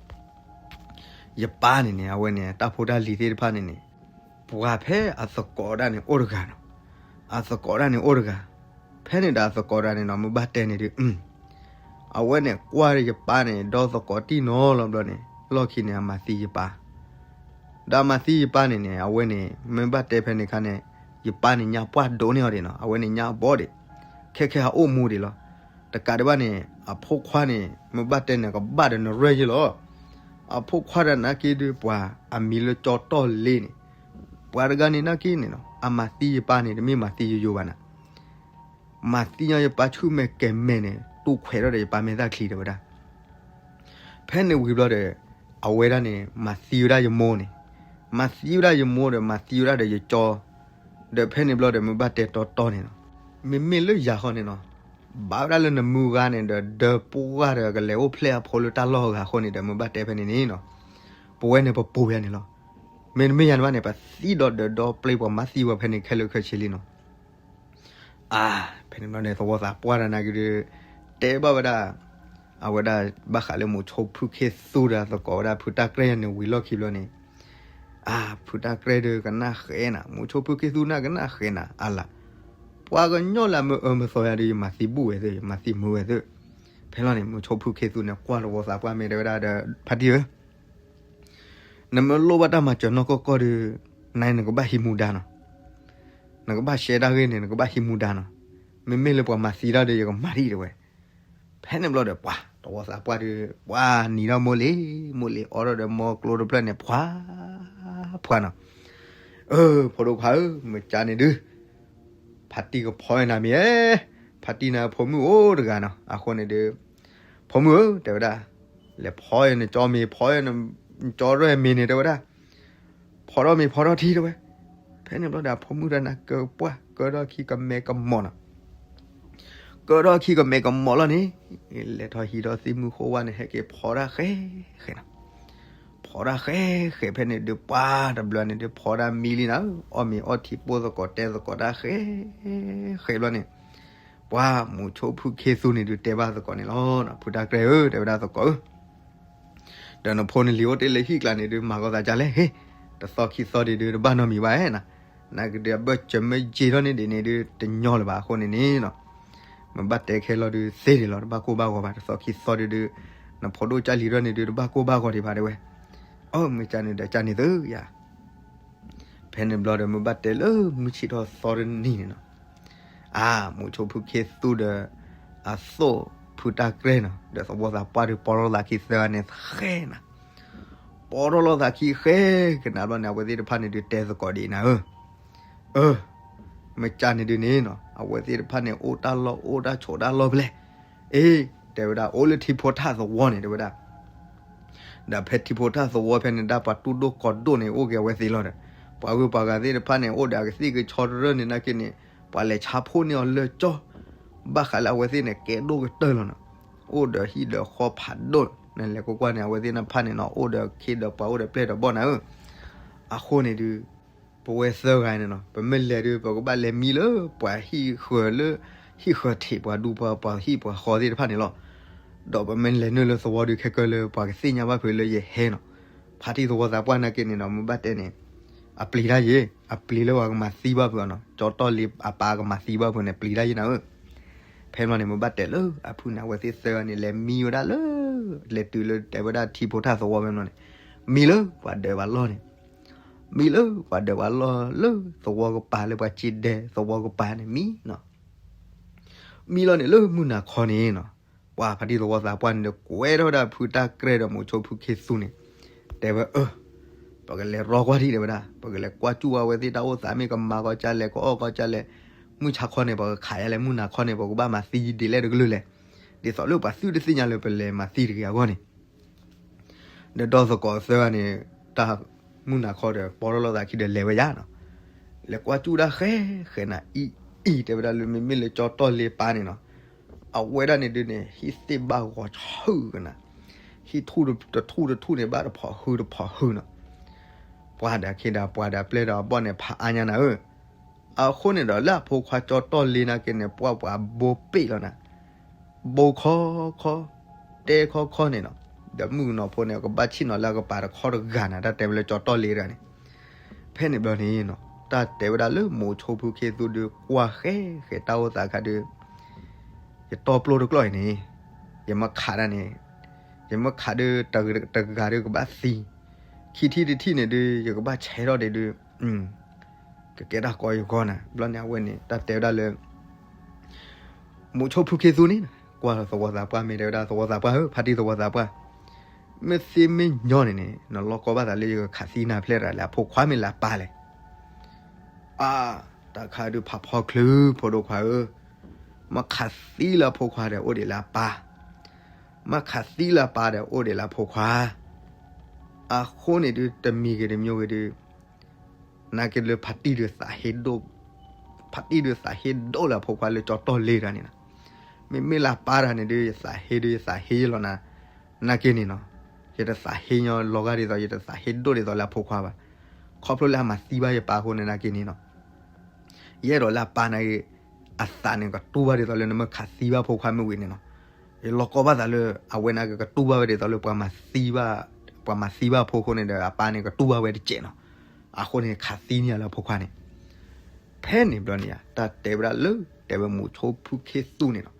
ယပၢ်န့ၣ်န့ၣ် အဝဲန့ၣ် တၢ်ဖိတၢ်လံၤသ့ၣ်တဖၣ်န့ၣ်န့ၣ်, ပှၤဖဲအသကိးဒၣ်န့ၣ်အိၣ်တဂၤနီၤ, အသကိးဒၣ်န့ၣ်အိၣ်တဂၤ, ဖဲန့ၣ်ဒီးအသကိးဒၣ်န့ၣ်နီၤ မ့ၢ်ဘၣ်တဲန့ၣ်ဒုး, အဝဲန့ၣ်ကွၢ်ဒီးယပၢ်န့ၣ် ဒီသကိးတံၢ်နီၤလီၤဘျီန့ၣ် လီၢ်ခံန့ၣ် အမၤသံယပၢ် ဒီးအမၤသံယပၢ်န့ၣ်န့ၣ် အဝဲန့ၣ် မ့ၢ်ဘၣ်တဲဖဲန့ၣ်ခါန့ၣ်, ယပၢ်န့ၣ်ညါပှၢ်ဒိးန့ၢ်အီၤဒံးနီၤ, အဝဲန့ၣ်ညါဘီဒံး, ခဲခဲအအိၣ်မူဒံးလီၤ. တကးဒံးဘၣ်န့ၣ် အဖိခွါန့ၣ် မ့ၢ်ဘၣ်တဲန့ၣ် ကဘၣ်ဒီးနရဲၣ်ယ့ၢ်လီၤ. အဖိခွါတနာ်က့ဒုး ပှၤအမံၤလၢကၠီတီၢ်လ့န့ၣ်, ပှၤတဂၤန့ၣ်နာ်က့န့ၣ်နီၤ အမၤသံယပၢ်န့ၣ် တမ့ၢ်မၤသံယိယိဘၣ်နၤ မၤသံညီယပၢ်ဆူၣ်မဲာ်ကဲၤမဲာ်န့ၣ် တူၢ်ခွဲးထီၣ်ဒီးယပၢ်မဲာ်သၣ်ချံတဲဝဲဒၣ်. ဖဲန့ၣ်ဝံၤဘျီဒီး အဝဲဒၣ်န့ၣ် မၤသံဝဲဒၣ်ယမိၢ်န့ၣ်, မၤသံဝဲဒၣ်ယမိၢ်ဒီး မၤသံဝဲဒၣ်ဒီးယကၠီ, ဒီးဖဲန့ၣ်ဘျီဒီး မ့ၢ်ဘၣ်တဲတီတီန့ၣ်နီၤ, မ့မ့ၢ်လၢယၤဃီန့ၣ်နီၤ, ဘၣ်ဝဲဒၣ်လၢနမုၢ်ဂၤန့ၣ်ဒီး ဒၢပှၢ်ဒီးကလဲၤအိၣ်ဖျဲၣ်အဖိလၢတၢ်လီၢ်ဂၤအဃိန့ၣ်ဒီး မ့ၢ်ဘၣ်တဲဖဲန့ၣ်န့ၣ်နီၤ, ပဝဲန့ၣ်ပပိာ်ယၤန့ၣ်လီၤ. မ့တမ့ၢ်ယၤန့ၣ်ဘၣ်န့ၣ် ပသံဒီးဒၢးဒီပျ့ၤ ပှၤမၤသံဝဲဖဲန့ၣ်ခဲလၢာ်ခဲဆ့လံနီၤ. အါ, ဖဲန့ၣ်ဘျီန့ၣ် သဝီသးပှၢ်တၢ်နာ်က့ဒုး တဲဘၣ်ဝဲဒၣ်, အဝဲဒၣ်ဘၣ်ဃးလၢမုဆိဖုခ့သူဒီးသကိးဝဲဒၣ်ဖုတၢ်ကြဲၢ်ယၤန့ၣ်ဝံၤလီၢ်ခံဘျီန့ၣ်, အါ, ဖုတၢ်ကြဲၢ်ဒုးကနၣ်ဃဲနၤ, မုဆိဖုခ့သူန့ၣ်ကနၣ်ဃဲနၤ, အါလၢ်, ပှၤကညီလၢမ့ၢ်အၢမ့ၢ်သီယၤဒီး ယမၤသံဘူၣ်ဝဲသ့ၣ်, ယမၤသံမုာ်ဝဲသ့ၣ်. ဖဲလီၤန့ၣ် မုဆိဖုခ့သူန့ၣ် ကွၢ်သဝီသးပှၢ်မ့ၢ်တဲဝဲဒၣ်ဒီး ဖါတံၢ်ဧၢ နမ့ၢ်လိၣ်ဘၣ်တၢ်မၤစၢၤနီၢ်ကီၢ်ကီၢ်ဒီး နကဘၣ်ဟံးမူဒါနီၤ, နကဘၣ်ရှဲတၢ်ဂ့ၢ်န့ၣ် နကဘၣ်ဟံးမူဒါနီၤ, မ့မ့ၢ်လၢပှၤမၤသံတၢ်ဒီး ယကမၤဒံးတဲဝဲ. ဖဲန့ၣ်ဘျီဒီး ပှၤသဝီသးပှၢ်ဒီး ပှၤနံၤထီၣ်မိၢ်လ့ၤ, မိၢ်လ့ၤအီထီၣ်ဒီး မိၢ်ကျိတဖျၢၣ်န့ၣ် ဖှါ, ဖှါနီၤ. အၢ, ဖိဒိၣ်ခွါဧၢ, မ့ၢ်ကါန့ၣ်ဒုး ဖါတံၢ်ကဖီယနၤမ့ၢ်, ဖါတံၢ်န့ၣ်ဖိမုၣ်အိၣ်တဂၤနီၤ, အဃိန့ၣ်ဒီး ဖိမုၣ်ဧၢ တဲဝဲဒၣ်, လဲၤဖီယနကၠီမ့ၤ, ဖီယနကၠီရဲၣ်မ့ၤန့ၣ် တဲဝဲဒၣ်, ဖီထီၣ်မ့ၤဖီထီၣ်ထံတဲဝဲ. ဖဲန့ၣ်ဘျီဒီး အဖိမုၣ်တဂၤန့ၣ် ကပှၢ်ကၢထီၣ်ခံကမဲကမီၤနီၤ, ကၢထီၣ်ခံကမဲကမီၤလီၤန့ၣ်, လဲၤထီၣ်ဟံးထီၣ်သံမုၢ်ဃိဝါန့ၣ် ဟဲက့ၤဖီတၢ်ဃဲဃဲနီၤ. ဖီတၢ်ဃဲဃဲဖဲန့ၣ်ဒုး ပှၤတဘျီန့ၣ်ဒုး ဖီတၢ်မံလံနၤဧၢ, အီၣ်မ့ၤအီထံပိၢ်သကိး တဲသကိးတၢ်ဃဲဃဲဘျီန့ၣ်, ပှၤမုဆိဖုခ့သူန့ၣ်ဒုး တဲဘၣ်သကိးန့ၣ်လီၤ. ဖုတၢ်ကြဲၢ်ဧၢ တဲဝဲဒၣ်သကိးဧၢ, ဒီးနဖိနလံၤအိၣ်တ့ၢ်လၢဟံၣ်ကျါန့ၣ်ဒုး မၤကီသးကလဲၣ်, ဟ့ၣ်, တသီခံသီဒံးဒုး တဘၣ်နီတမံၤဘၣ်နၤ, နာ်က့ဒုး အဘၢၣ်စၢၤမ့ၢ်ယံာ်ထီၣ်န့ၣ်ဒ်န့ၣ်ဒုး တညီလၢၤဘၣ်အဃိန့ၣ်န့ၣ်နီၤ, မ့ၢ်ဘၣ်တဲခဲလီၤဒုးသ့ဒံးလီၤ, တဘၣ်ကိၢ်ဘၣ်ဂီၤဘၣ်, တသီခံသီဒံးဒုး နဖိဒိၣ်ကၢ်လံၤထီၣ်န့ၣ်ဒုး တဘၣ်ကိၢ်ဘၣ်ဂီၤဒံးဘၣ်တဲဝဲ. အၢ မ့ၢ်ကါန့ၣ်ဒီးကါန့ၣ်သုယၤ ဖဲန့ၣ်ဘျီဒီး မ့ၢ်ဘၣ်တဲလၢမုၢ်ဆ့ၣ်ထီၣ်သီတနံၤန့ၣ်နီၤ, အါ, မုဆိဖုခ့သူဒီး အသိၣ်ဖုတၢ်ကြဲၢ်နီၤ ဒီးသဝီသးပှၢ်ဒီး ပီထီၣ်သးခံသၢဂၤန့ၣ်ဃဲနၤ, ပီထီၣ်လိာ်သးခံဃဲကနၤဘျီန့ၣ် အဝဲသ့ၣ်တဖၣ်န့ၣ်ဒုး တဲသကိးဒ်အံၤနၤဧၢ, အၢ, မ့ၢ်ကါန့ၣ်ဒုးန့ၣ်နီၤ အဝဲသ့ၣ်တဖၣ်န့ၣ် အိၣ်တၢ်လီၢ်အိၣ်တၢ်ဆိးတၢ်လီၢ်ဖဲလဲၣ်, အ့, တဲဝဲဒၣ် အိၣ်လၢထံဖိထၣ်သဝီန့ၣ် တဲဝဲဒၣ် ဒီးဖဲထံဖိထၣ်သဝီဖဲန့ၣ်ဒၣ် ပှၤတူၢ်ဒိၣ်ကီၤဒိၣ်န့ၣ် အိၣ်က့ၤအဝဲသ့ၣ်လီၤဒီး ပှၤဂုၤပှၤဂၤသ့ၣ်တဖၣ်န့ၣ် အိၣ်ဒီးအကသ့ၣ်ကဆီတရၢၢ်န့ၣ်နာ်က့န့ၣ် ပှၤလဲၤဆါဖှိၣ်န့ၢ်အီၤလၢကၠီ, ဘၣ်ဃးလၢအဝဲသ့ၣ်န့ၣ် ကဲဒိၣ်ကတၢၢ်လီၤနီၤ, အိၣ်ဒီးဟံၣ်ဒီးဃီဖးဒိၣ်, နလဲၤကွၢ်ကွၢ်န့ၣ် အဝဲသ့ၣ်တဖၣ်န့ၣ်နီၤ အိၣ်ဒီးခ့ဒီးပှၤအိၣ်ဒီးပျဲၢ်ဒီးဘီၣ်နၤဧၢ, အဃိန့ၣ်ဒုး ပဝဲသၢဂၤန့ၣ်နီၤ ပမ့ၢ်လဲၤဒုး ပကဘၣ်လဲၤမံလၢ ပှၤဟံၣ်ဃၢၤလၢ ဟံၣ်ဃၢၤထံးပှၤဒူပှၤ ပှၤဟံၣ်ပှၤဃီသ့ၣ်တဖၣ်န့ၣ်လီၤ. ဒီးပမ့ၢ်လဲၤနုာ်လၢသဝီဒုး ခဲကၢလၢပှၤကသ့ၣ်ညါဘၣ်ဖုးလၢယဟဲနီၤ, ဖါတံၢ်သဝီသးပှၢ်နာ်က့န့ၣ်နီၤ မ့ၢ်ဘၣ်တဲန့ၣ် အပျံၤတၢ်ယ့ၤ, အပျံၤလၢပှၤကမၤသံဘၣ်ဖုးအီၤနီၤ, ကၠီတီၢ်လ့အပၢ်ကမၤသံဘၣ်ဖုးန့ၣ် ပျံၤတၢ်ယ့ၤနၤဧၢ. ဖဲမ့ၢ်န့ၣ် မ့ၢ်ဘၣ်တဲလၢအဖုန့ၣ် အဝဲသ့ၣ်သၢဂၤန့ၣ် လဲၤမံဝဲဒၣ်လၢ လဲၤတုၤလၢတဲဝဲဒၣ်ထံဖိထၣ်သဝီဖဲမ့ၢ်န့ၣ်, မံလၢပှၤဒၢးပှၤလီၢ်န့ၣ် မံလၢပှၤဒၢးပှၤလီၢ်လၢသဝီကပၤလၢပှၤစံးဒဲးသဝီကပၤန့ၣ်မံနီၤ. မံလီၤန့ၣ်လၢမုၢ်နၤခီန့ၣ်နီၤ, ပှၤဖါတံၢ်သဝီသးပှၢ်န့ၣ်ဒီး ကွဲထီၣ်ဝဲဒၣ်ဖုတၢ်ကြဲၢ်ဒီးမုဆိဖုခ့သူန့ၣ်, တဲဝဲအၢ, ပကလဲၤရီကွၢ်ထံၣ်တဲဝဲဒၣ်, ပကလဲၤကွၢ်စူၣ်အဝဲသ့ၣ်တၢ်အိၣ်သး မ့ၢ်ကမၤကီကၢ်လဲၣ် ကအီၣ်ကီကၢ်လဲၣ်, မုၢ်ဆါခီန့ၣ် ပကခးယါလဲၣ်, မုၢ်နၤခီန့ၣ် ပကဘၣ်မၤသံဒ်လဲၣ်တကလုာ်လဲၣ်, ဒ်သိးလၢပှၤသုတသ့ၣ်ညါလၢပလဲၤမၤသံတဂ့ၤအဂီၢ်န့ၣ် ဒီးဒီသကိးသၢဂၤန့ၣ် တၢ်မုၢ်နၤခီဒီး ပီထီၣ်လိာ်သးခံဒီးလဲၤဝဲယါနီၤ, လဲၤကွၢ်စူၣ်ဒၣ်ဃဲဃဲနၤအံၤအံၤ တဲဝဲဒၣ်လၢမ့မ့ၢ်လၢကၠီတီၢ်လ့ပၢ်န့ၣ်နီၤ, အဝဲဒၣ်န့ၣ်ဒုးန့ၣ် ဟံၣ်သ့ၣ်ဘၣ်ဂီၤဆူၣ်ကနၤ, ဟံၣ်ထူၣ်တထူၣ်တထူၣ်န့ၣ် ဘၣ်တဖီၣ်ဟုတဖီၣ်ဟုနီၤ. ပှၤဒီးခ့ဒီး ပှၤဒီးပျဲၢ်ဒီးအဘီၣ်န့ၣ် ဖးအါညါနၤဧၢ. အဃိန့ၣ်ဒီး လၢအဖိခွါကၠီတီၢ်လ့နာ်က့န့ၣ် ပှၤပှၤဘိပ့ၣ်လီၤနၤ, ဘိခီခီ, တဲခီခီန့ၣ်နီၤ. ဒီးမုၣ်ကနီၤဖိန့ၣ် ကဘၣ်ဆ့ၣ်နီၤလၢအကပၤတခီတဂၤနၤ, တၢ်တဲဝဲလၢကၠီတီၢ်လ့တဂၤန့ၣ်. ဖဲန့ၣ်ဘျီန့ၣ်နီၤ, တၢ်တဲဝဲဒၣ်လၢမိၤဆိဖုခ့သူဒုး ကွၢ်ဃဲဃဲတၢ်အိၣ်သးခါဒုး, ယတီၢ်ပျိၢ်တကျီၢ်အံၤန့ၣ်, ယမ့ၢ်ခးဒၣ်န့ၣ်, ယမ့ၢ်ခးဒုး တဂၤဒုးကဘၣ်သံ, ခံထံၣ်တထံၣ်န့ၣ်ဒုး ယကဘၣ်ဆဲးထီၣ်ဒံးဒုး, ကကဲတၢ်ကီယဂီၢ်နၤ. ဘျီန့ၣ်အဝဲန့ၣ် တၢ်တဲဝဲဒၣ်လၢ မိၤဆိဖုခ့သူန့ၣ်, ကွၢ်လီၤသဝီသးပှၢ် မ့ၢ်တဲဝဲဒၣ် သဝီသးပှၢ်ဧၢ, ဖါတံၢ်သဝီသးပှၢ်, မ့ၢ်သ့မ့ၢ်ညီန့ၣ်န့ၣ် နလီၢ်ကီဘၣ်သးလၢယကခးသံနၤဖျဲၣ်တဂၤလဲၣ်, အဖိခွါမ့ၢ်လၢအပၢ်လဲၣ်. အါ, တၢ်ခါဒုးဖးဖီချုး ဖိဒိၣ်ခွါဧၢ, မ့ၢ်ခးသံလၢအဖိခွါဒီးအိၣ်ဒံးလၢအပၢ်, မ့ၢ်ခးသံလၢအပၢ်ဒီးအိၣ်ဒံးလၢအဖိခွါ. အဃိန့ၣ်ဒုး တမံၤဂ့ၤတမံၤဂ့ၤဒုး နာ်က့လၢဖါတံၢ်ဒုးသးဟ့ဒိၣ်, ဖါတံၢ်ဒုးသးဟ့ဒိၣ်လၢအဖိခွါလၢကၠီတီၢ်လ့တဂၤန့ၣ်လီၤ. မ့မ့ၢ်လၢအပၢ်တဂၤန့ၣ်ဒုး ယသးဟ့ဒုး ယသးဟ့ယလီၤနၤ, နာ်က့န့ၣ်နီၤ, ယတသးဟ့ညီလီၤဂာ်ဒ်သိး ယတသးဟ့ဒိၣ်ဒ်သိးလၢအဖိခွါဘၣ်. ခီဖျိလၢအမၤသံဘၣ်ယပၢ်အဃိန့ၣ် နာ်က့န့ၣ်နီၤ, ယအဲၣ်ဒိးလၢအပၢ်နာ်က့ အသးန့ၣ် ကတူၢ်ဘၣ်ဒ်သိးလၢနမ့ၢ်ခးသံဘၣ်အဖိခွါမ့ၢ်ဝံၤန့ၣ်နီၤ. ယလီၤကီဘၣ်သးလၢ အဝဲနာ်က့ကတူၢ်ဘၣ်ဝဲဒ်သိးလၢပှၤမၤသံဘၣ်, ပှၤမၤသံဘၣ်အဖိအဃိန့ၣ်ဒီး အပၢ်န့ၣ်ကတူၢ်ဘၣ်ဝဲတစဲးနီၤ. အဃိန့ၣ် ခးသံန့ၢ်ယၤလၢအဖိခွါန့ၣ်. ဖဲန့ၣ်ဘျီန့ၣ်ယါ တၢ်တဲဝဲဒၣ်လၢ တဲဝဲမိၤဆိဖုခ့သူန့ၣ်နီၤ,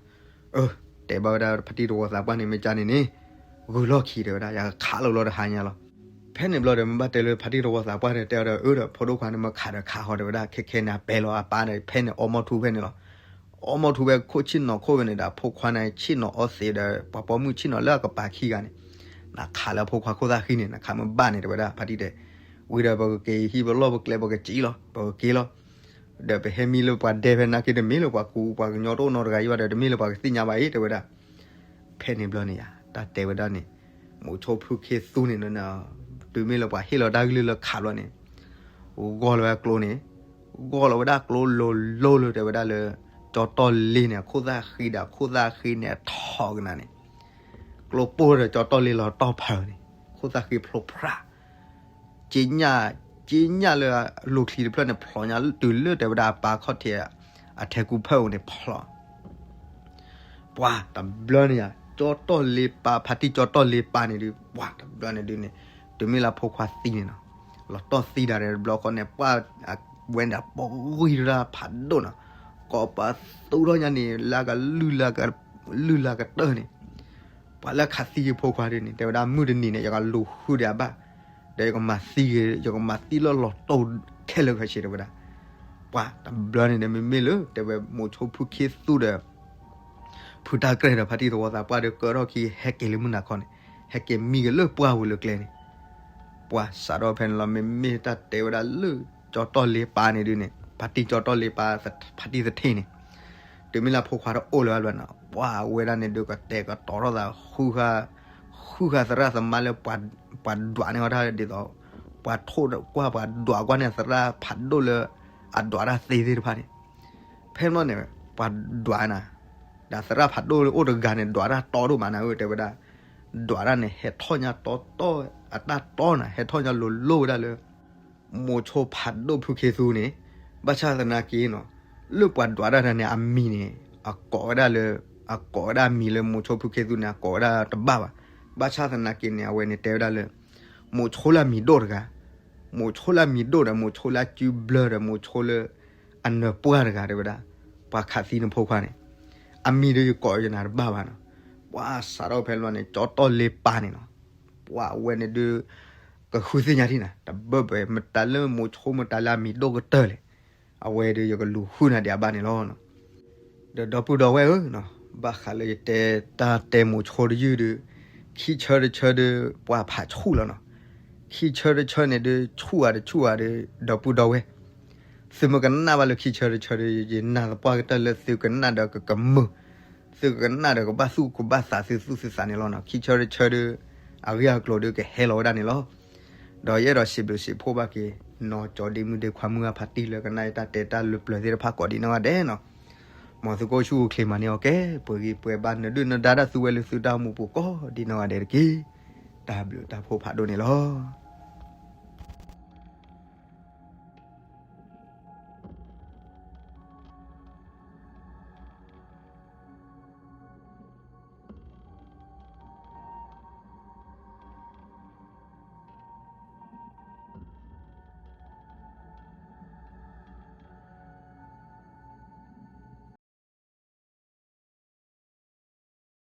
အၢ, တဲဘၣ်ဝဲဒၣ်ဖါတံၢ်သဝီသးပှၢ်န့ၣ် မ့ၢ်ကန့ၣ်န့ၣ်, ဂုာ်လီၢ်ခံတဲဝဲဒၣ် ယကခးလီၤလီၤတဟါညါလီၤ. ဖဲန့ၣ်ဘျီဒီး မ့ၢ်ဘၣ်တဲလၢဖါတံၢ်သဝီသးပှၢ်ဒီး တဲအီၤဒီး အၢဒီး ဖိဒိၣ်ခွါန့ၣ် မ့ၢ်ခးဒီးခးဃီတဲဝဲဒၣ် ခဲခဲန့ၣ် အပဲလီၤအပၢ်ဒီး ဖဲန့ၣ် အီမီၢ်ထူဖဲန့ၣ်လီၤ. အီမီၢ်ထူဖဲခိၣ်ဆ့ၣ်နီၤခိၣ်ဖဲန့ၣ်ဒီး အဖိခွါန့ၣ် ဆ့ၣ်နီၤအီသံးဒီး ပှၤပိာ်မုၣ်ဆ့ၣ်နီၤလၢအကပၤခံဂၤန့ၣ်, နခးလၢအဖိခွါခိၣ်သၣ်ဃံန့ၣ် နခးမ့ၢ်ဘၣ်န့ၣ် တဲဝဲဒၣ် ဖါတံၢ်တဲ, ဝံၤဒီးပကက့ၤဟံၣ်ပလီၢ်ပကျဲပကစံၣ်လီၤ ပကက့ၤလီၤ. ဒီးပဟဲမံလၢပှၤဒဲဖဲနာ်က့ တမ့ၢ်လၢပှၤကူပှၤကညီတအိၣ်နီတဂၤအံၤဘၣ်ဒီး တမ့ၢ်လၢပှၤကသ့ၣ်ညါဘၣ်အံၤ တဲဝဲဒၣ်. ဖဲန့ၣ်ဘျီန့ၣ်ယါ တၢ်တဲဝဲဒၣ်န့ၣ်, မိၤဆိဖုခ့သူန့ၣ် တုၤမ့ၢ်လၢပှၤဟ့ၣ်လီၤတၢ်ကလုၢ်လၢခးဘျီန့ၣ်, ဂီၢ်လီၤဝဲကျိန့ၣ်, ဂီၢ်လီၤဝဲဒၣ်ကျိလိၤလိၤလၢတဲဝဲဒၣ်လၢ ကၠီတီၢ်လ့န့ၣ် အခိၣ်သၣ်ဃံဒီး အခိၣ်သၣ်ဃံန့ၣ်အထီၣ်ကနၤန့ၣ်, ကျိပိၢ်ဒီးကၠီတီၢ်လ့လီၤတီၢ်ဖးန့ၣ်, ခိၣ်သၣ်ဃံဖျိဖျါ က့ညၣ်, က့ညၣ်လၢအလိၤချံတဖျၢၣ်န့ၣ် ဖျိညါတုၤလၢတဲဝဲဒၣ်အပၢ်ခီၣ်ထံး အထဲကူဖၢၣ်အအိၣ်န့ၣ်ဖျိ, ပှၤတဘျီန့ၣ်ယါ ကၠီတီၢ်လ့ပၢ် ဖါတံၢ်ကၠီတီၢ်လ့ပၢ်န့ၣ်ဒုး ပှၤတဘျီန့ၣ်ဒုးန့ၣ်, တုၤမ့ၢ်လၢအဖိခွါသံန့ၣ်နီၤ, လီၤတီၢ်သံဒၣ်တဘျီဃီန့ၣ် ပှၤဝဲဒၣ်ပဂံၢ်တၢ်ဖးဒိၣ်နီၤ, ကိးပသူထီၣ်ညါန့ၣ် လၢကလုၢ်လၢကတၢၢ်န့ၣ် ပှၤလၢခးသံယဖိခွါဒ်န့ၣ် တဲဝဲဒၣ် မုၢ်တနံၤန့ၣ် ယကလူၤဃုာ်ဒီးအဘၣ်, ဒီးယကမၤသံ, ယကမၤသံလၢလီၤတိၢ်ခဲလၢာ်ခဲဆ့တဲဝဲဒၣ်. ပှၤတဘျီန့ၣ်ဒီး မ့မ့ၢ်လၢတဲဝဲမိၤဆိဖုခ့သူဒီး ဖုတၢ်ကြဲၢ်ဒီးဖါတံၢ်သဝီသးပှၢ်ဒီး ကၢထီၣ်ခံဟဲက့ၤလၢမုၢ်နၤခီန့ၣ်, ဟဲက့ၤမံက့ၤလၢပှၢ်ပူၤလၢကျဲန့ၣ် ပှၤစးထီၣ်ဖဲန့ၣ်လီၤ. မ့မ့ၢ်တၢ်တဲဝဲဒၣ်လၢ ကၠီတီၢ်လ့ပၢ်န့ၣ်ဒုးန့ၣ် ဖါတံၢ်ကၠီတီၢ်လ့ပၢ် ဖါတံၢ်သထ့ၣ်န့ၣ်, တုၤမ့ၢ်လၢအဖိခွါတအိၣ်လၢၤဘၣ်ဘျီန့ၣ် ပှၤဝဲဒၣ်န့ၣ်ဒုးကတဲာ်ကတီၤထီၣ်သး ဃုဃာ်သရၣ်သမါလၢ ပှၤဒွးန့ၢ်အီၤတၢ်ဒ်သိး ပှၤထိၣ်ကွၢ်ပှၤဒွးကွၢ်န့ၢ်သရၣ်ဖးဒိၣ်လၢ အဒွးတၢ်သ့သ့ၣ်တဖၣ်န့ၣ်, ဖဲန့ၣ်န့ၣ် ပှၤဒွးနၤ, ဒီးသရၣ်ဖးဒိၣ်လၢအိၣ်တဂၤန့ၣ် ဒွးတၢ်တီဒိၣ်မးနၤဧၢ တဲဝဲဒၣ်, ဒွးတၢ်န့ၣ် ဟဲထီၣ်ညါတီတီ, အတၢ်တီနၤ ဟဲထီၣ်ညါလိၤလိၤဝဲဒၣ်လၢ မိၤဆိဖးဒိၣ်ဖုခ့သူန့ၣ်, ဘၣ်ဆၣ်သနာ်က့နီၤ, လၢပှၤဒွးတၢ်တၢ်န့ၣ် အမံၤန့ၣ် အကိးဝဲဒၣ်လၢ, အကိးဝဲဒၣ်အမံၤလၢမိၤဆိဖုခ့သူန့ၣ် အကိးဝဲဒၣ်တဘၣ်ဘၣ်. ဘၣ်ဆၣ်သနာ်က့န့ၣ် အဝဲန့ၣ်တဲဝဲဒၣ်လၢ မိၤဆိလၢအမံၤဒိၣ်တဂၤ, မိၤဆိလၢအမံၤဒိၣ်ဒီး မိၤဆိလၢအစုဘျၢဒီး မိၤဆိလၢ အနၢၤပှၢ်တဂၤတဲဝဲဒၣ်, ပှၤခးသံနဖိခွါန့ၣ်, အမံၤဒီးယကိးယနၤတဘၣ်ဘၣ်နီၤ. ပှၤစးထီၣ်ဖဲလီၤန့ၣ် ကၠီတီၢ်လ့ပၢ်န့ၣ်နီၤ, ပှၤဝဲန့ၣ်ဒုး ကဃုသ့ၣ်ညါထံၣ်နၤ တဘၢၣ်ဘၢၣ် မတၤလၢမိၤဆိမတၤလၢအမံၤဒိၣ်ကတၢၢ်လဲၣ်, အဝဲဒုးယကလူၤဃုနၤဒံးအဘၣ်န့ၣ်လီၤ. ဒီးဒီပုၢ်ဒီဝဲၢ်ဧၢ, ဘၣ်ဃးလၢယတဲတၢ်တဲမိၤဆိတယုၢ်ဒုး, ခံဆၢတဆၢဒုး ပှၤဖးဆူၣ်လီၤနီၤ. ခံဆၢတဆၢန့ၣ်ဒုး ဆူၣ်ဧါတဆူၣ်ဧါဒုး ဒီပုၢ်ဒီဝဲၢ်, သုမ့ၢ်ကနၣ်ဘၣ်လၢခံဆၢတဆၢဒုး ယနာ်သပှၢ်ကတၢၢ်လၢသုကနၣ်ဒီးကကမုာ်, သုကနၣ်ဒီးကဘၣ်သူၣ်ကဘၣ်သးသုသူၣ်သုသးန့ၣ်လီၤနီၤ. ခံဆၢတဆၢဒုး အဂ့ၢ်အကျိၤဒုးကဟဲလီၤဝဲဒၣ်န့ၣ်လီၤ. ဒီးယအဲၣ်ဒိးစံးဘျုးစံးဖှိၣ်ဘၣ်က့ၤ နီၢ်ကၠီဒ့မုၣ်ဒ့ခွါမုၢ်ဂၢ်ဖါတံၢ်လၢကနၣ်ယတၢ်တဲတၢ်လၢပျၢၤသ့ၣ်တဖၣ်ကိးဒံးနီၢ်ဂၤဒဲးနီၤ. မ်သုကအိၣ်ဆူၣ်အိၣ်ချ့မၤန့ၢ်အီၤကဲ ပှဲၤဂံၢ်ပှဲၤဘါ နဒုၣ်နဒါတၢ် သုဝဲလၢသုတၢ်အိၣ်မူပူၤကိးဒ်နီၢ်ဂၤဒဲးတက့ၢ်. တၢ်ဘျုးတၢ်ဖှိၣ်ဖးဒိၣ်န့ၣ်လီၤ.